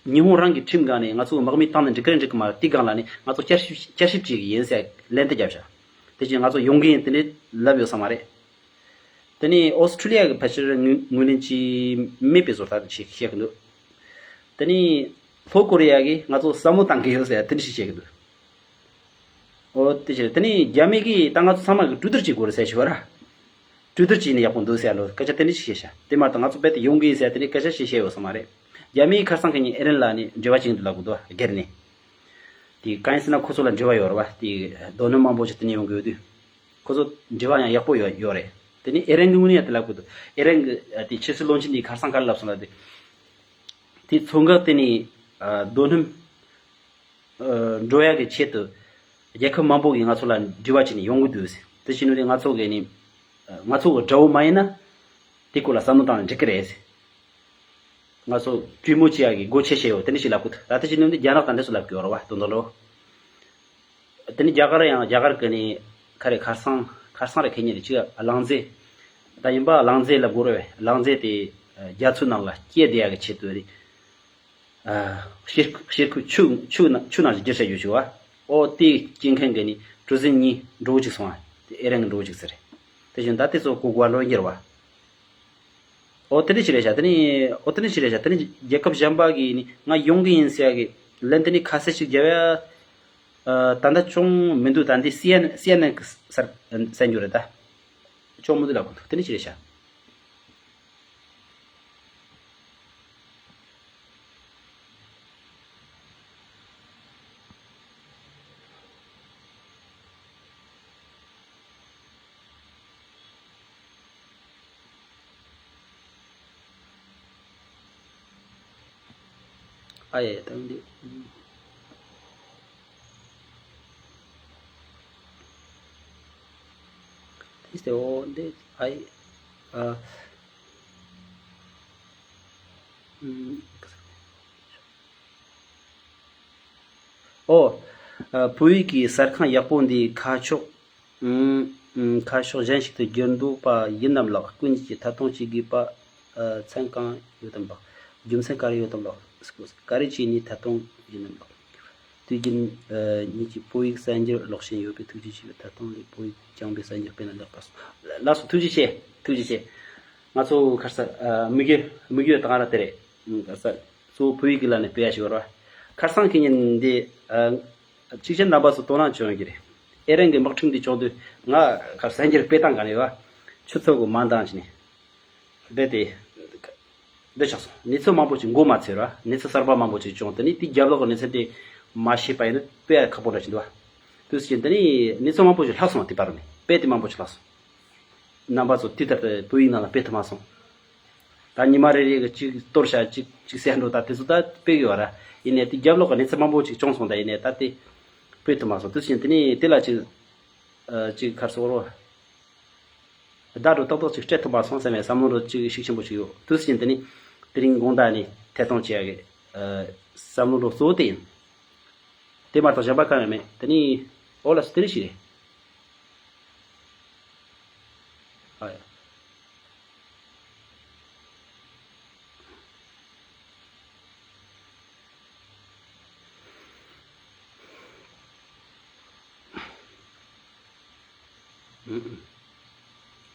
ཉི་ཧོང་རང་གི་ཁྲིམས་སྒང་ནས་ང་ཚོ་དམག་མི་བཏང་ནས་འགྲིག་གི་རེད་འགྲིག་གི་མ་རེད། དེ་སྒང་ལ་ནི་ང་ཚོ་བསྐྱར་ཞིབ་བསྐྱར་ཞིབ་བྱེད་ཀྱི་ཡིན་ཟེར་ལན་དེ་བརྒྱབ་ཤག་དེ་བཞིན་ང་ཚོ་ཡོང་གི་ཡིན་དེ་འདྲའི་ལབ་ཡོད་ས་མ་རེད། དེ་ནས་ཨོ་སི་ཁྲུ་ལི་ཡ་གི་ཕལ་ཆེར་ངོས་ངོས་ལེན་བྱས་མེད་པའི་བཟོ་ལྟ་བྱེད་བཤད་གི་འདུག་དེ་ནས་ལྷོ་ཀོ་རི་ཡ་གིས་ང་ཚོ་བསམ་བློ་བཏང་གི་ཡོད་ཟེར་དེ་འདྲ་ཞིག་བཤད་གི་འདུག་ཨོ་དེ་ཕྱིར་དེ་ནས་རྒྱ་མི་གིས་ད་ང་ཚོ་ཚང་མ་གིས་གྲོས་བསྡུར་བྱེད་དགོས་རེད་ཟེར་ཞུ་བ་ར། གྲོས་བསྡུར་བྱས་ནས་ཡག་པོ་འདུག་ཟེར་ལོ་སྐད་ཆ་དེ་འདྲ་ཞིག་བཤད་ཤག་དེ་མ་གཏོགས་ང་ཚོ་རྦད་དེ་ཡོང་གི་ཡིན་ཟེར་དེ་འདྲའི་སྐད་ཆ་ཞིག་བཤད་ཡོད་ས་མ་རེད། རྒྱ་མིའི་ཁ་སང་ཁ་ཉིན་ཨེ་རན་ལ་ནི་འབྲེལ་བ་བྱེད་ཀྱི་འདུག་ལབ་གི་འདུག་སྒེར་ནས། དེ་གང་ཡིན་ཟེར་ན་ཁོ་ཚོ་ལ་འབྲེལ་བ་ཡོད་རེད་བ། དེ་རྡོ་སྣུམ་མང་པོ་ཞིག་དེ་ནས་ཡོང་གི་ཡོད་དུས། ཁོ་ཚོ་འབྲེལ་བ་ཡང་ཡག་པོ་ཡོད་ཡོད་རེད། དེ་ནས་ཨེ་རན་གྱི་ངོས་ནས་ཡང་དེ་ལབ་གི་འདུག་ཨེ་རན་གྱི་དེ་ཕྱི་སྲིད་བློན་ཆེན་དེས་ཁ་སང་ག་རེ་ལབ་སོང་ལབ་དུས། དེ་མཚོ་འགག་དེ་ནས་རྡོ་སྣུམ། འགྲོ་ཡག་གི་ཆེད་དུ་རྒྱལ་ཁབ་མང་པོ་གིས་ང་ཚོ་ལ་འབྲེལ་བ་བྱས་ནས་ཡོང་གི་འདུག་ཟེར། དེ་བྱས་ནས་ང་ཚོ་གིས་ནི་ང་ཚོ་གི་དགྲ་བོ་མ་ཡིན་ན་དེ་སྐོར་ལ་བསམ་བློ་བཏང་ན་འགྲིག་གི་རེད་ཟེར། ང་ཚོ་གྲོས་མོལ་བྱེད་ཡག་གི་སྒོ་ཕྱེ་བྱས་ཡོད་དེ་འདྲ་ཞིག་ལབ་གི་འདུག་ད་ལྟ་བྱས་ནས་འདི་རྒྱ་ནག་དང་འདྲ་སུ་ལབ་གི་ཡོད་རེད་བ་དོན་དག་ལོ། དེ་ནི་རྒྱ་གར་ཡང་རྒྱ་གར་གི་ནི་ཁ་རེ་ཁར་སང་ཁར་སང་རེ་ཁེ་ཉེ་རེ་ཅིག་རླངས་རྫས། ད་ཡིན་པ་རླངས་རྫས་ལབ་དགོས་རེད་བས། རླངས་རྫས་དེ་རྒྱ་མཚོའི་ནང་ལ་སྐྱེལ་བསྡད་ཡག་གི་ཆེད་དུ་རེད། ཨ། གཤེར་ཁུ་གཤེར་ཁུ་ཆུ་ཆུ་ནང་ཆུ་ནང་བཞིན་བསྒྱུར་བྱ་ཡོད་ཞུ་བ། ཨོ་དེ་སྐྱེལ་མཁན་གྱི་ནི་གྲུ་གཟིངས་གཉིས་འགྲོ་བོ་གཅིག་སོང་བ། དེ་ཨེ་རན་གྱི་འགྲོ་བོ་གཅིག་ཟེར། དེ་བཞིན་ད་དེ་ཚོ་གུ་གུ་བ་འགྲོ་འགྱུར་བ། ཨོ་དེ་འདྲ་ཞིག་རེད་ཤག་དེ་ནི་ཨོ་དེ་འདྲ་ཞིག་རེད་ཤག་དེ་ནི་རྒྱལ་ཁབ་གཞན་པ་གི་ནི་ང་ཡོང་གི་ཡིན་ཟེར་ཡ་གི་ལན་དེ་ནི་ཁ་གསལ་ཞིག་རྒྱབ་ཡ། ཨ། ད་ལྟ་ཅུང་མི་འདུག་ད་འདི་སི་ཨེན་སི་ཨེན་ཨེན་གི་གསར་གསར་འགྱུར་རེད་ད། ཅུང་མི་འདུག་ལབ་གི་འདུག་དེ་འདྲ་ཞིག་རེད་ཤག་ཨ་ཡེ་ད་འདི། དེ་སྟེ་འོ་འདི་ཨ་ཡེ། ཨ། ཨུམ། ཨོ། ཨ། བོད་ཡིག་གི་གསར་ཁང་ཡག་པོ་འདི་ཁ་ཕྱོགས། ཨུམ། ཨུམ། ཁ་ཕྱོགས་གཞན་ཞིག་ཏུ་བསྒྱུར་འདུག་པ་ཡིན་ནམ་ལགས། ཀུན་གྱིས་ཐད་གཏོང་བྱེད་དགོས་པ། ཨ། མཚན་གང་ཡོད་དམ་ལགས། རྒྱུ་མཚན་ག་རེ་ཡོད་དམ་ལགས། ག་རེ་བྱས་ནས་ཐད་གཏོང་ཡིན་ནམ་ལགས། དུས་རྒྱུན་ཉིད་ཀྱི་བོད་ཡིག་གསར་འགྱུར་ཀློག་བཞིན་ཡོད་པས་ཐུགས་རྗེ་ཆེ། ད་དུང་ལས་བོད་ཡིག་སྦྱངས་པའི་གསར་འགྱུར་སྤེལ་ན་ལེགས་པར་གསུངས། ལགས་སོ། ཐུགས་རྗེ་ཆེ། ཐུགས་རྗེ་ཆེ། ང་ཚོ་ཁར་ས་མི་རྒྱུ་མི་རྒྱུ་དང་ར་དེ་རེད། ཁར་ས་གཙོ་བོ་བོད་ཡིག་གི་ལ་ནས་སྤེལ་ཡ་ཞིག་བར་བ། ཁར་སང་གི་ཉིན་འདི་གཅིག་ཅན་རྣམ་པ་ཚོ་དོ་སྣང་བྱུང་གི་རེད། ཨེ་རན་གྱི་དམག་ཁྲིམས་འདི་བྱུང་དུས་ང་ཁར་གསར་འགྱུར་སྤེལ་སྟངས་ག་ནས་བ། ཆུ་ཚོད་གི་མ་འདང་ཅི་ནས། རྦད་དེ། འདི་ཆགས་སོང་། གནས་ཚུལ་མང་པོ་ཅིག་མགོ་མ་ཚོས་ར། གནས་ཚུལ་གསར་པ་མང་པོ་ཅིག་བྱུང་། དེ་ནས་དེའི་རྒྱབ་ལོགས་ཀྱི་གནས་ཚུལ་དེ་མ་ཤེས་པ་ཡིན་ན་དཔེ་ཡ་ཁག་པོ་འདྲ་ཅིག་འདུག་བ། དུས་ཕྱིན་དེ་ནས་གནས་ཚུལ་མང་པོ་ཅིག་ལྷག་སོང་། དེ་བར་ནས་དཔེ་དེ་མང་པོ་ཅིག་ལྷག་སོང་། རྣམ་པ་ཚོ་དུས་ལྟར་དུ་བོད་ཡིག་ནང་ལ་སྤེལ་ཐུབ་མ་སོང་། ད་ཉི་མ་རེ་རེ་གི་གཅིག་གཏོར་བྱ་གཅིག་གཅིག་གསལ་འགྲོ་ད་དེ་ཚོ་ད་སྤེལ་གི་ཡོད་ར། ཡིན་ནའི་དེ་རྒྱབ་ལོགས་ཀྱི་གནས་ཚུལ་མང་པོ་ཅིག་བྱུང་སོང་། ད་ཡིན་ནའི་ད་དེ་སྤེལ་ཐུབ་མ་སོང་། དུས་ཕྱིན་དེ་ནས་དེ་ལ་ཅིག་ཅིག་ཁར་སོང་རོགས། བརྡ་འགྲོ་ཏག་ཏག་ཅིག་སྤྲད་ཐུབ་པ་སོང་བསམ་ཡ་བསམ་བློ་འགྲོ་ཅིག་ཤུགས་ཆེན་པོ་ཞིག་ཡོད། དུས་ཕྱིན་དེ་ནི་དེ་རིང་དགོང་དག་ནས་ཐད་གཏོང་བྱེད་ཡ་གི་བསམ་བློ་འགྲོ་གཙོ་བོ་དེ་ཡིན། དེ་མ་གཏོགས་གཞན་པ་གང་ཡང་མེད། དེ་ནི་ཨོ་ལགས་སོ། དེ་རིང་ཞིག་རེད། ཨ་ཡ།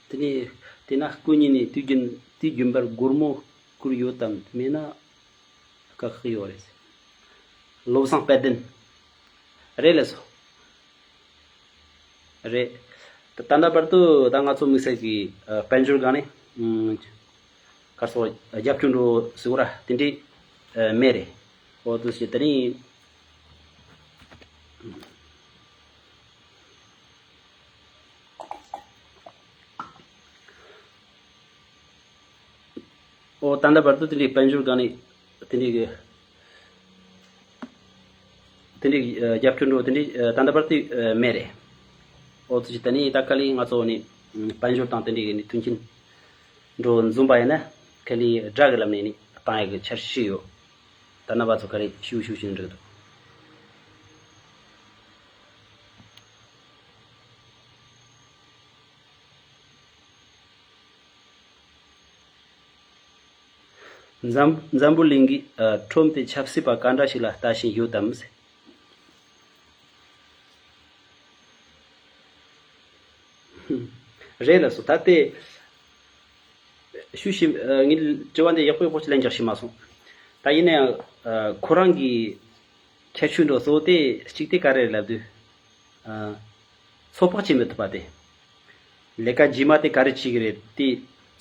དེ་ནས་དེ་ན་སྐུ་ཉིད་ནས་དུས་རྒྱུན་དུས་རྒྱུན་པར་སྒོར་མོ་བསྐུར་ཡོད་དམ་མེད་ན་དཀའ་ཁག་ཡོད་རེད། བློ་བཟང་དཔལ་ལྡན། རེད་ལགས་སོ། རེད། ད་ད་ལྟ་བར་དུ་ད་ང་ཚོ་དམིགས་བསལ་གྱི་ཨ་དཔལ་འབྱོར་སྒང་ནས་ཨུམ་ག་སོ་རྒྱབ་སྐྱོར་འགྲོ་ཟེར་བ་ར་དེ་འདྲའི་ཨ་མེད་རེད། འོ་དུ་ཞེས་དེ་རིང་ཨོ་ད་ལྟ་བར་དུ་དེ་འདྲའི་དཔལ་འབྱོར་སྒང་ནས་དེ་འདྲའི་གི་དེ་འདྲའི་གི་ཨ་རྒྱབ་སྐྱོར་འགྲོ་དེ་འདྲའི་ཨ་ད་ལྟ་བར་དུ་ཨ་མེད་རེད། ཨོ་ཙི་ཅི་ད་ནི་ད་ག་ལེ་ང་ཚོ་ནི་དཔལ་འབྱོར་དང་དེ་འདྲའི་གི་ནི་མཐུན་རྐྱེན་འགྲོ་འཛོམས་པ་ཡིན་ན་ག་ལེ་དགྲ་གི་ལམ་ནས་ནི་བཏང་ཡ་གི་འཆར་གཞི་ཡོད། ད་རྣམ་པ་ཚོ་ག་ལེ་ཤུགས་ཤུགས་ཤིག་འགྲིག་འདུག་འཛམ་འཛམ་བུ་གླིང་གི་ཨ་ཁྲོམ་དེ་ཆབ་སྲིད་པ་ག་འདྲ་ཞིག་ལ་ལྟ་བཞིན་ཡོད་དམ་ཟེར། རེད་ལགས་སོ། ད་ལྟའི་ཤུགས་ཤིག་ཨ་ངས་དྲི་བ་འདི་ཡག་པོ་ཡག་པོ་ཞིག་ལན་རྒྱག་ཤེས་མ་སོང་། ད་ཡིན་ན་ཡང་ཨ་ཁོ་རང་གི་ཁྱད་ཆོས་འགྲོ་གཙོ་བོ་དེ་གཅིག་དེ་ག་རེ་རེད་ལབ་དུས། ཚོད་དཔག་བྱེད་མི་ཐུབ་པ་དེ། ལས་ཀ་རྗེས་མ་དེ་ག་རེ་བྱེད་ཀྱི་རེད་དེ་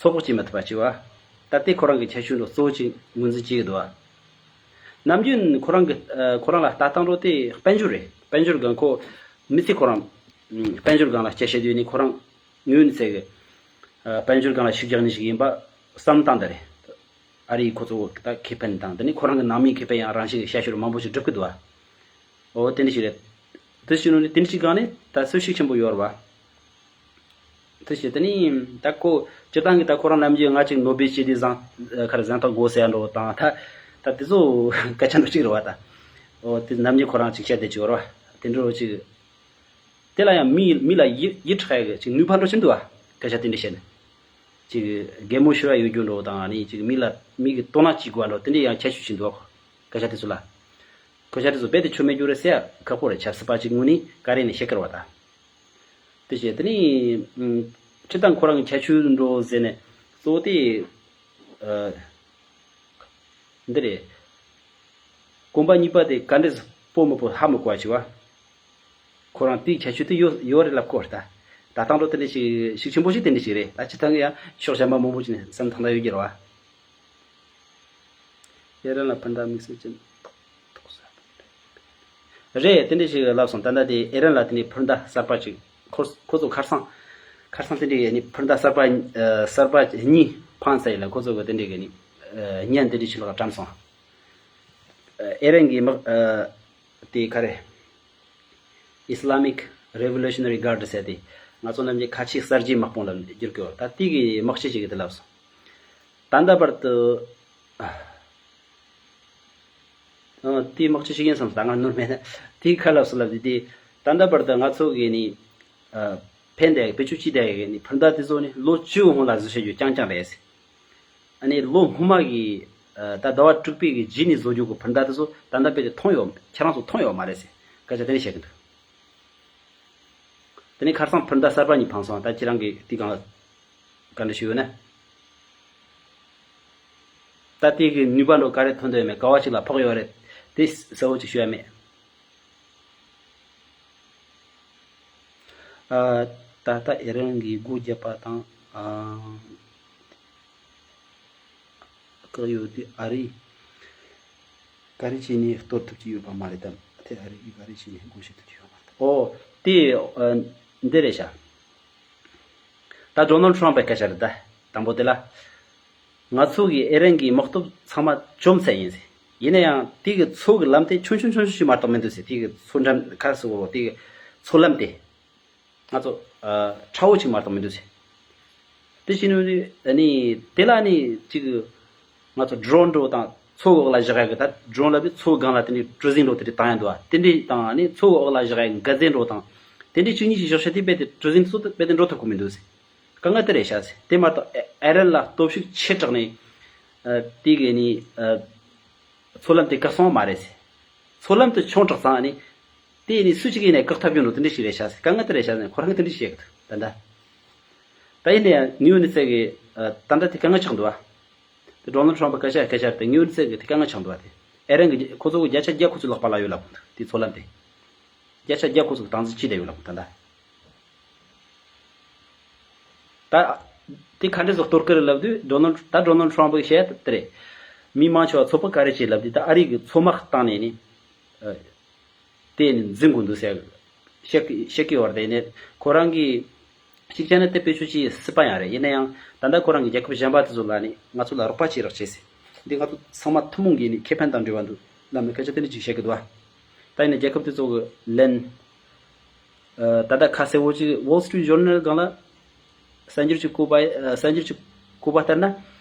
ཚོད་དཔག་བྱེད་མི་ཐུབ་པ་བྱས་པ། ད་ལྟའི་ཁོ་རང་གི་ཁྱད་ཆོས་འགྲོ་གཙོ་བོ་ཅིག་ངོས་འཛིན་བྱེད་ཀྱི་འདུག་བ། ནམ་རྒྱུན་ཁོ་རང་གི་ཁོ་རང་ལ་ལྟ་སྟངས་འགྲོ་དེ་དཔལ་འབྱོར་རེད། དཔལ་འབྱོར་སྒང་ཁོ་མི་ཚེ་ཁོ་རང་དཔལ་འབྱོར་སྒང་ལ་སྐྱེ་བྱེད་དུས་ནི་ཁོ་རང་ངོས་ནས་ཚེ་གི་དཔལ་འབྱོར་སྒང་ལ་ཤུགས་རྒྱག་ནི་ཞིག་ཡིན་པ་བསམ་སྟངས་འདི་རེད། ཨ་རིའི་ཁོ་ཚོ་ད་ཁེ་ཕན་དང་དེ་ནི་ཁོ་རང་གི་ནང་མིའི་ཁེ་ཕན་ཡང་རང་བཞིན་གྱི་ཤ་ཤོར་མང་པོ་ཞིག་སྒྲུབ་ཀྱི་འདུག་བ། འོ་དེ་འདྲ་ཞིག་རེད། དེ་ཞིག་ནང་ནས་དེ་འདྲ་ཞིག་སྒང་ནས་ད་གསོན་ཤུགས་ཆེན་པོ་ཡོད་རེད་བ། དེ་ཞིག་དེ་ནི་ད་ཁོ་སྤྱིར་བཏང་གི་ད་ཁོ་རང་ནམ་རྒྱུན་ང་ཅིག་ནོ་བེལ་ཞི་བདེའི་གཟེངས་ཁར་གཟེངས་རྟགས་དགོས་ཟེར་ཡ་འགྲོ་དང་ད་ད་དེ་ཚོ་སྐད་ཆ་འདྲ་གཅིག་རེད་བ་ད། འོ་དེ་ནམ་རྒྱུན་ཁོ་རང་ཅིག་བཤད་བསྡད་ཀྱི་ཡོད་རེད་བ། དེ་འདྲ་ཅིག་དེ་ལ་ཡང་མི་མི་ལ་ཡིད་ཡིད་ཁྲག་གི་ཅིག་ནུས་པ་འགྲོ་ཕྱིན་འདུག་བ། སྐད་ཆ་དེ་འདྲ་བཤད་ནས། ཅིག་གད་མོ་ཤོར་བ་ཡོད་རྒྱུ་འགྲོ་དང་ནི་ཅིག་མི་ལ་མི་གི་དོ་སྣང་བྱེད་དགོས་པ་འགྲོ་དེ་འདྲ་ཡང་ཁྱད་ཆོས་ཤིག་འདུག་སྐད་ཆ་དེ་ཚོ་ལ། སྐད་ཆ་དེ་ཚོ་རྦད་དེ་ཆོ་མེད་རྒྱུ་རེད་ཟེར་ཡ་ཁག་པོ་རེད། ཆབ་སྲིད་པ་ཅིག་ངོས་ནས་ག་རེ་ནས་བཤད་ཀྱི་རེད་བ་ད། དེ་བྱས་དེ་ནི་ཁྲི་དང་ཁོ་རང་གི་ཁྱད་ཆོས་འགྲོ་ཟེར་ནས་གཙོ་བོ་དེ། འདི་རེད། གོམ་པ་གཉིས་པ་དེ་ག་འདྲས་སྤོ་མི་སྤོ་ཧ་མི་གོ་བ་ཞིག་བ། ཁོ་རང་དེའི་ཁྱད་ཆོས་དེ་ཡོད་ཡོད་རེད་ལབ་ཀྱི་ཡོད་རེད་ད། ད་ཐང་འགྲོ་དེ་འདྲ་ཞིག་ཤུགས་ཆེན་པོ་ཞིག་དེ་འདྲ་ཞིག་རེད། ད་སྤྱིར་བཏང་གི་ཡང་ཕྱོགས་གཞན་པ་མང་པོ་ཞིག་ནས་བསམ་ཐང་ད་ཡོད་ཀྱི་རེད་བ། ཨེ་རན་ལ་འཕུར་མདའ་དམིགས་བསལ་ཅན་ཐོགས་ཐོགས་ས། རེད། དེ་འདྲ་ཞིག་ལབ་སོང་། ད་ལྟ་དེ་ཨེ་རན་ལ་དེ་ནས་འཕུར་མདའ་གསར་པ་ཅིག་ཁོ་ཁོ་ཚོ་ཁར་སང་ཁར་སང་དེ་འདྲ་ཡས་ནི་འཕུར་མདའ་གསར་པ་གསར་པ་གཉིས་འཕངས་ཚར་ཡིན་ལ་ཁོ་ཚོ་གི་དེ་འདྲ་གི་ནི་བརྙན་དེ་འདྲ་ཞིག་ལ་བཀྲམ་སོང་། ཨེ་རན་གྱི་དམག་དེ་ག་རེ། Islamic Revolutionary Guard ཟེར་དེ་ང་ཚོ་ནམ་རྒྱུན་ཁ་ཆེའི་གསར་བརྗེའི་དམག་དཔུང་ལ་བསྒྱུར་གི་ཡོད། ད་དེ་གི་དམག་སྤྱི་ཅིག་གིས་དེ་ལབ་སོང་། ད་ལྟ་བར་དུ། ཨ། ཨ། དེའི་དམག་སྤྱི་ཞིག་ཡིན་བསམ་ད་ང་ནོར་མེད་ན། དེའི་ཁ་ལབ་སུ་ལབ་དེ་དེ། ད་ལྟ་བར་དུ་ང་ཚོ་གི་ནི། ཨ། ཕན་བདེ་བེད་སྤྱོད་ཅི་བདེ་གི་ནི་འཕུར་མདའ་དེ་ཚོ་ནི་ལོ་བཅུ་སྔོན་ལ་བཟོ་བྱེད་རྒྱུ་རྐྱང་རྐྱང་རེད། ཨ་ནི་ལོ་སྔོན་མ་གི་ ད་ཟླ་བ་དྲུག་པའི་གི་རྗེས་ནས་བཟོ་རྒྱུ་གི་འཕུར་མདའ་དེ་ཚོ་ད་ལྟ་དཔེ་དེ་མཐོང་ཡོད། ཁྱེད་རང་ཚོ་མཐོང་ཡོད་མ་རེད་ཟེར་སྐད་ཆ་དེ་འདྲ་བཤད་གི་འདུག་དེ་ནས་ཁ་སང་འཕུར་མདའ་གསར་པ་གཉིས་འཕངས་སོང་། ད་ཁྱེད་རང་གིས་དེ་གང་ག་འདྲ་ཞུ་ཡོད་ན། ད་དེ་གི་ནུས་པ་འགྲོ་ག་རེ་ཐོན་འདོད་མེད། ག་བ་ཅིག་ལ་ཕོག་ཡོད་རེད། དེ་གསལ་བོ་ཅིག་ཞུ་ཡ་མེད། ཨ། ད་ལྟ་ཨེ་རན་གྱིས་སྒོ་བརྒྱབ་པ་དང་། ཨ། བཀག་ཡོད་དུས་ཨ་རིས་ག་རེ་བྱས་ནས་གཏོར་ཐུབ་ཀྱི་ཡོད་པ་མ་རེད་དམ། དེ་ཨ་རི་གིས་ག་རེ་བྱས་ནས་སྒོ་ཕྱེ་ཐུབ་ཀྱི་ཡོད་མ་རེད། ཨོ། དེ་ཨ། འདི་རེད་ཤག་ད་ཌོ་ནལ་ཊམ་པའི་སྐད་ཆ་རེད། ད་དང་པོ་དེ་ལ། ང་ཚོ་གིས་ཨེ་རན་གྱི་དམག་སྟོབས་ཚང་མ་བཅོམ་ཚར་ཡིན་ཟེར། ཡིན་ན་ཡང་དེ་གི་མཚོ་གི་ལམ་དེ་ཆུང་ཆུང་ཆུང་ཆུང་ཞིག་མ་གཏོགས་མི་འདུག་ཟེར། དེ་གི་མཚོ་འགྲམ་ག་རེ་ཟེར་དགོས་རེད། དེ་གི་མཚོ་ལམ་དེ། ང་ཚོ་ཨ། ཁྲ་བོ་ཅིག་མ་གཏོགས་མི་འདུག་ཟེར། དེ་བྱས་ནས་ཨ་ནི་དེ་ལ་ནི་ཅིག་ང་ཚོ་ཌོ་རོན་འདྲ་བོ་དང་མཚོ་འོག་ལ་བཞག་ཡག་གི། ད་ཌོ་རོན་ལབ་དུས་མཚོ་སྒང་ལ་དེ་འདྲའི་གྲུ་གཟིངས་འདྲ་བོ་དེ་འདྲ་བཏང་ཡག་འདུག་བ། དེ་འདྲའི་དང་ཨ་ནི་མཚོ་འོག་ལ་བཞག་ཡག་གི་སྒ་རྫས་འདྲ་བོ་དང་དེ་འདྲའི་བཅུ་གཉིས་ཀྱི་གཞོགས་ཤ་དེ་རྦད་དེ་གྲུ་གཟིངས་ཚོ་རྦད་དེ་འགྲོ་ཐུབ་ཀྱི་མི་འདུག་ཟེར། དཀའ་ངལ་དེ་རེད་ཤག་ཟེར། དེ་མ་གཏོགས་ཨེ་རན་ལ་སྟོབས་ཤུགས་ཆེ་དྲགས་ནས་ཨ། དེ་གི་ནི་ཨ། མཚོ་ལམ་དེ་བཀག་སོང་བ་མ་རེད་ཟེར། མཚོ་ལམ་དུ་མཆོང་དྲགས་ཙང་ནི། དེ་ནི་སུ་གཅིག་ཡིན་ནའི་བཀག་ཐབས་ཡོད་འགྲོ་དེ་འདྲ་ཞིག་རེད་ཤག་ཟེར། དཀའ་ངལ་དེ་རེད་ཤག་ཟེར། ཁོ་རང་གིས་དེ་འདྲ་ཞིག་བཤད་གི་འདུག་ད་ལྟ། ད་ཡིན་ནའི་ནིའུ་ནི་ཙེ་གི་ཨ། ད་ལྟ་དེ་དཀའ་ངལ་ཆགས་འདུག་བ། དེ་ཌོ་ནལ་ཊམ་པ་སྐད་ཆ་སྐད་ཆ་དེ་ནིའུ་ནི་ཙེ་གི་དེ་དཀའ་ངལ་ཆགས་འདུག་བ། དེ་ཨེ་རན་གི་ཁོ་ཚོ་གི་བརྒྱ་ཆ་བརྒྱ་ཁོ་ཚོའི་ལག་པ་ལ་ཡོད་ལབ་གི་འདུག་དེ་མཚོ་ལམ་དེ། བརྒྱ་ཆ་བརྒྱ་ཁོ་ཚོ་གི་སྟངས་འཛིན་བྱས་བསྡད་ཡོད་ལབ་གི་འདུག་ད་ལྟ། ད་དེ་ག་འདྲ་ཟིག་གཏོར་གི་རེད་ལབ་དུས་ཌོ་ནལ། ད་ཌོ་ནལ་ཊམ་པ་གིས་བཤད་ཡ་དེ་རེད། མི་མང་ཆེ་བ་ཚོད་དཔག་ག་རེ་བྱས་ལབ་དུས་ད་ཨ་རི་གི་མཚོ་དམག་བཏང་ནས་ནི། ཨ། དེ་ནི་འཛིང་དགོས་འདུག་ཟེར་བཤད་ཀྱི་བཤད་ཀྱི་ཡོད་རེད། དེ་ནས་ཁོ་རང་གིས་གཅིག་བྱས་ན་དེ་དཔེ་ཆོས་ཀྱི་སྲིད་པ་ཡང་རེད། ཡིན་ན་ཡང་ད་ལྟ་ཁོ་རང་གི་རྒྱལ་ཁབ་གཞན་པ་དེ་ཚོ་ལ་ནི་ང་ཚོ་ལ་རོགས་པ་བྱེད་རོགས་བྱེད་ཟེར། འདི་ང་ཚོ་ཚང་མ་ཐུན་མོང་གི་ནི་ཁེ་ཕན་དང་འབྲེལ་བ་འདུག་ལབ་ནས་སྐད་ཆ་དེ་འདྲ་ཅིག་བཤད་ཀྱི་འདུག་བ། ད་ཡིན་ན་རྒྱལ་ཁབ་དེ་ཚོ་གི་ལན། ཨ། ད་ལྟ་ཁ་གསལ་བོ་ཅིག་Wall Street Journal སྒང་ལ། གསར་འགྱུར་གྱི་བཀོད་པ། ཨ། གསར་འགྱུར་གྱི་བཀོད་པ་ལྟར་ན།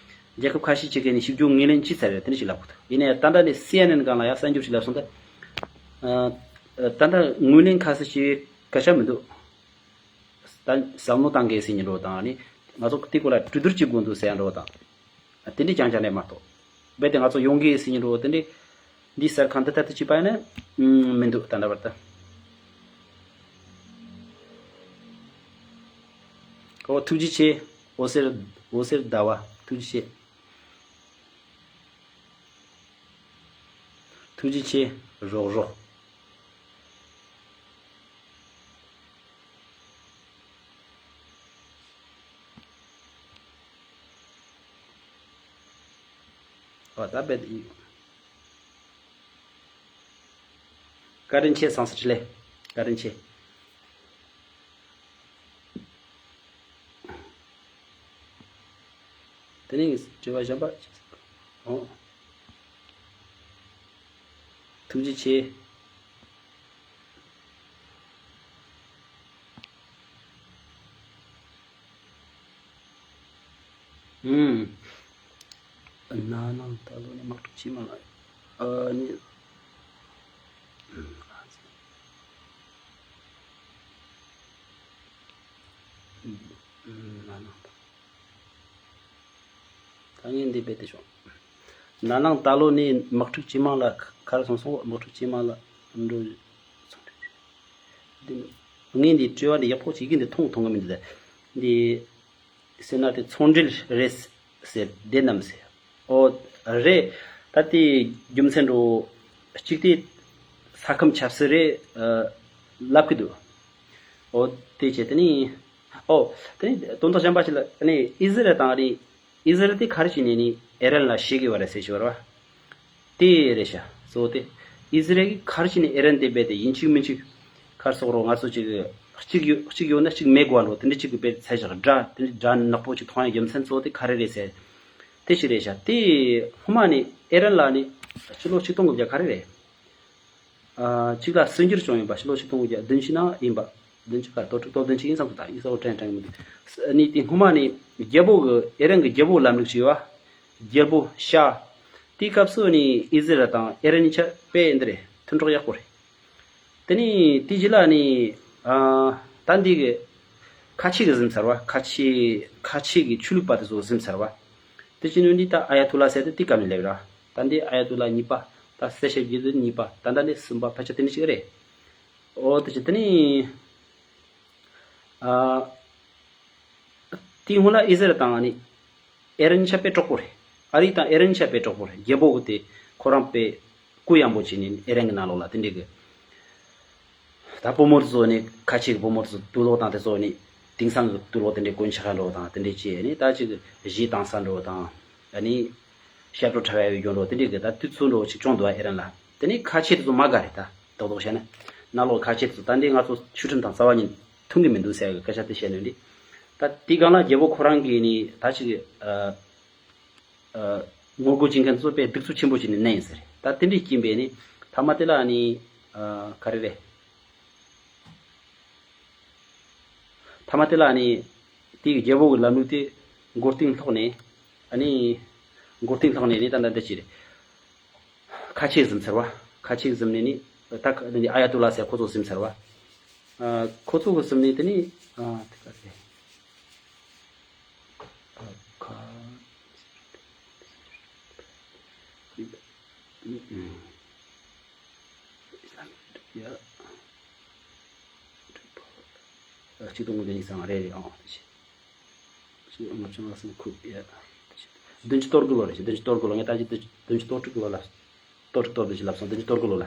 རྒྱལ་ཁབ་ཁ་ཤས་ཅིག་གིས་ནི་ཞིབ་འཇུག་ངོས་ལེན་བྱས་ཚར་རེད། དེ་འདྲ་ཞིག་ལབ་གི་འདུག་ཡིན་ནའི་ད་ལྟ་ནི་སི་ཨེན་ཨེན་སྒང་ལ་ཡང་གསར་འགྱུར་ཞིག་ལབ་སོང་། ད། ཨ། ད་ལྟ་ངོས་ལེན་ཁ་གསལ་བྱས་སྐད་ཆ་མི་འདུག་ད་བསམ་བློ་བཏང་གི་ཟེར་མཁན་འདྲ་བོ་དང་ནི། ང་ཚོ་དེ་སྐོར་ལ་གྲོས་བསྡུར་བྱེད་དགོས་འདུག་ཟེར་ཡ་འདྲ་བོ་དང་། དེ་འདྲ་རྐྱང་རྐྱང་རེད་མ་གཏོགས། རྦད་དེ་ང་ཚོ་ཡོང་གི་ཟེར་མཁན་འདྲ་བོ་དེ་འདྲ། འདི་གསར་ཁང་འདི་ལྟར་དུ་བྱས་པ་ཡིན་ན། ཨུམ། མི་འདུག་ད་ལྟ་བར་དུ། ཨོ། ཐུགས་རྗེ་ཆེ། འོད་ཟེར། འོད་ཟེར་ཟླ་བ། ཐུགས་རྗེ་ཆེ། ཐུགས་རྗེ་ཆེ། རོགས་རོགས། ཨོ། ད་རྦད་དེ་ཡིན། བཀའ་དྲིན་ཆེ། བཟང་ས་བྲིས་ལེ། བཀའ་དྲིན་ཆེ། དེ་ནས་དྲི་བ་གཞན་པ། ཨོ། ཐུགས་རྗེ་ཆེ། ཨུམ། ན་ནིང་ད་ལོ་ནས་དམག་འཁྲུག་ཇེ་མང་ལ། ཨ་ནི། ཨུམ། ན་ནིང་ད། ད་ངས་འདི་རྦད་དེ་བྱུང་། ན་ནིང་ད་ལོ་ནས་དམག་འཁྲུག་ཇེ་མང་ལ། ག་རེ་སོང་སོང་། དམག་འཁྲུག་ཇེ་མང་ལ་འགྲོ་སོང་། འདི། ངས་འདི་དྲི་བ་འདི་ཡག་པོ་བྱེད་ཀྱི་འདི་མཐོང་མཐོང་གི་མི་འདུག་འདི་ཟེར་ན་དེ་ཚོང་འབྲེལ་རེད་ཟེར་བསྡད་ནམ་ཟེར། ཨོ། རེད། ད་དེ་རྒྱུ་མཚན་འདྲ་བོ་གཅིག་དེ་ས་ཁམས་ཆབ་སྲིད་རེད། ཨ། ལབ་ཀྱི་འདུག་ཨོ། དེ་བྱས་དེ་ནི། ཨོ། དེ་ནི་དོན་དག་གཞན་པ་ཞིག་ལ་ནི་ཨི་ཟི་རལ་དང་ནི། ཨི་ཟི་རལ་དེ་ག་རེ་བྱས་ནས་ནི་ཨི་རན་ལ་ཞེད་ཀྱི་ཡོད་རེད་ཟེར་གྱི་ཡོད་རེད་བ། དེ་རེད་ཤག་གཙོ་བོ་དེ། ཨི་ཟི་རལ་གྱིས་ག་རེ་བྱས་ནས་ཨི་རན་དེ་རྦད་དེ་ཡིན་གཅིག་མིན་གཅིག་ག་རེ་ཟེར་དགོས་རེད། ང་ཚོ་གཅིག་གཅིག་ཡོད། གཅིག་ཡོད་ན་གཅིག་མེད་དགོས་པ་འདྲ་བོ་དེ་འདྲ་གཅིག་གི་རྦད་དེ་ཚད་བཞག་དགྲ་དེ་འདྲ་དགྲ་ནག་པོ་གཅིག་མཐོང་ཡ་རྒྱུ་མཚན་གཙོ་བོ་དེ་ག་རེ་རེད་ཟེར། དེ་ཞིག་རེད་ཤག་དེ་སྔོན་མ་ནས་ཨི་རན་ལ་ནི་ཕྱི་ལོ་ཆིག་སྟོང་དགུ་བརྒྱ་ག་རེ་རེད། ཨ། གཅིག་ལ་སུན་འགྱུར་བྱུང་ཡིན་པ། ཕྱི་ལོ་ཆིག་སྟོང་དགུ་བརྒྱ་བདུན་ཅུ་ནང་ཡིན་པ། བདུན་ཅུ་ག་རེ། དོ་དྲུག་དོ་བདུན་ཅུ་ཡིན་བསམ་གི་འདུག་ད་ཡིག་ཚང་པོ་དྲན་དྲན་གི་མི་འདུག་ཨ་ནི་དེ་སྔོན་མ་ནས་རྒྱལ་པོ་གི། ཨི་རན་གི་རྒྱལ་པོ་ལམ་ལུགས་ཅིག་ཡོད་པ། རྒྱལ་པོ་ཤཱ། དེའི་སྐབས་སུ་ནི་ཨི་ཟི་རལ་དང་ཨི་རན་གཉིས་ཆ་དཔེ་འདི་རེད། མཐུན་གྲོགས་ཡག་པོ་རེད། དེ་ནས་དེའི་རྗེས་ལ་ནི། ཨ། ད་འདི་གི་ཁ་ཆེ་གི་ཟིན་ཚར་བ། ཁ་ཆེ། ཁ་ཆེ་གི་ཆོས་ལུགས་པ་དེ་ཚོ་ཟིན་ཚར་བ། དེ་བྱས་ནས་འདི་ད་ཨ་ཡ་ཐུ་ལ་ཟེར་དེ་དེ་སྐབས་ནས་སླེབས་ར། ད་འདི་ཨ་ཡ་ཐུ་ལ་གཉིས་པ། ད་སེ་ཤེབ་རྒྱལ་པོ་གཉིས་པ། ད་ད་འདི་གསུམ་པ། ཕལ་ཆེར་དེ་འདྲ་ཞིག་རེད། ཨོ་དེ་བྱས་དེ་ནི། ཨ། དེའི་སྔོན་ལ་ཨི་ཟི་རལ་དང་ཨ་ནི་ཨེ་རན་ཆ་དཔེ་གྲོགས་པོ་རེད། ཨ་རི་དང་ཨེ་རན་ཆ་དཔེ་གྲོགས་པོ་རེད། རྒྱལ་པོ་གི་དེ་ཁོ་རང་དཔེ་སྐུ་ཡངས་པོ་བྱས་ནས་ཨེ་རན་གྱི་ནང་ལོགས་ལ་དེ་འདྲའི་གི། ད་བུ་མོ་ཚོ་ནི་ཁ་ཆེ་གི་བུ་མོ་ཚོ་དུག་ལོག་དང་དེ་ཚོ་ནི་དེང་སང་གི་དུག་ལོག་དེ་འདྲའི་གོན་ཆག་འགྲོ་དང་དེ་འདྲའི་བྱས་ནི་ད་ཅིག་གཞས་བཏང་ས་འགྲོ་དང་ཨ་ནི་ཞབས་བྲོ་འཁྲབ་ཡ་ཡོད་འགྲོ་དེ་འདྲའི་གི་ད་དུས་ཚོད་འགྲོ་ཅིག་བྱུང་འདུག་ཨེ་རན་ལ། དེ་ནི་ཁ་ཆེ་དེ་ཚོ་མ་དགའ་རེད། ད་རྡོག་རྡོག་བཤད་ན་ནང་ལོགས་ཁ་ཆེ་དེ་ཚོ་ད་འདི་ང་ཚོ་ཆོས་ཁྲིམས་དང་རྩ་བ་ཉིད་མཐུན་གི་མི་འདུག་ཟེར་གི་སྐད་ཆ་དེ་བཤད་ནས་འདི། ད་དེའི་སྒང་ལ་རྒྱལ་པོ་ཁོ་རང་གིས་ནི་ད་ཅིག་ཨ། ཨ། ངོ་རྒོལ་བྱེད་མཁན་ཚོ་དཔེ་གདུག་རྩུབ་ཆེན་པོ་བྱས་ནས་མནན་ཡིན་ཟེར། ད་དེ་འདྲའི་རྐྱེན་པས་ནི་མཐའ་མ་དེ་ལ་ནི་ཨ། ག་རེ་རེད། མཐའ་མ་དེ་ལ་ནི་དེའི་རྒྱལ་པོ་གི་ལམ་ལུགས་དེ་མགོ་རྟིང་སློག་ནས་ཨ་ནི་མགོ་རྟིང་སློག་ནས་ནི་ད་ད་འདི་ཅི་རེད། ཁ་ཆེ་གཟིམ་ཟེར་བ། ཁ་ཆེ་གཟིམ་ནས་ནི་ད་ཨ་ཡ་ཏུ་ལ་ཟེར་ཁོ་ཚོ་གཟིམ་ཟེར་བ། ཨ། ཁོ་ཚོ་གི་གཟིམ་ནས་དེ་ནི་ཨ། དེ་ག་རེད། ཨ། ཁ། ཡ། ཆིག་སྟོང་དགུ་བརྒྱ་ཉི་ཤུ་རྩ་ལྔ་རེད་རེད། ཨང་། དེ་བཞིན། ཆིག་སྟོང་ལྔ་བརྒྱ་ང་གསུམ་ཁུག་ཡ། བདུན་ཅུ་དོན་དགུ་ལོ་རེད། བདུན་ཅུ་དོན་དགུ་ལོ། ངས་ད་ཅི་བདུན་ཅུ་དོན་དྲུག་ལོ་ལ། དོན་དྲུག་དོན་བདུན་ཅུ་ལབ་སོང་། བདུན་ཅུ་དོན་དགུ་ལོ་ལ།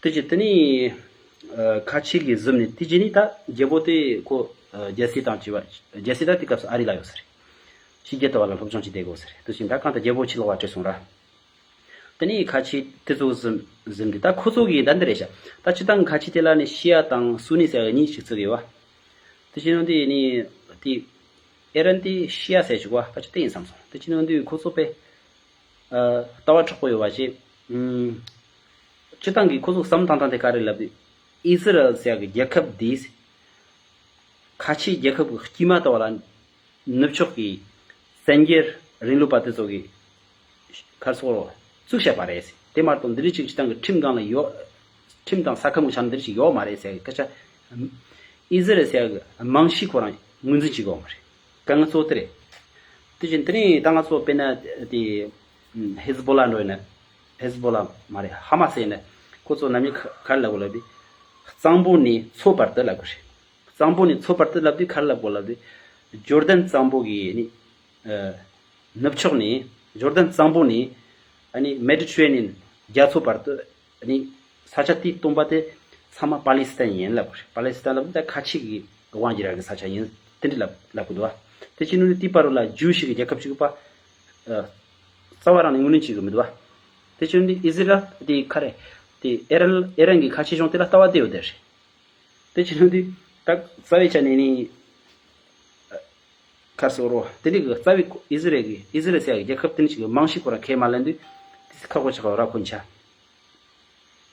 དེ་བཞིན་དེ་ནི། ཁ་ཆེ་གི་གཟིམ་ནས་དེ་རྗེས་ནི་ད་རྒྱལ་པོ་དེ་ཁོ་རྒྱལ་སྲིད་དང་བཅས་པ། རྒྱལ་སྲིད་ད་དེ་སྐབས་སུ་ཨ་རི་ལ་ཡོད་ས་རེད། ཕྱི་རྒྱལ་དུ་བ་ལ་སློབ་སྦྱོང་བྱེད་བསྡད་དགོས་ས་རེད། དེ་བཞིན་ད་གང་ལྟར་རྒྱལ་པོ་ཕྱི་ལོགས་ལ་བྲོས་སོང་ར། དེ་ནས་ཁ་ཆེ་དེ་ཚོ་གཟིམ་གཟིམ་དེ་ད་ཁོ་ཚོ་གི་ད་འདི་རེད་ཤག་ད་སྤྱི་བཏང་ཁ་ཆེ་དེ་ལ་ནི་ཤི་ཡ་དང་སུ་ནི་ཟེར་གཉིས་ཤིག་ཚུགས་ཡོད་བ། དེ་བྱས་ནོ་དེ་ནི་དེ་ཨེ་རན་དེ་ཤི་ཡ་ཟེར་ཞིག་བ་ཁ་ཆེ་དེ་ཡིན་བསམ་སོང་། དེ་བྱས་ནོ་དེ་ཁོ་ཚོ་དཔེ་ལྟ་བ་མཁྲེགས་པོ་ཡོད་བ་ཞེས། སྤྱི་བཏང་གི་ཁོ་ཚོ་བསམ་བཏང་སྟངས་དེ་ག་རེ་ལབ་དུས་ཨི་ཟི་རལ་ཟེར་གི་རྒྱལ་ཁབ་དེས་ཁ་ཆེ་རྒྱལ་ཁབ་ཀྱི་དཀྱིལ་མ་ལྟ་བུ་ལ། ནུབ་ཕྱོགས་ཀྱི་བཙན་རྒྱལ་རིང་ལུགས་པ་དེ་ཚོ་གིས་གར་སོགས་བཙུགས་བཞག་པ་རེད། དེ་མ་གཏོགས་འདི་རིགས་ཅིག་སྤྱི་བཏང་གི་ཁྲིམས་སྒང་ལ་ཡོད། ཁྲིམས་དང་ས་ཁམས་ཀྱི་ཆ་ནས་འདི་རིགས་ཅིག་ཡོད་མ་རེད་ཟེར་གི་སྐད་ཆ། ཨི་ཟི་རལ་ཟེར་གི་རྨང་གཞི་ཁོ་རང་ངོས་འཛིན་བྱེད་དགོས་མ་རེད། དཀའ་ངལ་གཙོ་བོ་དེ་རེད། དེ་བཞིན་དེ་ནས་ད་ང་ཚོ་དཔེར་ན་དེ་ཧེ་ཟི་བོ་ལ་འགྲོ་ཡིན་ན། ཧེ་ཟི་བོ་ལ་མ་རེད། ཧ་མ་སི་ཡིན་ན་ཁོ་ཚོ་ནམ་རྒྱུན་ག་ག་རེ་ལབ་དགོས་ལབ་དུས་གཙང་པོ་ནས་མཚོ་བར་དུ་ལབ་དགོས་རེད། གཙང་པོ་ནས་མཚོ་བར་དུ་ལབ་དུས་ག་རེ་ལབ་དགོས་ལབ་དུས། ཇོར་དན་གཙང་པོ་གི་ནི། ཨ། ནུབ་ཕྱོགས་ནས་ཇོར་དན་གཙང་པོ་ནས་ཨ་ནི་མེ་ཌི་ཊི་རེ་ནི་ཡན་རྒྱ་མཚོ་བར་དུ་ཨ་ནི་ས་ཆ་དེའི་སྟོང་པ་དེ་ཚང་མ་པ་ལེ་སི་ཐན་ཡིན་ལབ་དགོས་རེད། པ་ལེ་སི་ཐན་ལབ་དུས་ད་ཁ་ཆེ་གི་དབང་སྒྱུར་ཡག་གི་ས་ཆ་ཡིན་དེ་འདྲ་ལབ་ལབ་དགོས་འདུག་བ། དེ་ཕྱི་ནང་ནས་དེའི་བར་ལ་ཇུའུ་ཤི་གི་རྒྱལ་ཁབ་ཅིག་ཡོད་པ། ཨ། རྩ་བ་རང་ནས་ངོས་ལེན་བྱེད་གི་མི་འདུག་བ། དེ་ཕྱི་ནང་ནས་ཨི་ཟི་རལ་དེ་ག་རེ། དེ་ཨེ་རན་ཨེ་རན་གི་ཁ་ཆེ་གཞུང་དེ་ལ་ལྟ་བ་དེ་ཡོད་དེ་རེད། དེ་ཕྱི་ནང་དུ་ད་རྩ་བའི་ཆ་ནས་ནི་ཁར་སོ་རོ་དེ་འདྲ་གི་རྩ་བའི་ཨི་ཟི་རལ་གི་ཨི་ཟི་རལ་ཟེར་ཡ་གི་རྒྱལ་ཁབ་དེ་འདྲ་ཞིག་གི་རྨང་གཞི་ཁོ་རང་ཁས་མ་ལེན་དུས་དེ་ཁག་པོ་ཆགས་པ་ར་ཁོ་ཆ།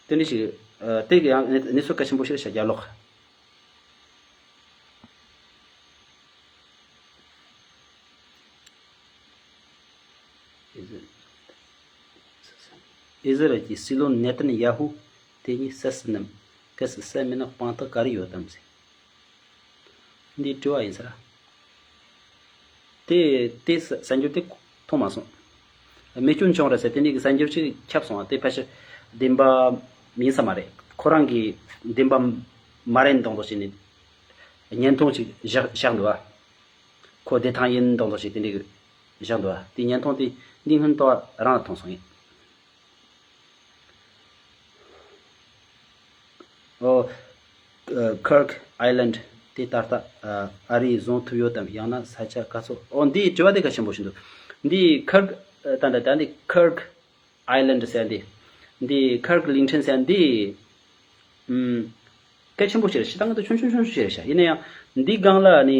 དེ་འདྲ་ཞིག་ཨ། དེ་གི་ཡང་གནས་ཚུལ་གལ་ཆེན་པོ་ཞིག་རེད་ཤག་རྒྱ་ལོག་ཨི་ཟི་རལ་གྱི་སྲིད་བློན་ནེ་ཐན་ཡ་ཧུ་དེ་ཉིད་བསད་ཟིན་ནམ། གལ་སྲིད་བསད་མེད་ན་དཔང་རྟགས་ག་རེ་ཡོད་དམ་ཟེར། འདི་དྲི་བ་ཡིན་ས་ར། དེ་དེ་གསར་འགྱུར་དེ་མཐོང་མ་སོང་། རྨས་སྐྱོན་བྱུང་རེད་ཟེར་དེ་འདྲའི་གི་གསར་འགྱུར་ཅིག་ཁྱབ་སོང་བ་དེ་ཕལ་ཆེར་བདེན་པ་ཡིན་ས་མ་རེད། ཁོ་རང་གིས་བདེན་པ་མ་རེད་མདོག་མདོག་བྱས་ནས་བརྙན་ཐུང་ཅིག་བཞག་བཞག་འདུག་བ། ཁོ་བདེ་ཐང་ཡིན་མདོག་མདོག་ཅིག་དེ་འདྲའི་གི་བཞག་འདུག་བ། དེ་བརྙན་ཐུང་དེ་འདི་སྔོན་ཏོ་རང་ལ་མཐོང་སོང་ཡིན། ཨོ། ཁར་ཀི་ཨའི་ལན་དེ་ད་ལྟ་ཨ་རིས་བཟུང་ཐུབ་ཡོད་དམ། ཡང་ན་ས་ཆ་ག་ཚོད། ཨོ་འདིའི་དྲི་བ་དེ་གལ་ཆེན་པོ་ཞིག་འདུག་འདི་ཁར་ཀི་ད་ད་ད་འདི་ཁར་ཀི་ཨའི་ལན་ཟེར་འདི། འདི་ཁར་ཀི་ལིང་ཁྲིན་ཟེར་འདི། ཨུམ། གལ་ཆེན་པོ་ཞིག་རེད་ཤག་ད་ང་ཚོ་ཆུང་ཆུང་ཆུང་ཆུང་ཞིག་རེད་ཤག་ཡིན་ན་ཡང་འདི་སྒང་ལ་ནི་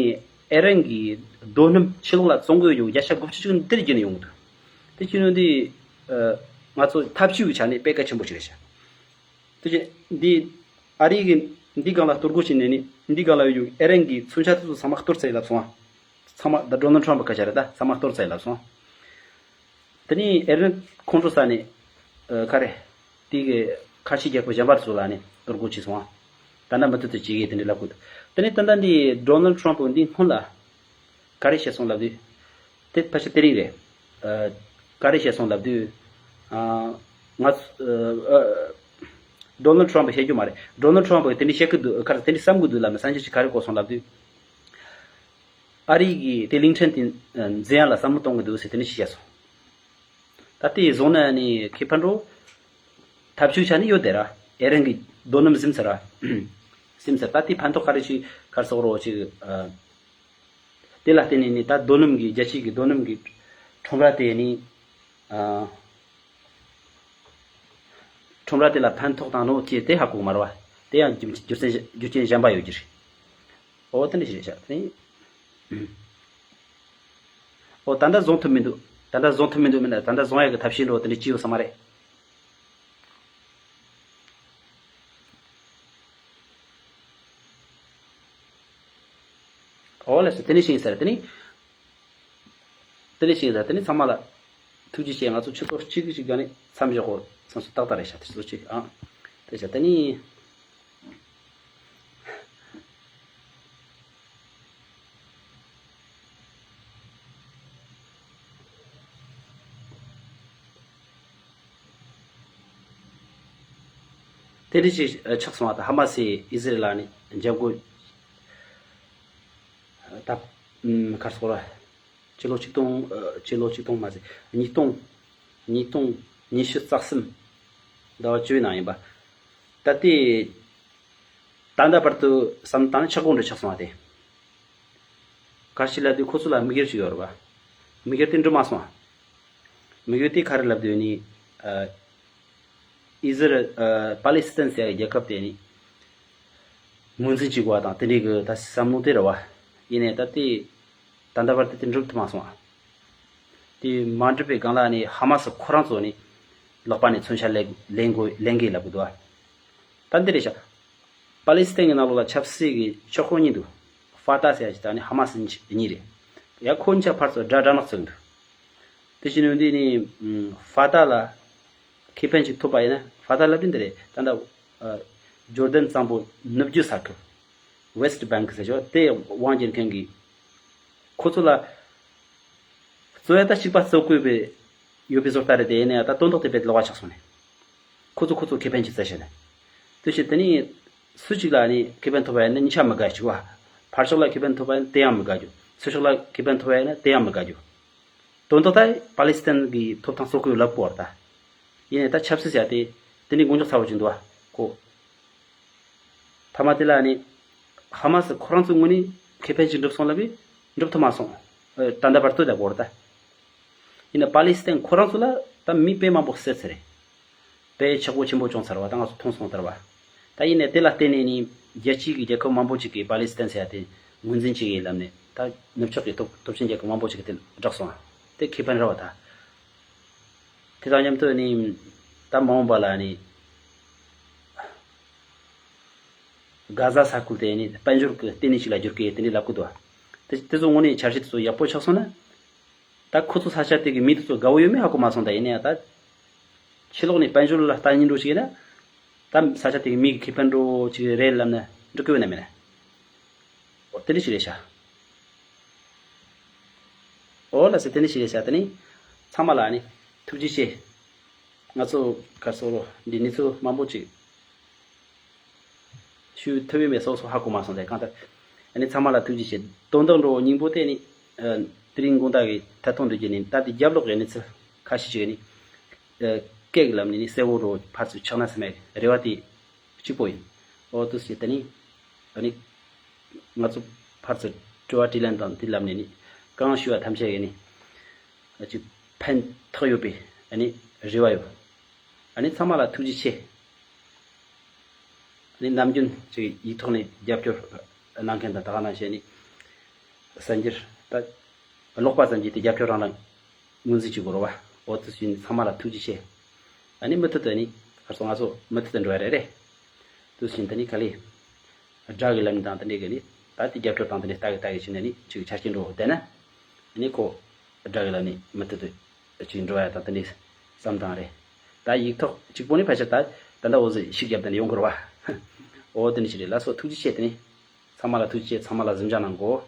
ཨེ་རན་གྱི་རྡོ་སྣུམ་ཕྱི་ལོགས་ལ་བཙོང་གི་ཡོད་རྒྱུ་བརྒྱ་ཆ་དགུ་བཅུ་ཅིག་འདིར་བརྒྱུད་ནས་ཡོང་གི་འདུག་དེ་བྱས་ནས་འདི་ཨ་ང་ཚོ་འཐབ་ཇུས་ཀྱི་ཆ་ནས་དཔེ་གལ་ཆེན་པོ་ཞིག་རེད་ཤག་དེ་བྱས་འདི་ཨ་རི་གི་འདི་སྒང་ལ་གཏོར་རྒོལ་བྱས་ནས་ནི་འདི་སྒང་ལ་ཡོད་རྒྱུ་ཨེ་རན་གྱི་མཚོན་ཆ་དེ་ཚོ་ཚང་མ་གཏོར་ཚར་ཡིན་ལབ་སོང་ཨ། ཚང་མ་ད་ཌོ་ནལ་ཊམ་པ་སྐད་ཆ་རེད། ད་ཚང་མ་གཏོར་ཚར་ཡིན་ལབ་སོང་ཨ། དེ་ནས་ཨེ་རན་ཁོང་ཚོ་ས་ནས་ཨ་ག་རེ། དེ་གི་ཁ་ཆེ་རྒྱལ་ཁབ་གཞན་པ་ཚོ་ལ་ནི་གཏོར་རྒོལ་བྱས་སོང་ཨ། ད་ལྟ་མུ་མཐུད་དུ་བྱེད་ཀྱི་དེ་འདྲ་ལབ་དགོས་འདུག་དེ་ནས་ད་ལྟ་འདི་ཌོ་ནལ་ཊམ་པ་འདི་སྔོན་ལ་ག་རེ་བཤད་སོང་ལབ་དུས། དེ་ཕལ་ཆེར་དེ་རིང་རེད། ཨ། ག་རེ་བཤད་སོང་ལབ་དུས། ཨ། ང་ཚོ་ཨ། ཨ། ཌོ་ནལ་ཊྲམ་པས་བཤད་རྒྱུ་མ་རེད། ཌོ་ནལ་ཊྲམ་པས་དེ་འདྲ་བཤད་གི་འདུག་ག་རེ་དེ་འདྲ་བསམ་གི་འདུག་ལབ་ན་སང་ཉིན་ཅིག་ག་རེ་གོ་སོང་ལབ་དུས། ཨ་རི་གིས་དེ་གླིང་ཕྲན་དེ་འཛིན་ཡག་ལ་བསམ་བློ་གཏོང་གི་འདུག་ཟེར་དེ་འདྲ་ཞིག་བཤད་སོང་། ད་དེ་བཟུང་ན་ནི་ཁེ་ཕན་འགྲོ། ཐབས་ཇུས་ཆ་ནི་ཡོད་དེ་ར། ཨེ་རན་གྱི་རྡོ་སྣུམ་ཟིན་ཚར་ར། ཟིན་ཚར། ད་དེ་ཕན་ཐོགས་ག་རེ་ཞིག་ག་རེ་ཟེར་རོ་ཅིག་ཨ། དེ་ལ་བརྟེན་ནས་ནི་ད་རྡོ་སྣུམ་གྱི་རྒྱལ་སྤྱི་གི་རྡོ་སྣུམ་གྱི་ཁྲོམ་ར་དེ་ནི། ཨ། ཁྲོམ་ར་དེ་ལ་ཕན་ཐོགས་དང་ནོ་ཅེས་དེ་ཧ་གོ་གི་མ་རེད་བ། དེ་ཡང་རྒྱུ་རྒྱུ་རྐྱེན་རྒྱུ་རྐྱེན་གཞན་པ་ཡོད་ཀྱི་རེད། ཨོ་དེ་འདྲ་ཞིག་རེད་ཤག་དེ་ནི། ཨོ་ད་ལྟ་བཟུང་ཐུབ་མི་འདུག་ད་ལྟ་བཟུང་ཐུབ་མི་འདུག་མིན་ན་ད་ལྟ་བཟུང་ཡག་གི་ཐབས་ཤེས་འགྲོ་དེ་འདྲ་ཅི་ཡོད་ས་མ་རེད། ཨོ་ལགས་སོ། དེ་ནི་ཤེས་ཡིན་ཟེར་དེ་ནི། དེ་ནི་ཤེས་ཡིན་ཟེར་དེ་ནི་ཚང་མ་ལ་ཐུགས་རྗེ་ཆེ། ང་ཚོ་ཆུ་ཚོད་གཅིག་གཅིག་ག་ནས་མཚམས་བཞག་གོ་བསམ་སོ་ཏག་ཏག་རེད་ཤག་དེ་ཚོ་གཅིག་ཨང་། དེ་ཤག་དེ་ནི། དེ་འདྲ་ཞིག་ཆགས་སོང་བ་དང་ཧ་མ་སིས་ཨི་ཟི་རེལ་ལ་ནི་འཇབ་རྒོལ་ད་གར་སོང་ར། ཕྱི་ལོ་ཆིག་སྟོང་ཨ། ཕྱི་ལོ་ཆིག་སྟོང་མ་ཟད་ཉིས་སྟོང་། ཉིས་སྟོང་ཉི་ཤུ་རྩ་གསུམ་ཟླ་བ་བཅུའི་ནང་ཡིན་པ། ད་ལྟའི་ད་ལྟ་བར་དུ་བསམ་བློ་བཏང་ན་ཆག་སྒོ་འདྲ་ཆགས་སོང་བ་དེ། ག་རེ་ལབ་དུས་ཁོ་ཚོ་ལ་དམིགས་ཡུལ་ཅིག་ཡོད་རེད་པ། དམིགས་ཡུལ་དེ་འགྲུབ་མ་སོང་བ། དམིགས་ཡུལ་དེ་ག་རེ་ལབ་དུས་ནི། ཨ། ཨི་ཟི་རེལ། ཨ། པ་ལི་སི་ཐན་ཟེར་ཡག་རྒྱལ་ཁབ་དེ་ནི་ངོས་འཛིན་བྱེད་དགོས་པ་དང་དེ་འདྲའི་གི་ད་བསམ་བློ་དེ་རེད་བ། ཡིན་ནའི་ད་དེ་ད་ལྟ་བར་དུ་དེ་འགྲུབ་ཐུབ་མ་སོང་བ། དེ་མ་འགྲུབ་པའི་སྒང་ལ་ནི་ཧ་མ་སི་ཁོ་རང་ཚོ་ནི་ལག་པ་ནས་མཚོན་ཆ་ལེན་ལེན་དགོས་ལེན་གི་ལབ་གི་འདུག་བ། ད་འདི་རེད་ཤག་པ་ལི་སི་ཐན་གྱི་ནང་ལོགས་ལ་ཆབ་སྲིད་ཀྱི་ཕྱོགས་ཁག་གཉིས་འདུག་ཧྥ་ཏཱ་ཟེར་ཡ་ཅིག་དང་ནི་ཧ་མ་སི་གཉིས་རེད། ཡ་ཁོ་གཉིས་ཆ་ཕར་ཚུར་དགྲ་དགྲ་ནག་ཚུགས་འདུག་དེ་བཞིན་འདི་ནི་ཧྥ་ཏཱ་ལ་ཁེ་ཕན་ཅིག་ཐོབ་པ་ཡིན་ན་ཧྥ་ཏཱ་ལབ་དུས་འདི་རེད། ད་ལྟ་ཨ། ཇོར་ཌན་གཙང་པོ་ནུབ་རྒྱུད་ས་ཁུལ། West Bank ཟེར་ཆོག་དེ་དབང་བྱེད་མཁན་གྱི་ཁོ་ཚོ་ལ་གཙོ་ཡ་ད་གཅིག་པ་གཙོ་བོ་བོད་ཡོད་པའི་བཟོ་ལྟ་རེད་དེ། ཡིན་ན་ཡང་ད་དོན་དག་དེ་རྦད་ལོགས་ཀ་ཆགས་སོང་ནས། ཁོ་ཚོ་ཁོ་ཚོ་ཁེ་ཕན་ཅིག་བཙལ་བྱས་ནས། དེ་བཞིན་དེ་ནི་སུ་གཅིག་ལ་ནི་ཁེ་ཕན་ཐོབ་པ་ཡིན་ན་གཉིས་ཆ་མི་དགའ་ཅིག་བ། ཕར་ཕྱོགས་ལ་ཁེ་ཕན་ཐོབ་པ་ཡིན་ན་དེ་ཡང་མི་དགའ་རྒྱུ། ཚུར་ཕྱོགས་ལ་ཁེ་ཕན་ཐོབ་པ་ཡིན་ན་དེ་ཡང་མི་དགའ་རྒྱུ། དོན་དག་ད་པ་ལི་སི་ཐན་གྱི་ཐོབ་ཐང་སོགས་ཀྱི་ལབ་པོ་བར་ད། ཡིན་ནའི་ད་ཆབ་སྲིད་བྱ་དེ་དེ་ནི་དཀོན་མཆོག་ཚ་བོ་ཅིག་འདུག་བ་ཁོ། ཐ་མ་དེ་ལ་ནི་ཧ་མ་སི་ཁོ་རང་ཚོའི་ངོས་ནས་ཁེ་ཕན་ཅིག་འགྲུབ་སོང་ལབ་པས་འགྲུབ་ཐུབ་མ་སོང་། ཨ། ད་ལྟ་བར་དུ་ད་གོ་ར་ད། ཡིན་ན་པ་ལི་སི་ཐན་ཁོ་རང་ཚོ་ལ་ད་མི་དཔེ་མང་པོ་བསད་ཚར་རེད། དཔེ་ཆག་སྒོ་ཆེན་པོ་བྱུང་ཚར་བ་ད་ང་ཚོ་མཐོང་སོང་ལྟར་བ། ད་ཡིན་ནའི་དེ་ལ་བརྟེན་ནས་ནི་རྒྱལ་སྤྱིའི་གི་རྒྱལ་ཁབ་མང་པོ་ཅིག་གིས་པ་ལི་སི་ཐན་ཟེར་ཡ་དེ་ངོས་འཛིན་བྱེད་ཀྱི་ལམ་ནས་ད་ནུབ་ཕྱོགས་ཀྱི་སྟོབས་སྟོབས་ཆེན་རྒྱལ་ཁབ་མང་པོ་ཅིག་གིས་དེ་བསྒྲགས་སོང་བ། དེ་ཁེ་ཕན་རེད་བ་ད། དེ་དང་མཉམ་དུ་ནི་ད་མ་འོངས་པ་ལ་ནི་གྷ་ཟ་ས་ཁུལ་དེ་ནི་དཔལ་འབྱོར་གྱི་ལྟེ་གནས་ཤིག་ལ་བསྒྱུར་གི་དེ་འདྲ་ལབ་གི་འདུག་དེ་དེ་ཚོ་དངོས་གནས་འཆར་གཞི་དེ་ཚོ་ཡག་པོ་ཆགས་སོང་ན། ད་ཁོ་ཚོ་ས་ཆ་དེ་གི་མི་དེ་ཚོ་དགའ་བོ་ཡོད་མེད་ཧ་གོ་མ་སོང་། ད་ཡིན་ན་ཡང་ད་ཕྱི་ལོགས་ནས་དཔལ་འབྱོར་ལ་ལྟ་ཉིན་འགྲོ་ཞིག་ཡིན་ན། ད་ས་ཆ་དེ་གི་མི་གི་ཁེ་ཕན་འགྲོ་ཅིག་རེད་ལབ་ན་འགྲིག་གི་ཡོད་ན་མེད་ན། འོ་དེ་འདྲ་ཞིག་རེད་ཤག་འོ་ལགས་སེ། དེ་འདྲ་ཞིག་རེད་ཤག་དེ་ནི་ཚང་མ་ལ་ནི་ཐུགས་རྗེ་ཆེ། ང་ཚོ་ག་སོ་རོ་འདི་ནི་ཚོ་མང་པོ་ཅིག་ཞུ་ཐུབ་ཡོད་མེད་སོ་སོ་ཧ་གོ་མ་སོང་། དེ་གང་ལྟར་ཨ་ནི་ཚང་མ་ལ་ཐུགས་རྗེ་ཆེ། དོན་དག་འགྲོ་སྙིང་པོ་དེ་ནི་ཨ། དེ་རིང་དགོང་དག་གི་ཐད་གཏོང་འདི་བརྒྱུད་ནས་ད་དེ་རྒྱབ་ལོགས་ཀྱི་གནས་ཚུལ་ཁ་ཤས་ཅིག་ནི་ཨ། སྐད་ཀྱི་ལམ་ནས་ནི་གསལ་བོ་རོ་ཕར་ཚུར་ཆགས་ན་བསམ་པའི་རེ་བ་དེ་གཅིག་པོ་ཡིན། འོ་དུ་ཞེས་དེ་ནི་ཨ་ནི་ང་ཚོ་ཕར་ཚུར་དྲི་བ་དྲིས་ལན་དང་དེ་ལམ་ནས་ནི་གང་ཞུ་བ་ཐམས་ཅད་ཀྱི་ནི་ཨ་ཅིག་ཕན་ཐོགས་ཡོད་པའི་ཨ་ནི་རེ་བ་ཡོད། ཨ་ནི་ཚང་མ་ལ་ཐུགས་རྗེ་ཆེ། ཨ་ནི་ནམ་རྒྱུན་ཅིག་ཡིག་ཐོག་ནས་རྒྱབ་སྐྱོར་གནང་མཁན་དང་ད་ག་ནང་བཞིན་ནི་གསར་འགྱུར་ད་ཀློག་པ་ཙམ་གྱིས་དེ་རྒྱབ་སྐྱོར་རང་རང་ངོས་འཛིན་བྱེད་དགོས་རེད་བ། འོ་དུ་བཞིན་ཚང་མ་ལ་ཐུགས་རྗེ་ཆེ། ཨ་ནི་མུ་མཐུད་དུ་ནི་ཁར་སོང་ང་ཚོ་མུ་མཐུད་དུ་འགྲོ་ཡ་རེད་རེད། དུ་བཞིན་དུ་ནི་ག་ལེ། དགྲ་གི་ལམ་དང་དེ་འདྲས་གི་ནི་ད་དེ་རྒྱབ་སྐྱོར་དང་དེ་འདྲས་ལྟ་གི་ལྟ་གི་བྱས་ནས་ནི་ཅིག་ཆ་རྐྱེན་འགྲོ་བསྡད་ན། ཨ་ནི་ཁོ་དགྲ་གི་ལམ་ནས་མུ་མཐུད་དུ་ཅིག་འགྲོ་ཡ་དང་དེ་འདྲས་བསམ་དང་རེད། ད་ཡིག་ཐོག་གཅིག་པོ་ནི་ཕལ་ཆེར་ད་ད་ལྟ་འོ་ཟི་ཤིག་རྒྱབ་དེ་ནས་ཡོང་དགོས་རེད་བ། འོ་དེ་འདྲས་ཞིག་རེད། ལགས་སོ། ཐུགས་རྗེ་ཆེ། དེ་ནི་ཚང་མ་ལ་ཐུགས་རྗེ་ཆེ། ཚང་མ་ལ་གཟིམ་འཇག་གནང་གོ།